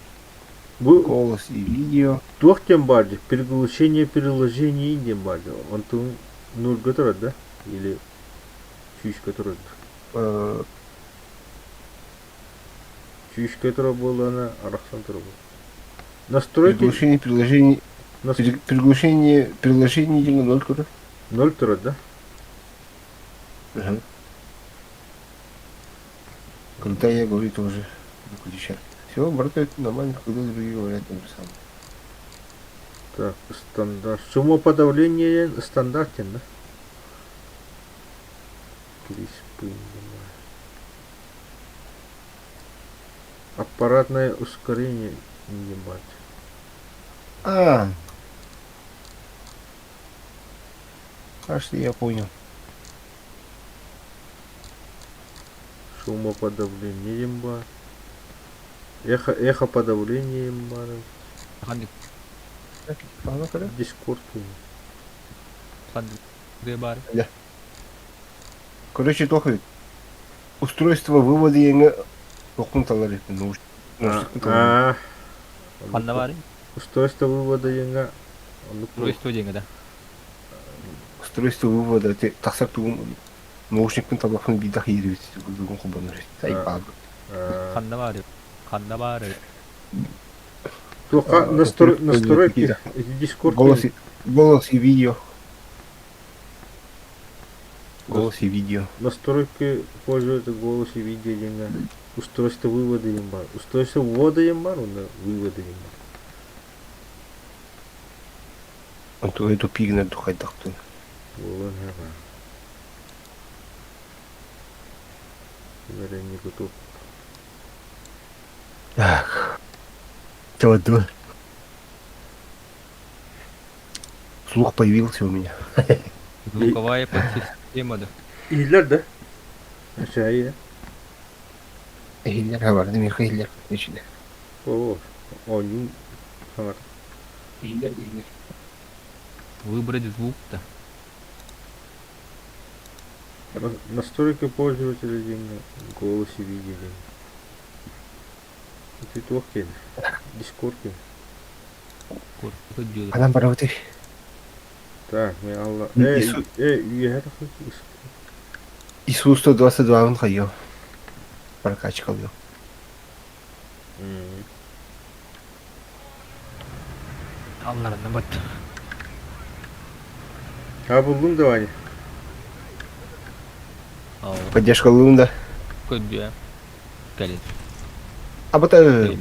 E: Голос и видео.
A: Туох тем барды, приглашение приложений диэн барды. Онтун нурга турар да? Или сүүскэ турар Сүүскэ турар буоллаҕына арахсан турар Настройки...
E: Приглушение приложений...
A: Нас...
E: Приглушение приложений диэн ноль турар.
A: Ноль турар, да?
E: Угу. Когда я говорю тоже выключать. Все, работает нормально, когда другие говорят то же самое.
A: Так, стандарт. Шумоподавление стандартен, да? Криспы. Аппаратное ускорение ебать.
E: А. Кажется, я понял.
A: Шумоподавление имба. Эхо, эхоподавление имба.
B: Ханнык
A: Дискорд.
B: ханнык баар.
E: Короче, туох эбит. Устройство вывода диэҥҥэ туохпун талар эбиппин, наушникпын талар.
A: А,
B: Ханна баарый?
A: Устройство вывода диэҥҥэ оннук
B: Устройство диэҥҥэ да.
E: Устройство вывода ити тахсар тугум наушникпын таллахпын биирдэх иирибит тугун холбонор айбаабыт.
B: Ханна баарый? Ханна баарый?
A: Туохха настройки Дискорд
E: Голос и, голос и видео. Голос и видео.
A: Настройки пользователя голос и видео диэҥҥэ устройство вывода диэн баар. Устройство ввода диэн баар уонна вывода диэн баар.
E: Онтугай тупигнер духайдахтын.
A: Буолан баар. Не готов.
E: Так. Чего Слух появился у меня.
B: Звуковая подсистема да.
A: Иһиллэр да? Чай
E: Иһиллэр хабарды миэхэ иһиллэр ичинэ.
A: О, оонньуу саҥата.
E: Иһиллэр иһиллэр.
B: Выбрать звук-то.
A: Настройки пользователя диэҥҥэ голос и видео диэн. Ити туох диэн? Дискорд диэн.
E: Анан барабытый.
A: Так, мен алла... Э, э, үөһэ тахсыбыт.
E: Ису 122-ын хайыам. Прокачкалыам.
B: Алларына бат.
A: А буллуҥ да Ваня?
E: Поддержкалыым да.
B: Көрдүө. Кэлин.
E: Абата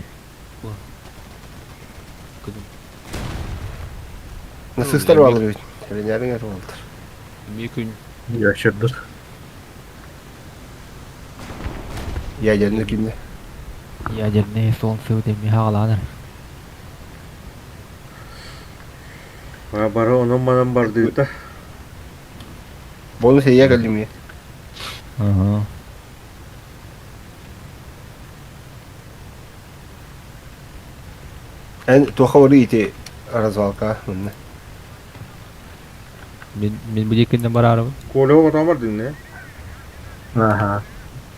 E: Насыстар баалар эбит. Тэринээриҥ эр буолтар.
B: Эмиэ күн.
C: Ящердыр.
E: Ядерный кимне?
B: Ядерный солнце эмиэ хаалаанар.
A: А бары онон-манан бардыыта.
E: Бонус эйэ кэллим
B: Ага.
E: Эн туохха барыы ити развалка манна?
B: Мин мин бу диэкиннэн бараарыбын.
A: Коля оҕотоон бардыҥ не?
C: Аха.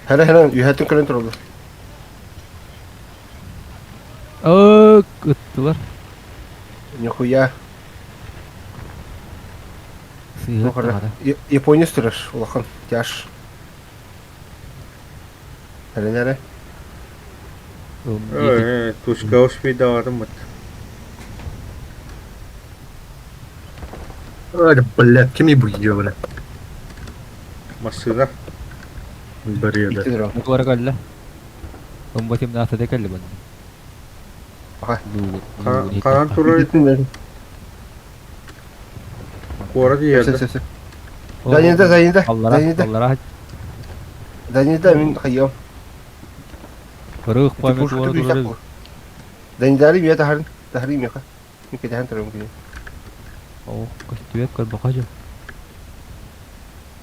E: Хара хара үһэтин көрөн тураллар.
B: Ок, ыттылар.
E: Нихуя.
B: Сыыһа ыттаҕына.
E: Япония турар улахан тяж. Эрэ
A: Э, тушка успейдаватым бут.
C: Ой, блядь, ким ебу бля?
A: Массыына.
C: Бреда.
B: Туора кэллэ. Ымба 17 кэллэ банда.
A: Хаан турар куорат иһэрдэ.
E: Занята, занята,
B: Аллара,
E: занята.
B: аллара.
E: Занята мин хайыам.
B: Кырыых память туора турар.
E: Занятары мия тахарын, тахары миэхэ. Мин кэтэһэн турабын кини.
B: Оо, көстүбэт көрбөхө дьэ.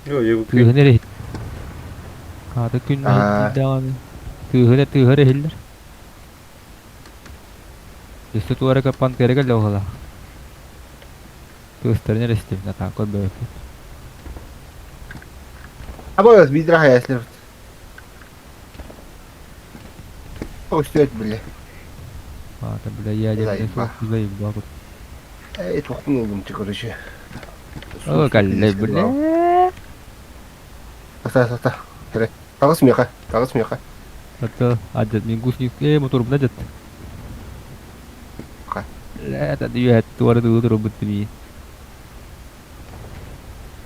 A: Йо, ебу
B: Тыаһын эрэ иһит. Аата күн даҕаны. Тыаһын тыаһар иһиллэр. Өссө туора каппан кэрэ кэллэ оһолаах. Тыастарын эрэ истэбин, атаан көрбөппүт.
E: Абы биир хайаслар. Өстүөт биле.
B: Аата бля ядерный суох заебал.
E: Эй, туохпун ыллым ти короче.
B: О, кэллэ бля.
E: Ата, ата, кэрэ. Таҕыс миэхэ, таҕыс миэхэ.
B: Ата, адьат мин гусник, э, моторбун адьат.
E: Ха.
B: Лэ, тады үөһэт туора туу турбут тими.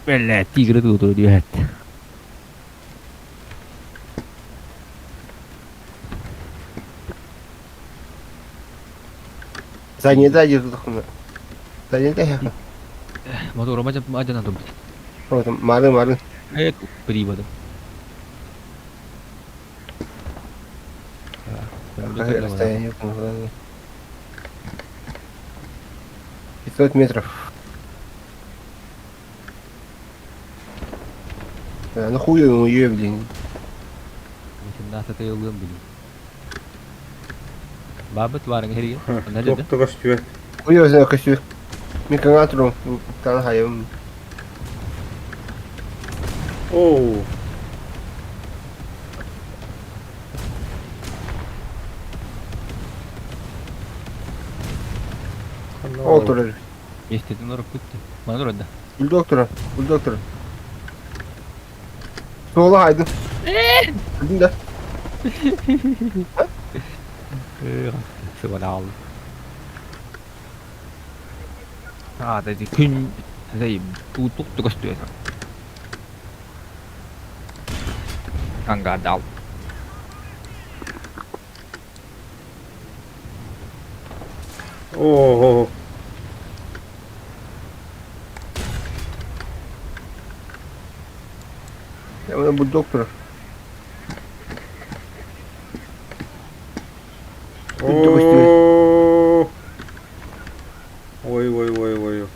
B: Бэлэ, тигры туу туру үөһэт.
E: Занята дьылдахына. Занята яха.
B: Моторум адьат турбут.
E: Марын, марын.
B: Э, приводом.
E: Расстояние 500 метров. Да, ну хуй он ее, блин.
B: 18 ылыам билим. Бабыт барың херге. Онда
A: Туох
B: деді.
A: да көстүбэт.
E: Хуй его знает, костюм. Микронатору танхайым.
A: Оу.
E: Ол турар.
B: Местетин ұрып кетті. Мана тұрады.
E: Бульдог турар. Бульдог турар. Суола айдын. Билдим да.
B: Сыбана алды. А, да күн туутук көстүөсөң. Ангардал.
A: Оо.
E: Я бульдог турар.
A: Оо. Ой ой ой ой.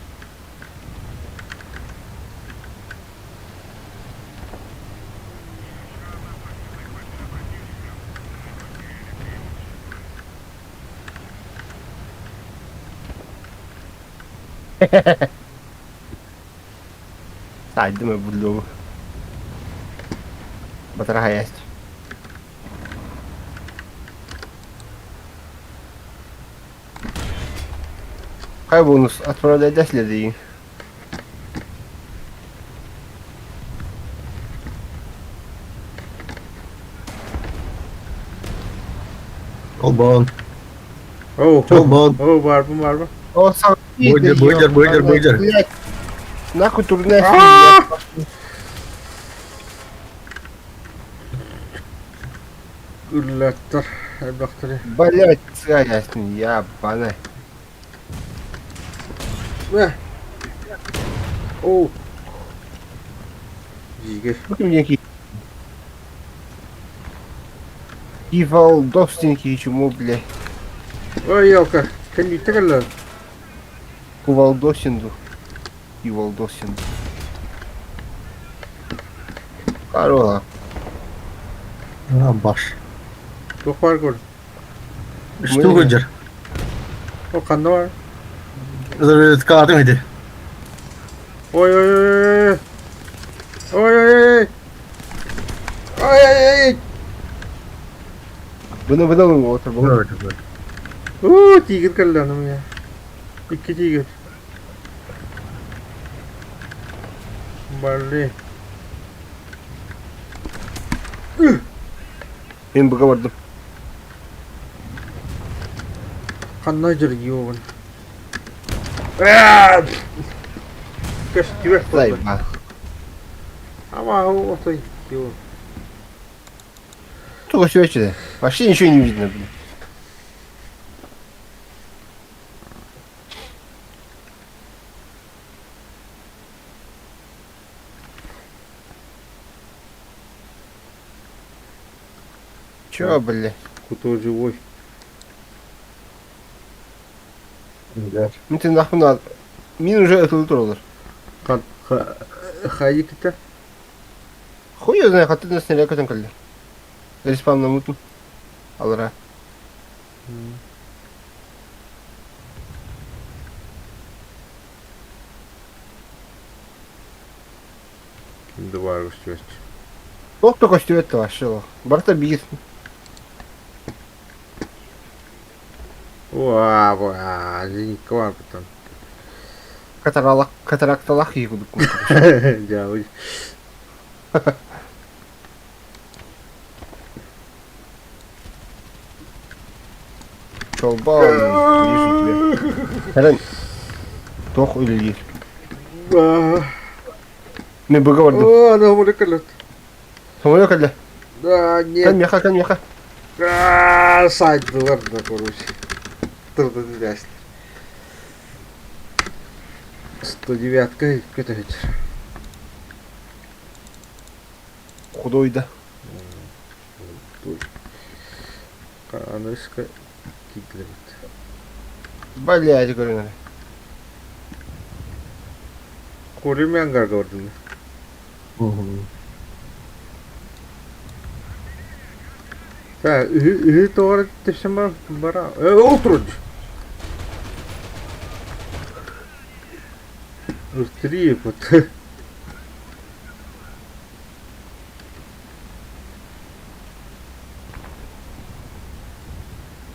E: Сайдым бульдогу. Батараха есть. Хай бонус отправляй до следы.
C: Холбон.
A: Оу.
C: Холбон.
A: Оу барбын барбын.
E: О, сам.
C: Бургер, бургер, бургер, бургер.
E: Блядь. Нахуй турная хуйня.
A: Үллэттэр элбэхтэри.
E: Блядь, ясный, я бана.
A: Бэ. Оу. Жигер.
E: Сколько мне ки? Кивал достенький чему, блядь.
A: Ой, елка, кэнниттэ кэллэ.
E: Кувалдосинду. Кивалдосинду. Корола.
C: А, баш.
A: Туох баар көр.
C: Что гыдер?
A: О, ханна баар.
C: Каатын иди.
A: Ой ой ой ой ой ой ой ой ой
E: Бұны бұны отыр бұл.
A: Уу, тигр кэллэ ону я. Икки тигр. Блин.
E: Мен бұға бардым.
A: Ханна дьэргиобун. Көстүбэт буолла.
E: Заебал.
A: Ама отой йоо.
E: Только все сюда. Вообще ничего не видно, блин. Чё, бля?
A: Куто живой.
C: Да.
E: Ну ты нахуй надо. Мин уже это туралар.
A: Хайыкта.
E: Хуй я знаю, хаты на снаряд көтөн кэллэ. Респам намутун. Алра.
A: Два көстүбэт.
E: Туох да көстүбэт вообще. Барыта биир.
A: Уа, уа, зенитка бар потом.
E: Катаралак, катаракталах курдук.
A: Дьэ,
E: Чолбон, вижу тебя. Харан, туох үлэлиир. Мен быга бардым.
A: О, ана умура кэллэ.
E: Самолет кэллэ.
A: Да,
E: Кэл
A: нет.
E: меха, кэл меха.
A: Сайдылар да, короче. Турда түбэс. 109-ка көтөһүт.
E: Худой да.
A: Аныгыска киирдилэр
E: Блядь, көрүҥ эрэ.
A: Куриме ангарга бардым. Та үһү үһү тоҕо тэпсэн бара бара ол турар Ыртырыы вот.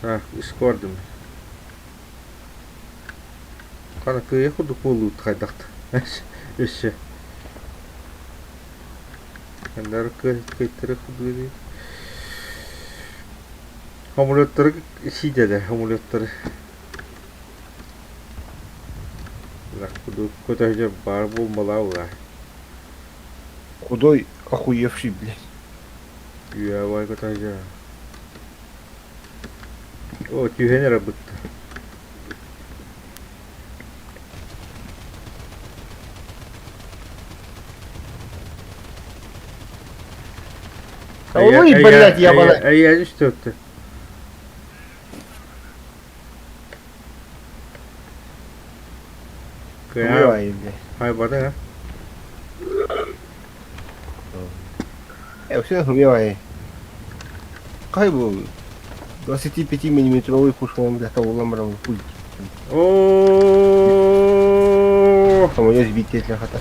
A: Так, искордум. Хана кыайа курдук буолуут хайдахта. Өссө. Ханнары кыайтары курдук Самолеттары сиидэлэ, самолеттары. Куда баар буолмалаа
E: Худой охуевший, блядь.
A: Үө көтө О, түһэн эрэ бытта.
E: Ой, блядь, ебаная.
A: Эйэ, үстөттө.
E: Ой, блядь.
A: Хайбата,
E: Все убивай. Кай был 25-миллиметровый пушка, блядь, того ламбрал пульт.
A: О,
E: Самолет сбит, если хата.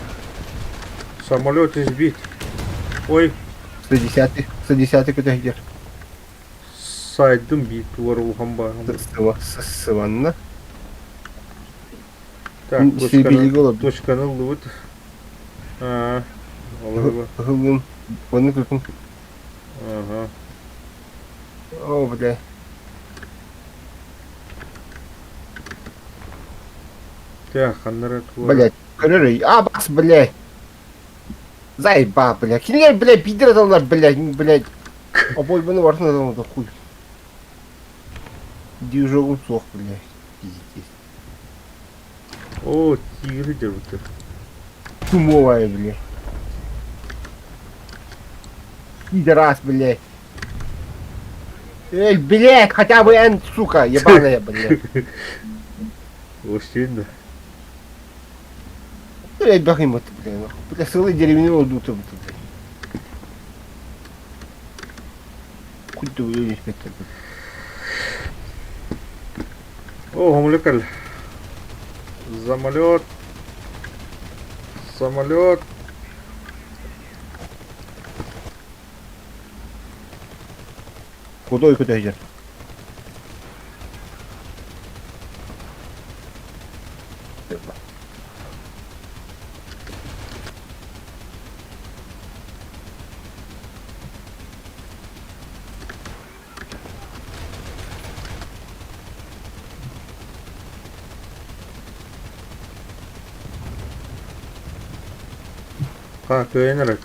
A: Самолет избит. Ой.
E: 110 110 көтө сылдьар.
A: Сайдым бит туар улахан баар.
E: Сыванна.
A: Так, точканы, точканы ыллыбыт. Аа,
E: Ыһыллым. Оны күкүн.
A: Ага.
E: О, бля.
A: Так, ханнара туар.
E: Блядь, көрөр. А, бас, блядь. Заеба, блядь. Кинилэр, блядь, пидор аталлар, блядь, блядь. Обойбаны барытын аталлар, хуй. Движогум суох, блядь. Пиздец.
A: О, тигры дербүттэр.
E: Тумовая, блядь. Пидорас, блядь. Эй, блядь, хотя бы Н, сука, ебаная, блядь.
A: Ощущение.
E: Блядь, бахим это, блядь, нахуй. Бля, сылы деревню идут, блядь. Хуй ты уедешь, блядь, блядь.
A: О, гомлекаль. Самолет. Самолет.
E: Худой куда идет?
A: Ha, кыайан эрэр.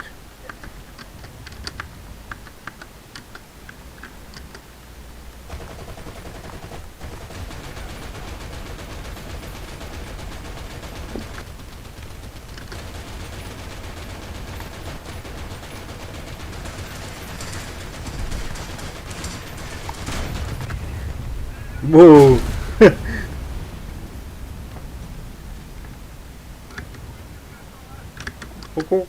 A: Бу. Ку-ку.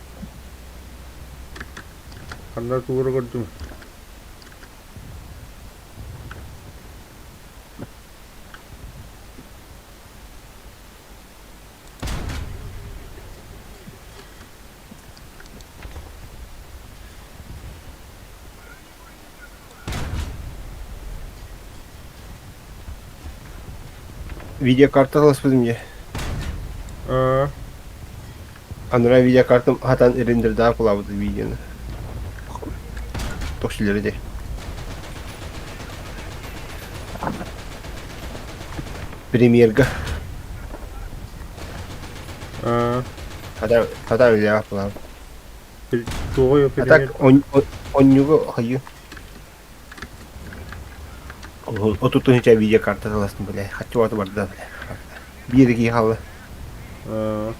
A: Ханна тугура көрдүм.
E: Видеокарта ыласпытым дьэ.
A: Аа.
E: Анараа видеокартам хатан рендердаах кулаабыт видеоны. Тохсилери дэ. Премьерга.
A: Аа.
E: Хата хата үлэҕэ кулаабыт.
A: Тугуй
E: А так онньугу хайы. 30 тыһыынча видеокарта ыластым бля. Хаччы барда бля. Биир киһи хаалла.
A: Аа.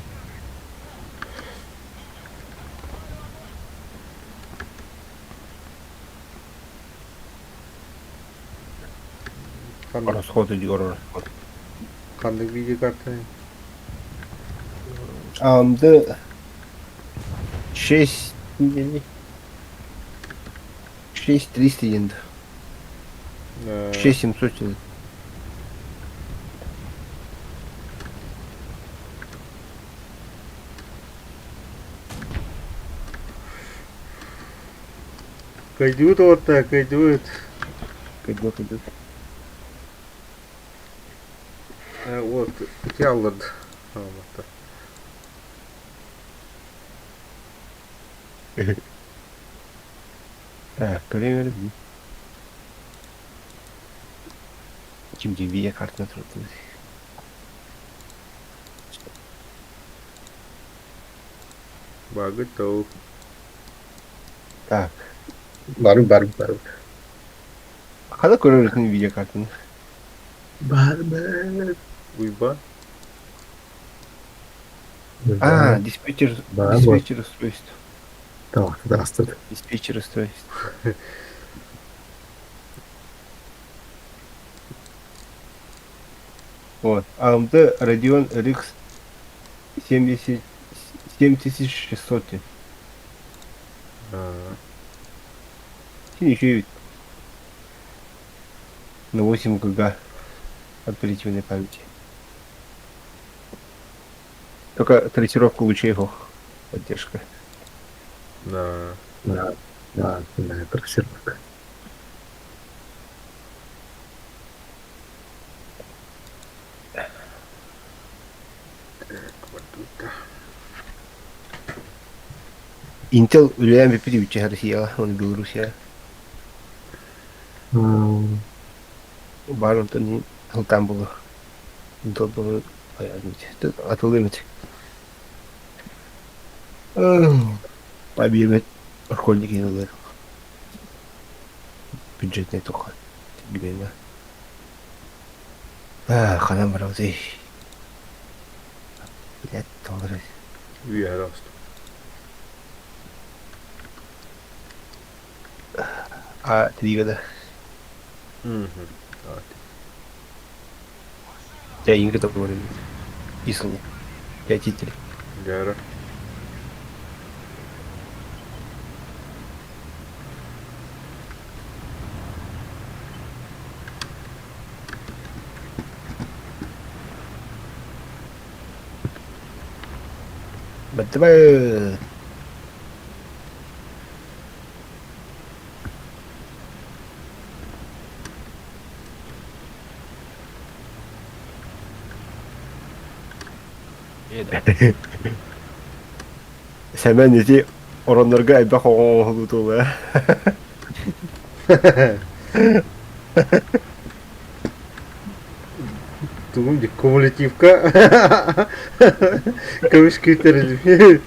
A: Ханнык
E: Расходы дии расход.
A: ханнык видеокартаны?
E: AMD 6 6300 диэн 6700 диэн.
A: Кыйдыбыт уота, кыйдыбыт.
E: Кыйдыбыт, кыйдыбыт.
A: Вот, ити алларда. Алларда.
E: Так, көрөм Ким дии картына турдун.
A: Багыт тау.
E: Так.
C: Бар бар бар.
E: Хана көрөрүн видеокартаны?
C: Бар бар.
A: Уйба.
E: А, диспетчер, диспетчер устройств.
C: Так, здравствуйте.
E: Диспетчер устройств. Вот. AMD Radeon RX 70 7600. Еще на 8 ГБ оперативной памяти. Только трассировка лучей его поддержка.
A: Да.
C: Да, да, да, трассировка.
A: Так, вот тут.
E: Intel үлэлээн бүппүт үччэ Россияҕа, уонна Белоруссия. Баар онтон ылтаан буолуо. Intel буолуо атылыы эмит. Победит школьники ылар. Бюджетный тоха. Билена. Ханан барабытый. Блядь, доллары.
A: Үөһэ таҕыста.
E: А, 3 года.
A: Мгм.
E: Я инга договорен. Ислу. Пятитель.
A: Дьара.
E: Давай. Сэмэн ити ороннорго элбэх оҕо оҥоһулутула.
A: Тугум дии кумулятивка көмүс күүтэрин.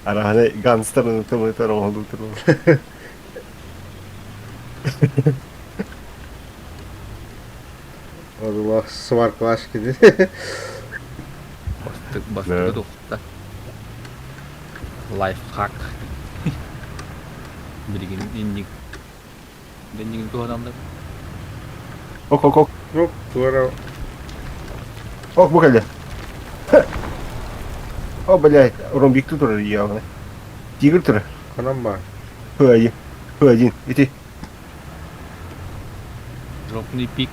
E: Араһаны ганстарын тымытар оҥоһулутула.
A: Одулаах сваркалаш кини.
B: Бастык бастыгы тухта. Лайфхак. Билигин инник Деннигин туһаналлар.
E: Ок ок ок.
A: Ну, туора.
E: Ок бу кэллэ. О, блядь, ромбикты турар явно. Тигр турар.
A: Ханан баар.
E: Х1. Х1. Ити.
B: Дропный пик.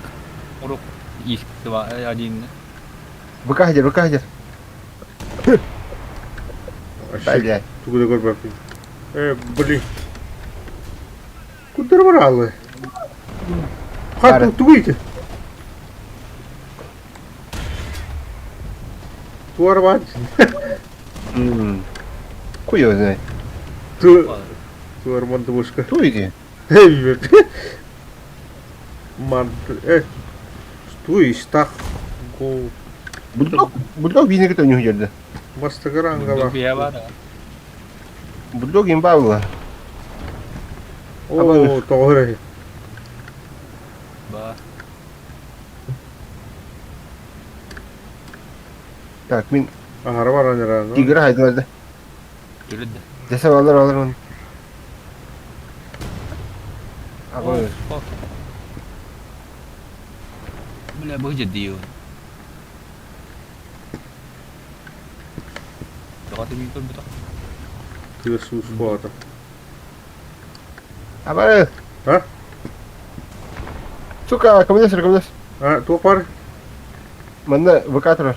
B: Урок есть два, один.
E: ВК где, ВК где? Блядь.
A: Тугу да көрбөппүн. Э, блин. Куддар бараалы. Хат тугу ити? Туар баар.
E: Хуй его знает.
A: Туар мантыбушка.
E: Ту иди.
A: Мант... Э, ту истах гол.
E: Бульдог, бульдог биини кытта үнүһү дьэрдэ.
A: Бастакы рангалаах.
E: Бульдог имба була.
A: Оо, тоҕо эрэ.
B: Ба.
E: Так, мин
A: Аһара баран эрэ.
E: Тигр хайдылар да. Десе алар алар он. Абы.
B: Бля, быһдьа дии. Тоҕо мин көрбөтөх.
A: Тыас уус буолата.
E: Абары!
A: А?
E: Сука, көмөлөс, көмөлөс.
A: А, туох бар?
E: Манна ВК турар.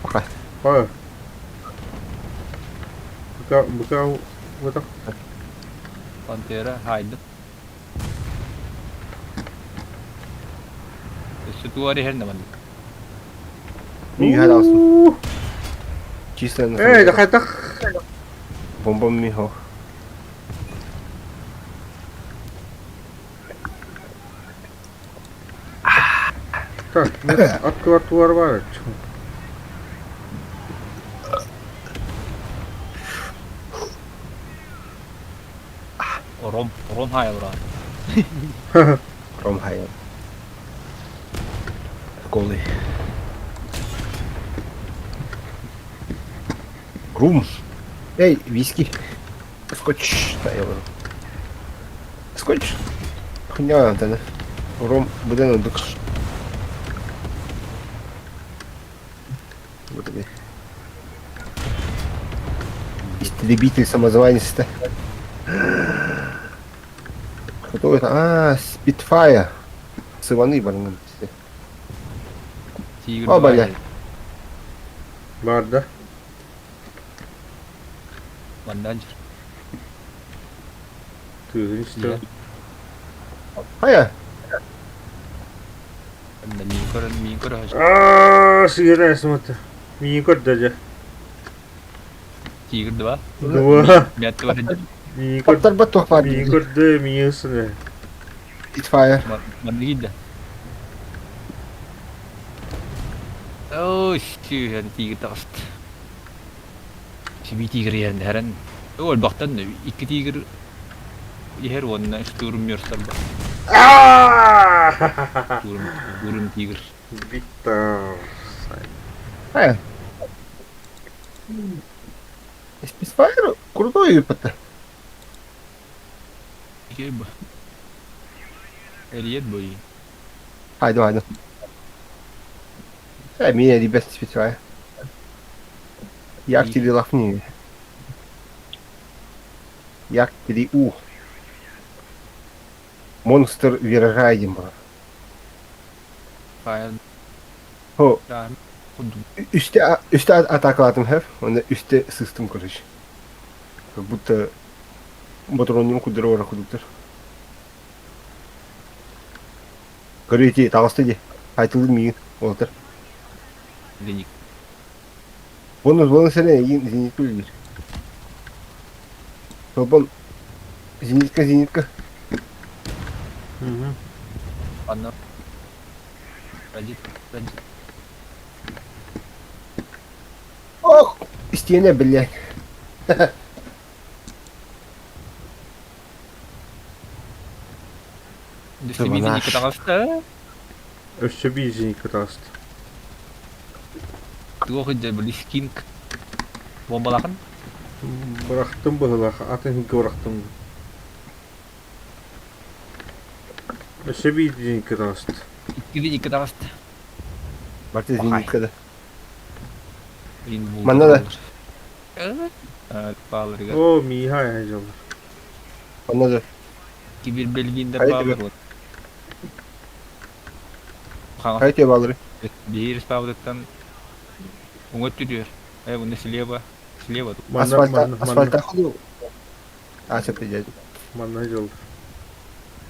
E: Пока.
A: Баар. ВК, ВК, ВК.
B: Пантера, хайды. Өссө туар иһэр маннык.
E: Мин үһэ даҕасын. Чисто
A: Эй, да хайдах?
E: Бомбам михо.
A: Так, открывар туар бар.
B: Ром, Ром хайылра.
E: Ром хайыл. Голый. Рум. Эй, виски. Скотч. Да, я Скотч. Хуйня антенна. Ром, быдан ылдык. Вот это. Истребитель самозванец-то. Кто это? А, Спитфайр. Сываны барыңын.
B: Тигр
E: О, бля.
A: Бар да.
B: Мандан
A: Тыын истэ.
E: Хайа.
B: Мин көрөн, мин көрө.
A: Аа, сыгыра смотри. Мин көрдө дьэ.
B: Тигр два.
A: Два.
B: Мятты бар.
A: Мин көрдө.
E: Таптарбат туох баар.
A: Мин көрдө, мин сыны.
E: Спитфайр.
B: Манна киирдэ. Оо, сүүһэн тигр таҕыста. Сиби тигр иһэрин иһэрэн. Өлбөхтөн икки тигр иһэр уонна штурм мерстар бар.
A: Аа!
B: Штурм, штурм тигр.
A: Виктор.
E: Хайа. Спитфайр крутой опыт.
B: Кеб. Элиет бой.
E: Хайда, хайда. Э, меня ребят Спитфайр. Як тебе лахни. Як 3 У. Монстр Виргайден бар.
B: Файл.
E: Хо,
B: Да.
E: үстэ үстэ атакалаатым хэв, онно үстэ сыстым короче. Как будто ботроннум куддара ора кудуктар. Көрү таҕыста дии. Айтылды миигин уолаттар.
B: Зеник.
E: Бонус бонус эрэ эйигин зенитка үлэлиир. Толбон зенитка зенитка.
B: Анна. Радит, радит.
E: Ох, истиэнэ блядь.
B: Өссө биир зенитка таҕыста.
A: Өссө биир зенитка таҕыста.
B: Туох идэ Блискинг. Бомбалахан.
A: Бырахтым быһылаах, атын иһинки бырахтым. Өссө биир зенитка таҕыста.
B: Икки зенитка таҕыста.
E: Барыта зенитка да.
B: Манна
E: Манна да.
B: Бааларыгар.
A: О, Миха дьоллор.
E: Манна да.
B: Кибир Бельгиндер
E: Хайа
B: баалар вот. Хаҥас
E: Хайа тиэ баалары.
B: биир спаабытыттан уҥа өттүтүгэр. Э, уонна слева, слева.
A: Манна,
E: Асфальта
A: манна, манна,
E: асфальта ходу. А, сөп дядя.
A: манна дьоллор.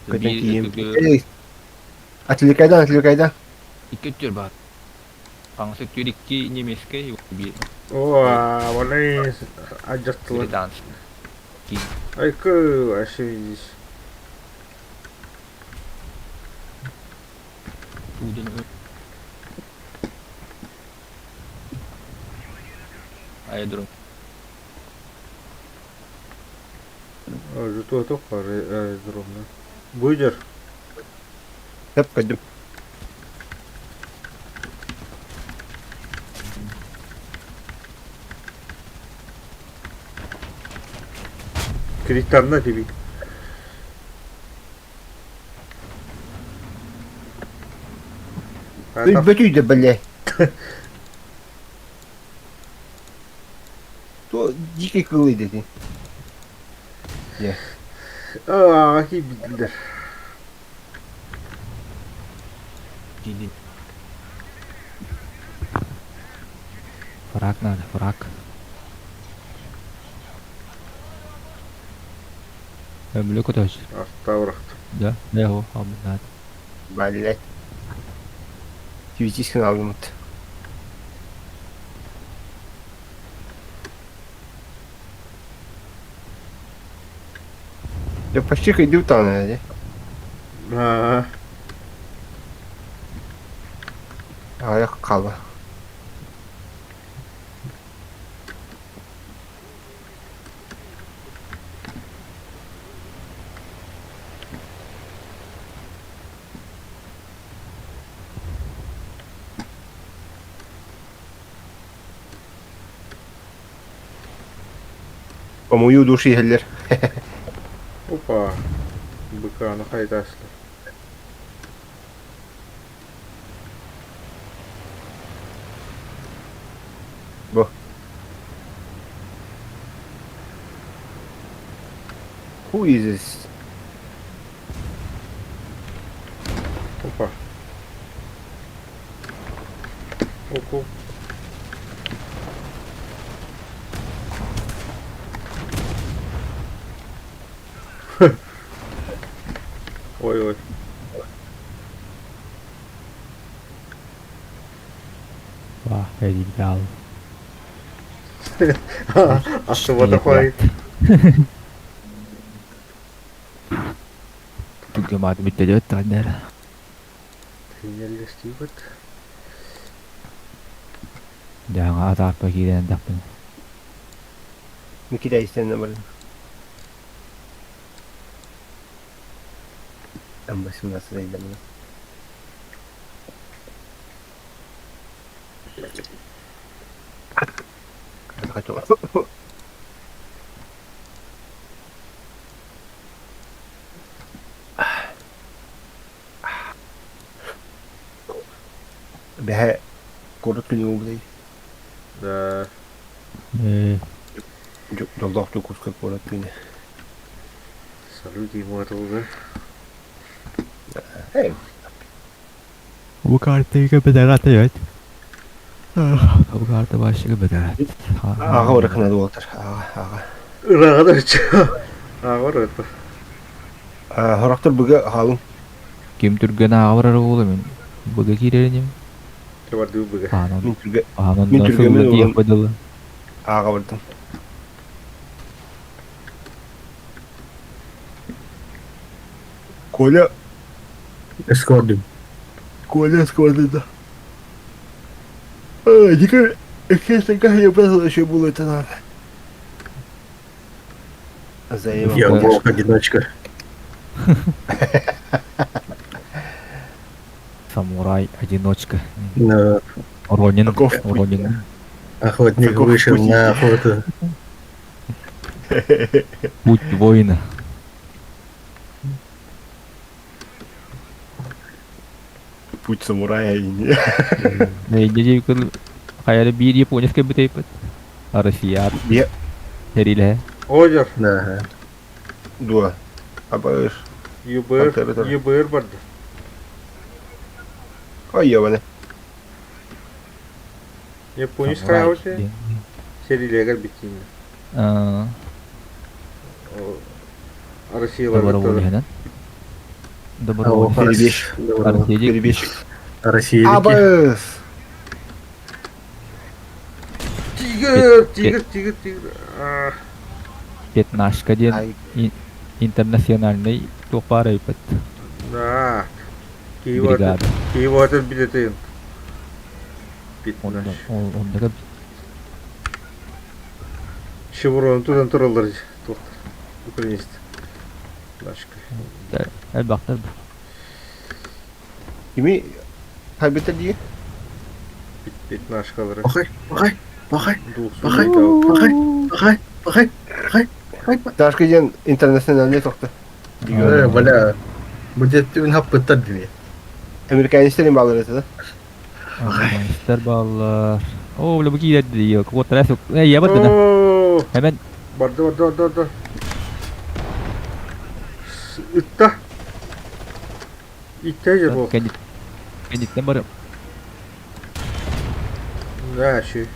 E: Көтөн
B: Биир
E: тиийим.
B: өттүгэр
E: Эй, отвлекайдан, отвлекайдан.
B: икки өттүгэр баар. Хаҥас өттүгэр икки немецкэй, биир
A: О, валай адьаттылар.
B: британский.
A: Айкы, вообще здесь.
B: Тууден Аэродром.
A: Жутуа тоқ аэродромна. Будешь?
E: Сөп көдүм.
A: Криттарна тебе.
E: Өлбөт үйдэ бэлэ. То дикий кылый дети.
A: Аа, киирбиттэр.
B: Фраг надо, фраг. Өмүлү көтөс.
A: Астабырахт.
B: Да, да, надо.
E: Блять. Физически алдымыт. Я почти ходил там, наверное.
A: Аа.
E: Аяқ қала. Помою души иһэллэр.
A: Опа. Быкааны хайдаслар.
E: Бу. Who is this?
A: Опа. Оку. Ой-ой.
B: Вах, идеал.
A: А что такое?
B: Түгэмаат бүттэ таннер.
A: Тренерлестибит.
B: Дьаҥа атаарпа киирэн дахпын.
E: Никита истэннэ баран. М18 айдамына. Хочу. Бэһэ куорат күнү блэй.
A: Да.
E: Дьоллоох Дьокуускай куорат күнэ.
A: Салют ему это уже.
E: Эй,
B: Бу картыга бэдэҕэ эт. Бу карта башыга бэдэҕэ.
E: Аҕа ырахына дуолтар. Аҕа, аҕа.
A: Ыраҕа да Аҕа это.
E: Хорохтор быга хаалың.
B: Ким түргэн ааҕа барар буола мин. Быга киирэриним.
A: Табардыы быга.
B: Аанан
E: Мин түргэ
B: аанан
E: мин түргэмин
B: сылла
E: улам
B: диэх бадылы.
E: ааҕа бардым. Коля,
C: Эскордим.
E: Коля складында. А, дико, честно, я просто еще было это надо.
C: Я
E: Взаимопомощь.
C: волк-одиночка.
B: Самурай одиночка.
C: Да.
B: Ронин.
E: Таков путь.
B: Ронин.
C: Охотник
E: Таков
C: вышел
E: путь.
C: на охоту.
B: Путь воина.
E: Путь самурая и не.
B: Дьэ хайа биир японецкай бүтэйпит. Россия
E: Я
B: тэрилэ.
A: Озер.
C: Да.
E: дуа. Абыш.
A: ЮБР.
E: Пантера.
A: ЮБР барды.
E: Ой, ебаный.
A: Японец
B: Самурай.
A: хайауте. Серилегер битин. Россия
B: Добровольно. Добровольно.
E: Перебежчик. Перебежчик.
C: Россия.
E: Абыс.
A: Тигр, тигр, тигр, тигр.
B: Пятнашка диэн интернациональный туох баар эбит.
A: Да.
B: Бригада.
A: Киеватын билетин. Пятнаш.
B: Оннуга
A: Шеврон тутан тураллар туохтар. Украинист. Нашка.
B: элбэхтэр.
E: Кими хайбета дии?
A: Пятнашкалары.
C: Пахай, пахай, пахай,
A: Пахай.
C: пахай, пахай, пахай, пахай, пахай.
E: Ташка диэн интернациональный тохто.
C: Бля, будет он хаппыттар дии.
E: Американецтерин баллар это, да?
B: Афганистар бааллар. Оо, бля, бу киирэр дии. Куоттара сук. Э, я бардына.
A: Оо,
B: Hemen
A: Барда, барда, барда, барда. Ытта. Итте же бол.
B: Кэннит кэнниттэн барым.
A: Да, ши.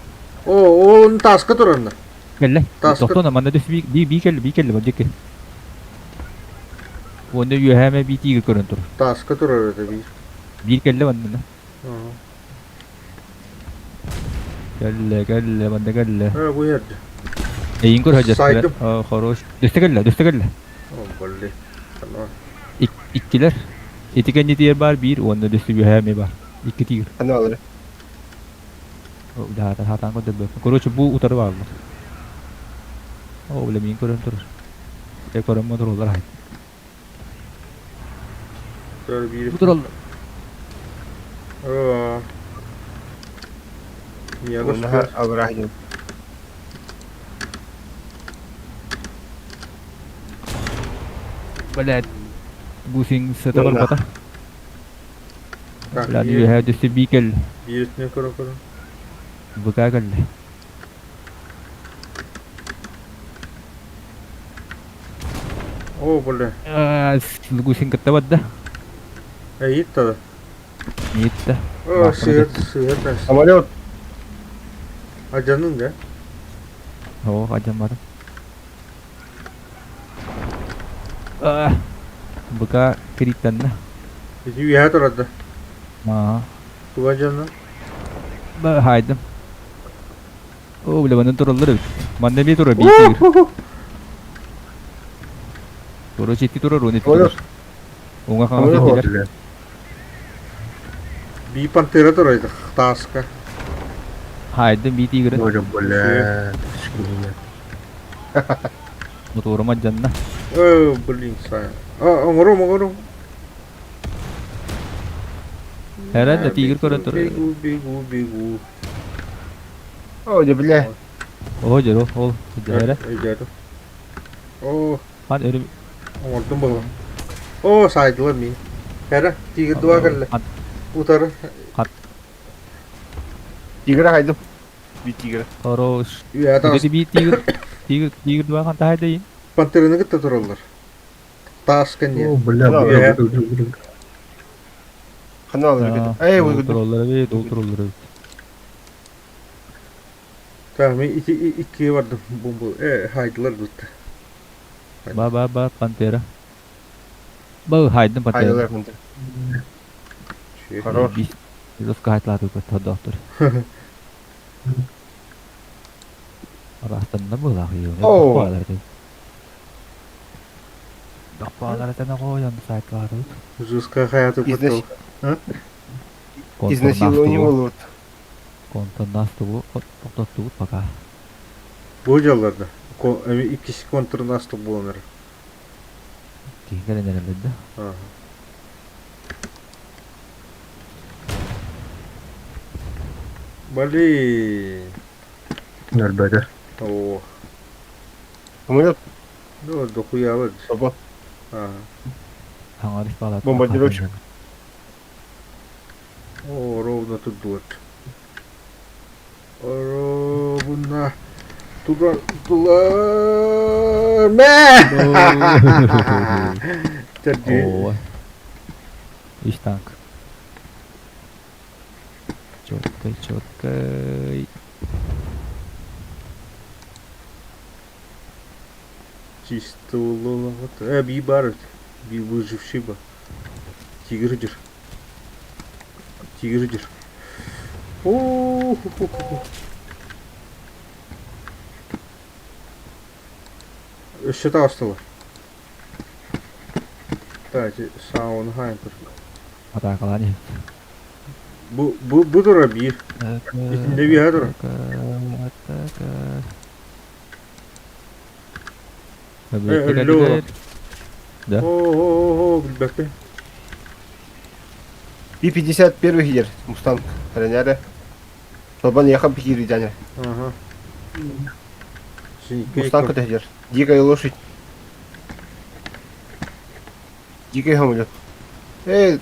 A: О, он таска турарна.
B: Кэллэ.
A: Таска.
B: Тохтоно манна түс би би би кэллэ би кэллэ бу диэки. Уонна үөһээмэ би тиигир көрөн тур.
A: Таска турар это би.
B: Биир кэллэ манна.
A: Ага.
B: Кэллэ кэллэ манна кэллэ.
A: Э, бу yerdi.
B: Эйин көр хадьар.
A: Сайдым.
B: Хорош. Дөстө кэллэ, дөстө кэллэ.
A: О, блин. Tamam.
B: Иккилэр. Ити кэннитигэр баар биир уонна дөстө үөһээмэ бар. Икки тигр.
E: Ханна алары.
B: Хаатан хаатан көрдөрбөппүн. Короче, бу утары бааллар. О, бля, мин көрөн турар. Э, көрөн тураллар аһай.
A: Böyle bir.
B: Бу тураллар.
A: Aa. Niye
E: Онна алыраах диэн.
B: Блядь. Гусин сыта барбата.
A: Так,
B: Бля,
A: bir,
B: үөһэ дөстө бии кэллэ.
A: birisine көрө көрө.
B: Быка кэллэ.
A: О, блин.
B: Гусин кытта барда.
A: Э, итта.
B: Итта.
A: О, сыт, сыт.
E: Самолет.
A: Ажанын да.
B: О, ажамматым. Быка кириттанна.
A: Ити үөһэ турарда.
B: Аа.
A: Туга жанна.
B: Ба хайдым. О, бля, манан тураллар эбит. Манна эмиэ турар биир тигир. Короче, ити турар, уон ити турар. Уҥа хаҥас
E: Самолет.
B: итилэр.
A: Би пантера турар тааска.
B: Хайдым биир тигирин.
C: Боже, бля.
B: Моторум алдьанна.
A: О, блин, сай. А, оҥорум, оҥорум.
B: Эрэн да тигр көрөн турар.
A: Бегу, бегу, бегу.
E: О, дьэ бля.
B: О, дьэ, ол, дьэ,
A: Өйдөөтүм. О,
B: хан өрүм.
A: оҥордум буолла. О, сайдылар мин. Кэрэ, тигр дуа кэллэ. Утары.
E: Тигра хайдым. Би тигра.
B: Хорош.
A: Үөһэ таас.
B: Ити биир тигр, тигр, тигр дуа хан таһайдайын.
A: Пантераны кытта тураллар. Тааска не.
C: О, бля, бля, бля, бля.
E: Ханна алары. Эй,
B: Ол тураллар эбит, ол тураллар эбит.
A: Так, мен ити иккиге бардым. Бу э хайдылар бутта.
B: Ба ба ба пантера. Ба хайдым пантера.
E: Хайдылар пантера. Хорош.
B: Жестко хайтлааты көттө доктор. Арастан булах юу.
E: Оо.
B: Даппалар этен қойын сайтлары.
A: Жестко хайаты
E: Изнас-
A: бутта.
E: Изнасилование болот.
B: Контрнастугу токтоттугут пока.
A: Бу жалларда. Иккиси контрнастук буолар.
B: Киһи кэлэн
A: Ага. Блин.
C: Нөрбөтө.
A: О,
E: Самолет.
A: ну дохуя
E: Опа.
A: Ага.
B: Аңарыс балат.
E: Бомбардировщик.
A: О, ровно тут дует. Ровно. Туда, туда. Мэ! Терди.
B: О. Үс танк. Четко, четко.
A: Чисто улова. Э, би бар. Би выживший ба. Тигр дер. Тигр дер. О, ху ху ху. Өссө таҕыстылар. Так, сауна хайын тур.
B: Атакалаан иһит.
A: Бу бу бу тура биир. Итинде биир тура.
B: Атака.
A: Өллө.
B: Да.
A: О, о, о, билбэппин.
E: Би 51 хидер. Мустанг. Тренеры. Толбан ехал пихири дяня.
A: Ага.
E: Мустанг это хидер. Дикая лошадь. Дикий самолет. Эй,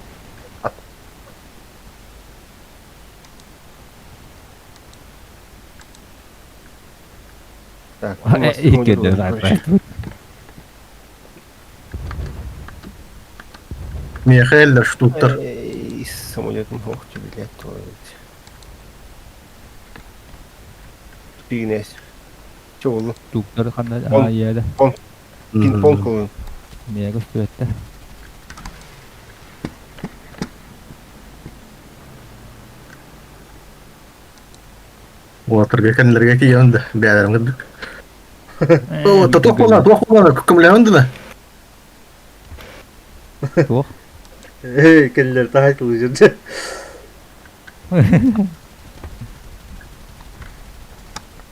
E: Так,
B: Иккиэннэрин ааттаабыт.
C: Миэхэ эллэр штуктар.
E: Самолетын ох блядь, Пигнес. Че oldu?
B: Штуктар ханна аа
E: Он. Пинг-понг кылын.
B: Миэхэ көстүбэттэр.
C: Уотарга кэннилэргэ киирэн да бэйэлэрин кырдык. О, туох буолла, туох буолла, көмөлөһөн да.
B: Туох?
A: Эй, кэллэр таһайтылыыр.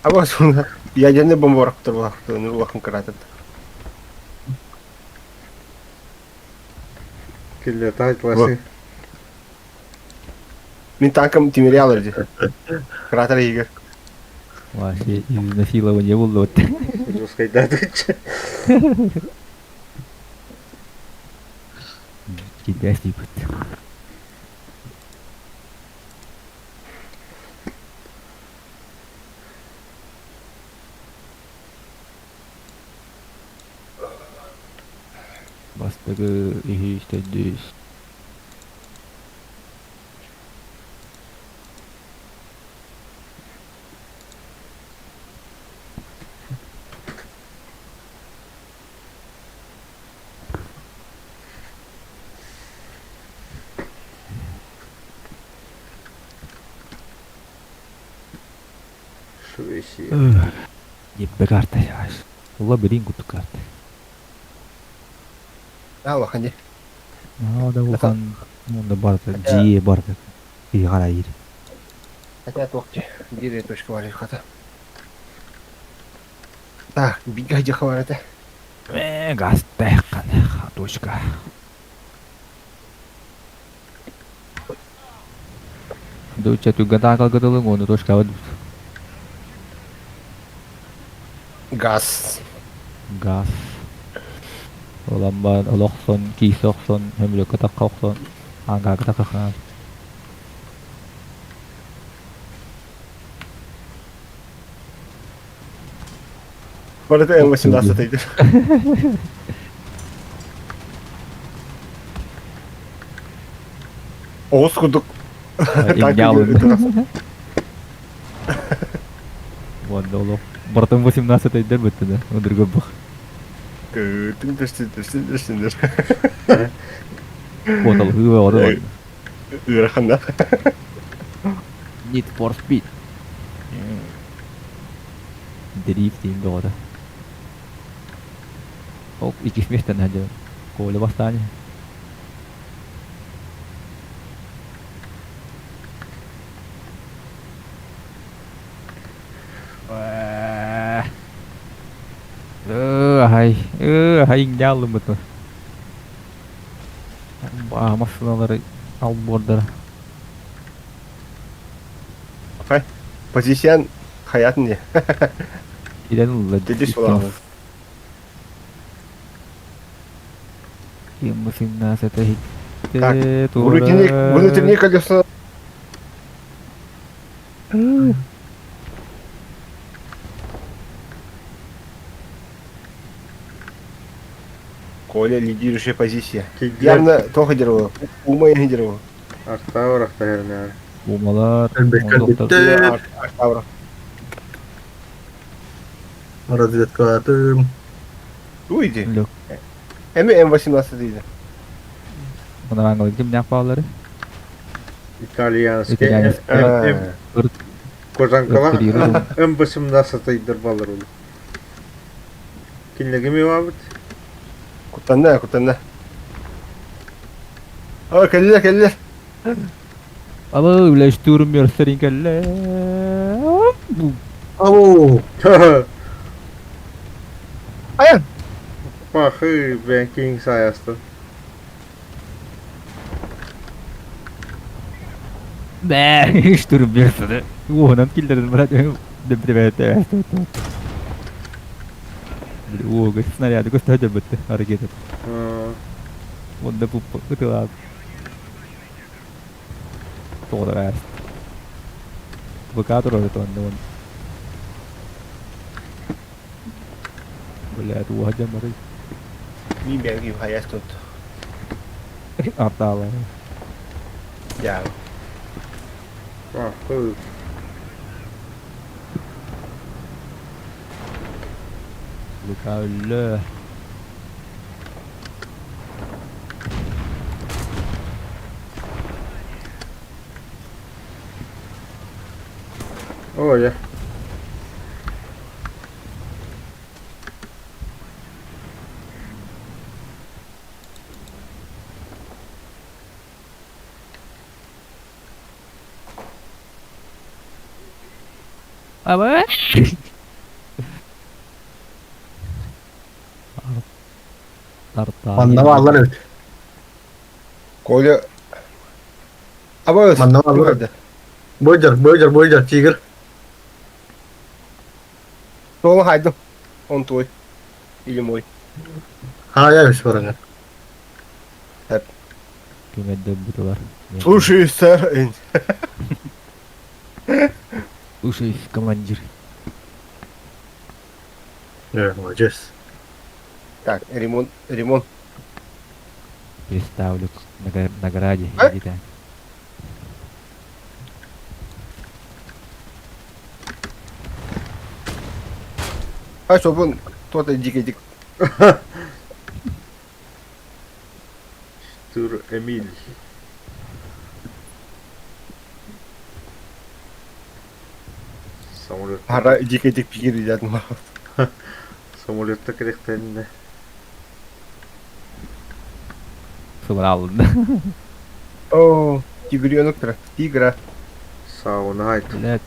E: Аба суна ядерный бомба барахтар улахан улахан кратер.
A: Кэллэр таһайтыласын.
E: Мин танкам тимири алар дии. Кратер иһигэр.
B: Вообще изнасилование булду вот.
A: Жесткайдатыччы.
B: Кидээс дииппит. Бастакы үһүс төрдүс
A: Швеция.
B: Дьиэбэ карта Ула билин курдук карта.
E: Улахан дии.
B: Аа да улахан онно барыта дьиэ барыта киһи харайыр.
E: Хотя туох дии. Биир точка бар хата. Так, бигэ дьаха бар этэ.
B: Ээ газ точка. Дуча түгэн таакалгытылыҥ уону точкабыт
E: Газ.
B: Газ. Ылан баран ыла охсон, киирсэ охсон, көмүлүөккэ тахха охсон, ааҥҥа тахха
E: Барыта М18 ыйдыр. Оҕус курдук
B: Имнялын. Уонна олох бартын 18 ыйдар бүттүнэ, удурга бах.
E: Кытын төстүн төстүн төстүндөр.
B: Куоталһыы оҕото
E: Ыараханна.
B: Need for Speed. Дрифт диэн бөҕөтө. Ол иккис миэстэни сылдьабын. Коля бастаан иһэр. Ыы, аһай, аһай иҥнэаллыммыт. Массыыналары албуордара.
E: Хай, позициян хаятын не.
B: Киирэн ылла.
E: Дедис буолаҕын.
B: Ким 18
E: Так,
B: иһиттэ
E: внутренний, внутренний колесо. Коля лидирующая позиция. Явно тоха дерево. Ума я дерево.
A: Артаур ахтарнаар.
B: Умалар.
C: Элбэккэ
E: Артаур.
C: Разведкалаатым.
E: Уйди. Эми М18 дейді.
B: Мына кимнээх баалары?
A: Итальянский М Кожанкала М18 ыйдар балар ол. Кинилерге ми баабыт?
E: Куттанна, куттанна. О, кэллэ, кэллэ.
B: Алы, үлэштүүрүм мөрсөрин кэллэ.
C: Ау!
E: Аян!
A: Пахы, бэнкинг саястан.
B: Бээ, үштүүрүм мөрсөрү. Уонан киллэрин брат. Депривет. Уога снаряды көстө бітті әрекет. Онда пуппа ытылаат. Тоғыдар әс. ВК турар онда он. Блядь, уоһа дьамарый.
E: Мин бэйэм хайас тут.
B: Артаалар.
E: Я.
A: А, хы.
B: Лука өллө.
A: О, я.
B: Аба.
C: Манна бааллар эбит.
E: Коля. Аба
C: Манна бааллар эбит. Бойдер, бойдер, бойдер, тигр.
E: Суолун хайдым. Он твой. Или мой.
C: Хаайа эбис бараҥа.
B: Ким бутылар.
E: Слушай, сэр.
B: Слушай, командир.
C: Молодец.
E: Так, ремонт, ремонт.
B: Представлю к награде.
E: А? А что, вон, кто-то дикий дик.
A: Тур Эмиль. Самолет.
E: Ара дикий дик пигир дедим.
A: Самолетта керектенне.
B: Сылар алынды.
E: О, тигренок тра. Тигра.
A: Сауна айт.
B: Блядь.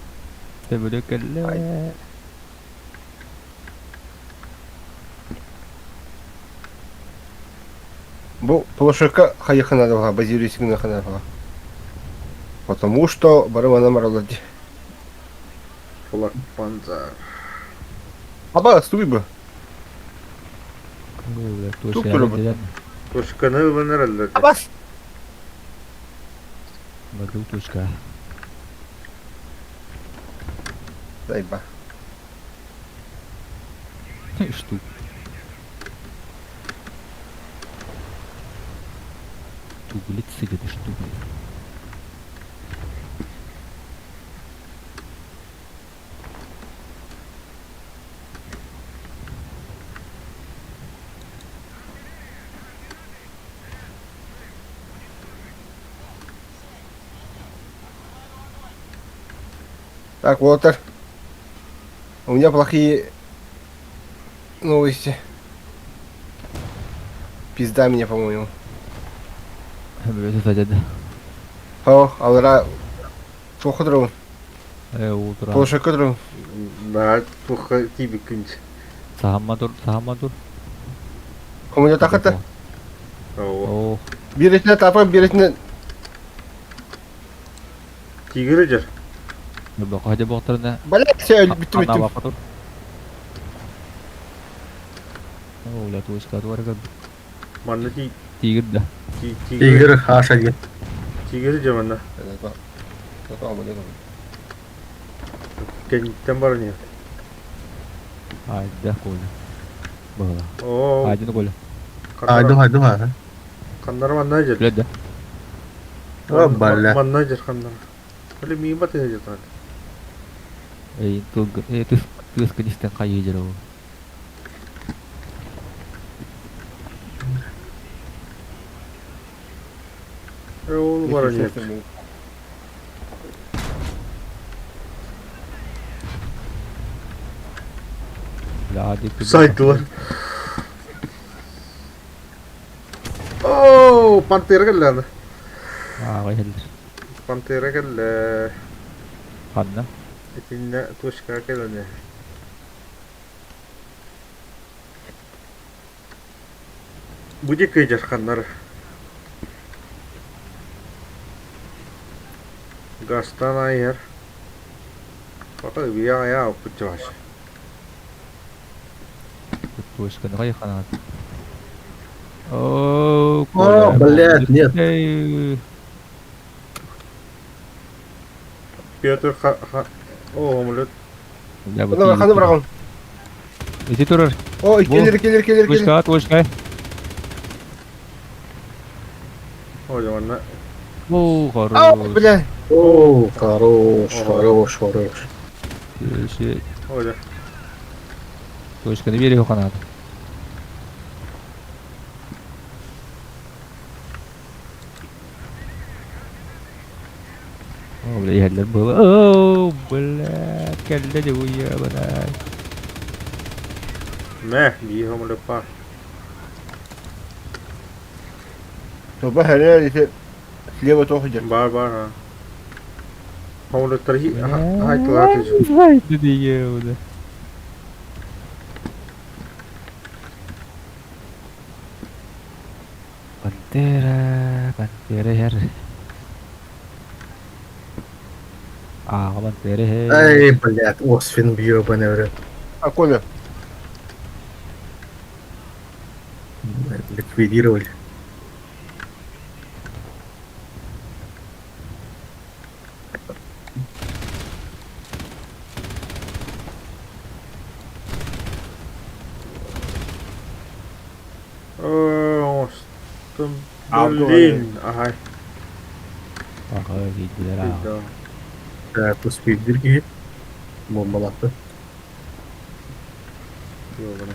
B: Төбөлө кэллэ.
E: Бу плошека хайыхына да базируюсь гына Потому что бары мана маралар ди.
A: Флаг Панзар.
E: Аба, стуй бы.
B: Тук
A: Точканы ылыныр
E: Абас!
B: Баду точка.
E: Зайба.
B: Штук. Туглицы где-то штук.
E: Так, Уолтер. У меня плохие новости. Пизда меня, по-моему. О, алра... Туха
B: Утра.
E: Полушакодру.
A: Да, туха тебе күнч.
B: Сахаммадур, сахаммадур.
E: Кому тахата?
A: О.
E: Биретine тапа, биретine...
A: Тигр жер.
B: Бака боқтарына.
E: Блять, все, биттим, биттим.
B: О, бля, точка отварга.
A: Манна ти...
B: Тигр, да.
C: Тигр, хаша ген.
A: Тигр жер манна. Кенттен бар не?
B: Айда, Коля. Было.
A: О.
B: Один Коля.
C: Айду, айду, ха.
A: Кандар манна жер.
B: Блядь, да.
C: О, бля.
A: Манна жер кандар. Бля, мима ты жер тан.
B: Эй, тылг, эй, ты тыс кадистен кайы жер ол.
A: Ол бар не? Сайдылар. О, пантера келді.
B: А, келді.
A: Пантера келді.
B: Ханна.
A: Итинне точка келді. Буде кыйдер ханнар. Гастан айыр. Пока я я путеваш.
B: Точка, давай хана. О,
C: О, блядь, нет.
A: Петр ха ха. О, омлет.
E: Давай, ханы брагон.
B: Иди турар.
E: О, кэлэр, кэлэр, кэлэр, кэлэр.
B: Точка, точка.
A: Ой, онно.
B: О,
E: А,
B: хорош.
E: бля.
C: О, хорош, хорош, хорош.
B: Еще
A: Ой,
B: точканы берег канат. О, бля, иһэллэр было. О, бля, кэллэ де уебана.
A: Мэ, биир хомулуппа.
E: Тобо хәрә ите слева тоқ идет.
A: Бар, бар, ha. Хомулуттар хайтылар түз.
B: Хайды диye Пантера, Пантера хер. Аа, Пантера хер.
C: Эй, блядь, Освин ебаный в рот.
E: А, Коля,
C: Ликвидировали.
A: Оостум.
E: А,
A: Блин, ага.
B: Ага, диделер аа.
A: Да.
C: Так, успеет дырки. Бомбалапты.
A: Ёбаный.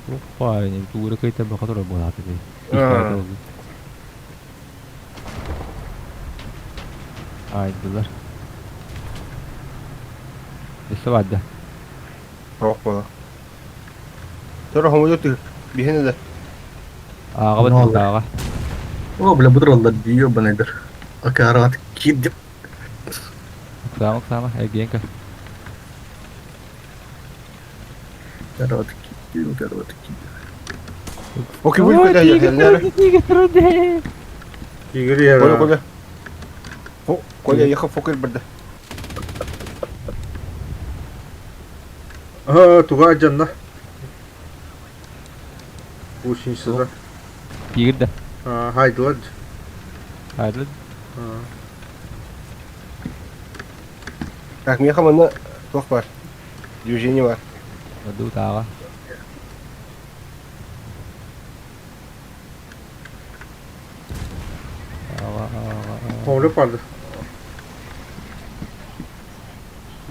B: Опа, не тугура кайта бакатыра болаты ди.
E: А.
B: Айдылар. Өссө баада.
E: тоқ бола. Тора хомулут биһине да.
B: Ааҕа
C: Ну,
B: бат ааҕа.
C: О, бля, бутраллар ебаный дыр. Акарат кид.
B: Саама саама эргиэн көр.
C: Карат кид, карат кид.
E: Окей, бұл көтә яхелләр.
A: Игорь
E: Коля,
A: я.
E: Коля. О, Коля, яха фокер берді.
A: А, туга жанна. Ушинсызда.
B: Тигр да.
A: А, хайдылар.
B: Хайдылар.
A: А.
E: Так, меха мына тоқ бар. Движение бар.
B: Аду тааҕа. Ааҕа ааҕа.
A: Хомулуп барды.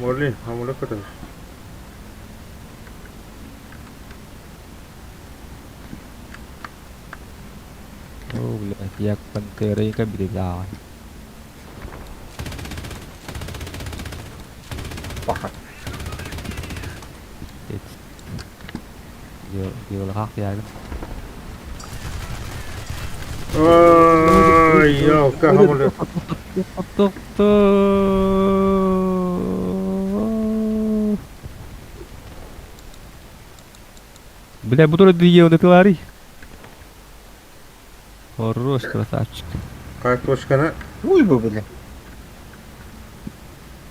A: Морлин, хомулуп көтөр.
B: О, блядь, я пантера и кабиде ааҕа.
E: Баха.
B: Диолахах диагын.
A: Ай, ялка хомулуп.
B: Бля, буду дие тылари. Хорош, красавчик.
A: Кай точканы
E: Уй бу, бля.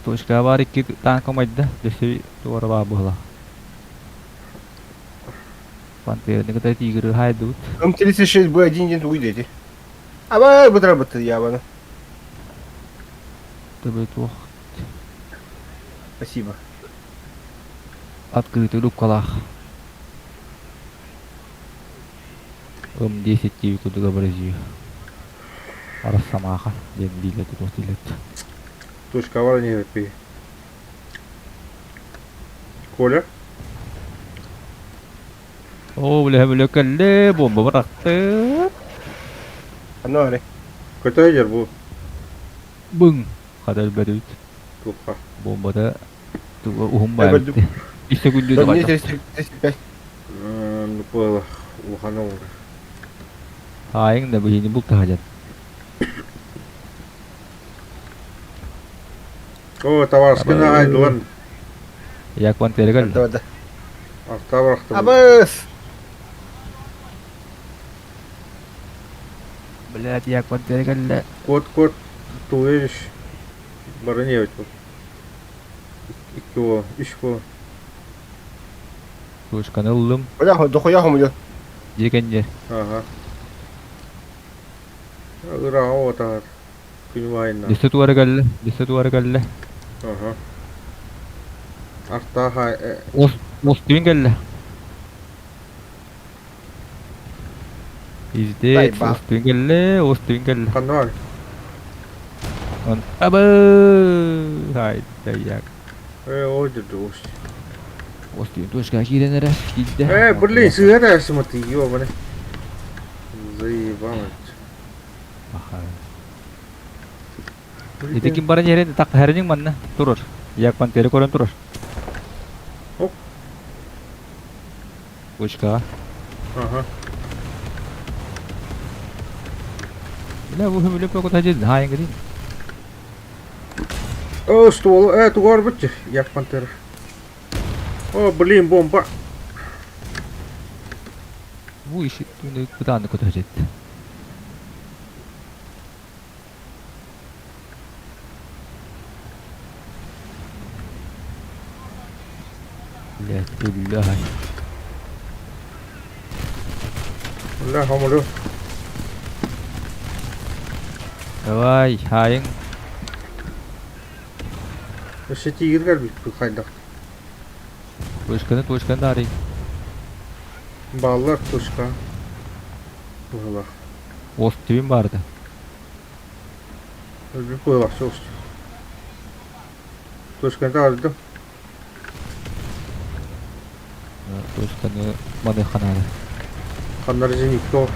B: Точка бар икки танка майда. Дөсө туара ба була. Пантера не ката тигр хайдут.
E: М36 Б1 ден тугуй дети. Абай, бұтыра бұтты, ябаны.
B: Тебе тух.
E: Спасибо.
B: Открытый рукалах. М10 тиви кудуга бразию. Арасамаха. Ден билет тут билет.
A: точка бар не пи. Коля?
B: О, бля, бля, кэллэ, бомба бырахты.
E: Аны аре.
A: Көтө жер бу
B: Бың. Хадал бәрүт.
A: тупка.
B: Бомбада туга ухум
E: Э,
B: бар.
E: бөрдүк.
B: Иште күндү
E: Да, мне
B: да.
E: 35.
A: Ну, было улахан оңор.
B: Айың да бихини бул тахажат.
A: О, товарскина айдылан.
B: Як пантера кэллэ.
E: Да, да.
A: Арта барахты.
E: Абыс!
B: Блядь, як пантера кэллэ.
A: Кот, кот, туеш. Бары не бу. Икки о, үч бу.
B: Точканы ыллым.
E: Коля, дохуя хомулет.
B: Жекенже.
A: Ага. Ыра о таар. Күнү айна.
B: Дөстө туара кэллэ. Дөстө туара кэллэ.
A: Аха. Артаах
B: Ос түүн кэллэ. Пиздец,
E: Тайба.
B: ос түүн кэллэ, ос түүн кэллэ.
A: Ханна бар?
B: Он абы хай даяк.
A: Э, о деді ос.
B: Ос түүн точка киирэн эрэр, киирдэ.
A: Э, блин, сыһа да смотри, ёбаный. Заебал.
B: Аха. Ити ким баран иһэрин так хәринин манна турар. Як пантера көрөн турар.
A: Оп.
B: Точкаҕа.
A: Ага.
B: Бля, бу хөмүлүп көтө дьин хаайын гидин.
A: О, ствол, э, тугар бутчы, як пантера. О, блин, бомба.
B: Бу иши түнү кытааны көтө дьин. Блядь, өллө
A: Бля, хомолю.
B: Давай, хаайын.
A: Өссө тигр кэлбит хайдах.
B: Точканы, точканы дарый.
A: Баллар точка. Быһылах.
B: Ос түбүн барды.
A: Өлбүт быһылах соҕус. Точканы таҕардым.
B: Точканы маныхха наада.
A: Ханнар зенитка.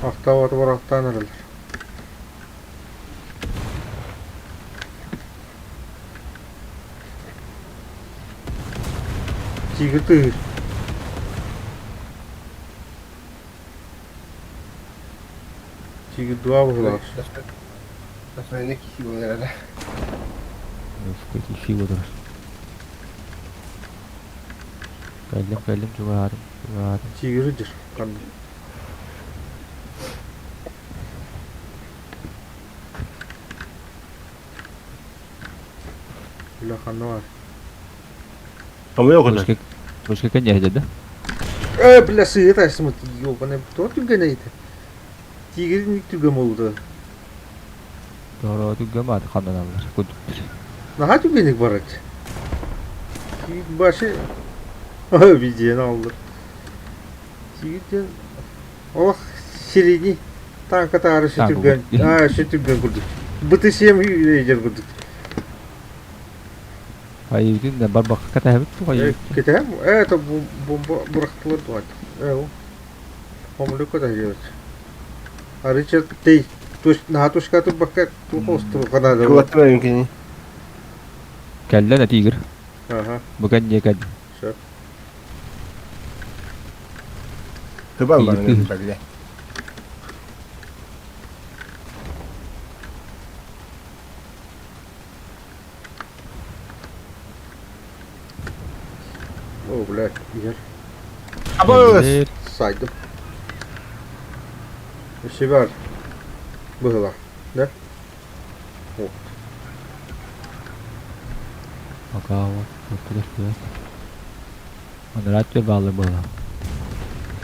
A: Ахтаабаты барахтаан эрэллэр. Тигр тыыр. Тигр два быһылаах.
E: Достойный киһи буолар эрэ.
B: Өскө киһи буолар. Кэллим, кэллим, чугаһаатым, чугаһаатым.
A: Тигр дир. Ханна. Бля, ханна бар.
C: Хамыйа кына.
B: Точка, точка кэнньэ да?
A: Э, бля, сыыта смотри, ёбаный, кто түгэн эйти? Тигр түгэн болду.
B: Торо түгэн бааты ханнан аллар. Кудук.
A: Наһаа түгэнник барат. Тигр башы видеоны алды. Тигрден олох сирени танка таары
B: Танка
A: сүтүгэн,
B: курдук.
A: а сүтүгэн курдук. БТ-7 рейдер курдук.
B: Айыбытын да барбакка катаһабыт
A: Э,
B: тугай.
A: кетем, это бомба бырахтылар дуат. Э, о. Хомлю куда делать? А Ричард тей, туш на тушка тут бакка тухосту канада.
E: Кулаттым мүмкүн.
B: Кэллэ да тигр.
A: Ага,
B: Бу кэнньэ кэл.
A: все.
E: Тыбан баран
B: Тигр.
E: бэллэ.
A: О, блядь, я
E: Абыс!
A: сайдым. Себя было, да? Вот.
B: Пока вот, вот туда вперед. Он рад тебе баллы было.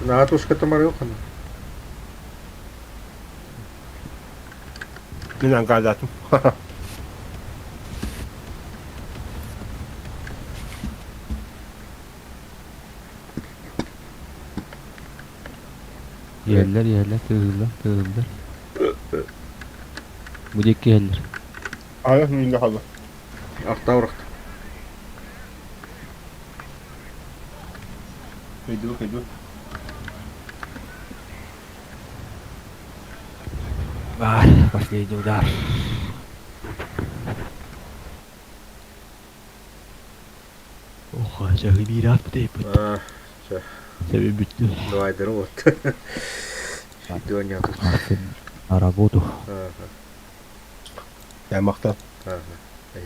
A: На тушка тамарылхана.
E: Мин аңгаадатым.
B: Yerler yerler tığırlar tığırlar. Bu dikki yerler.
E: Ая, мин хала.
A: Артаурах.
E: Иду, иду.
B: Ай, последний удар. Ох, жағы bir at deyip.
A: А, все,
B: Sebebi bitti.
A: давай, вот. Видео тут.
B: На работу.
A: Ага,
E: Я мактан.
A: ага. Эй,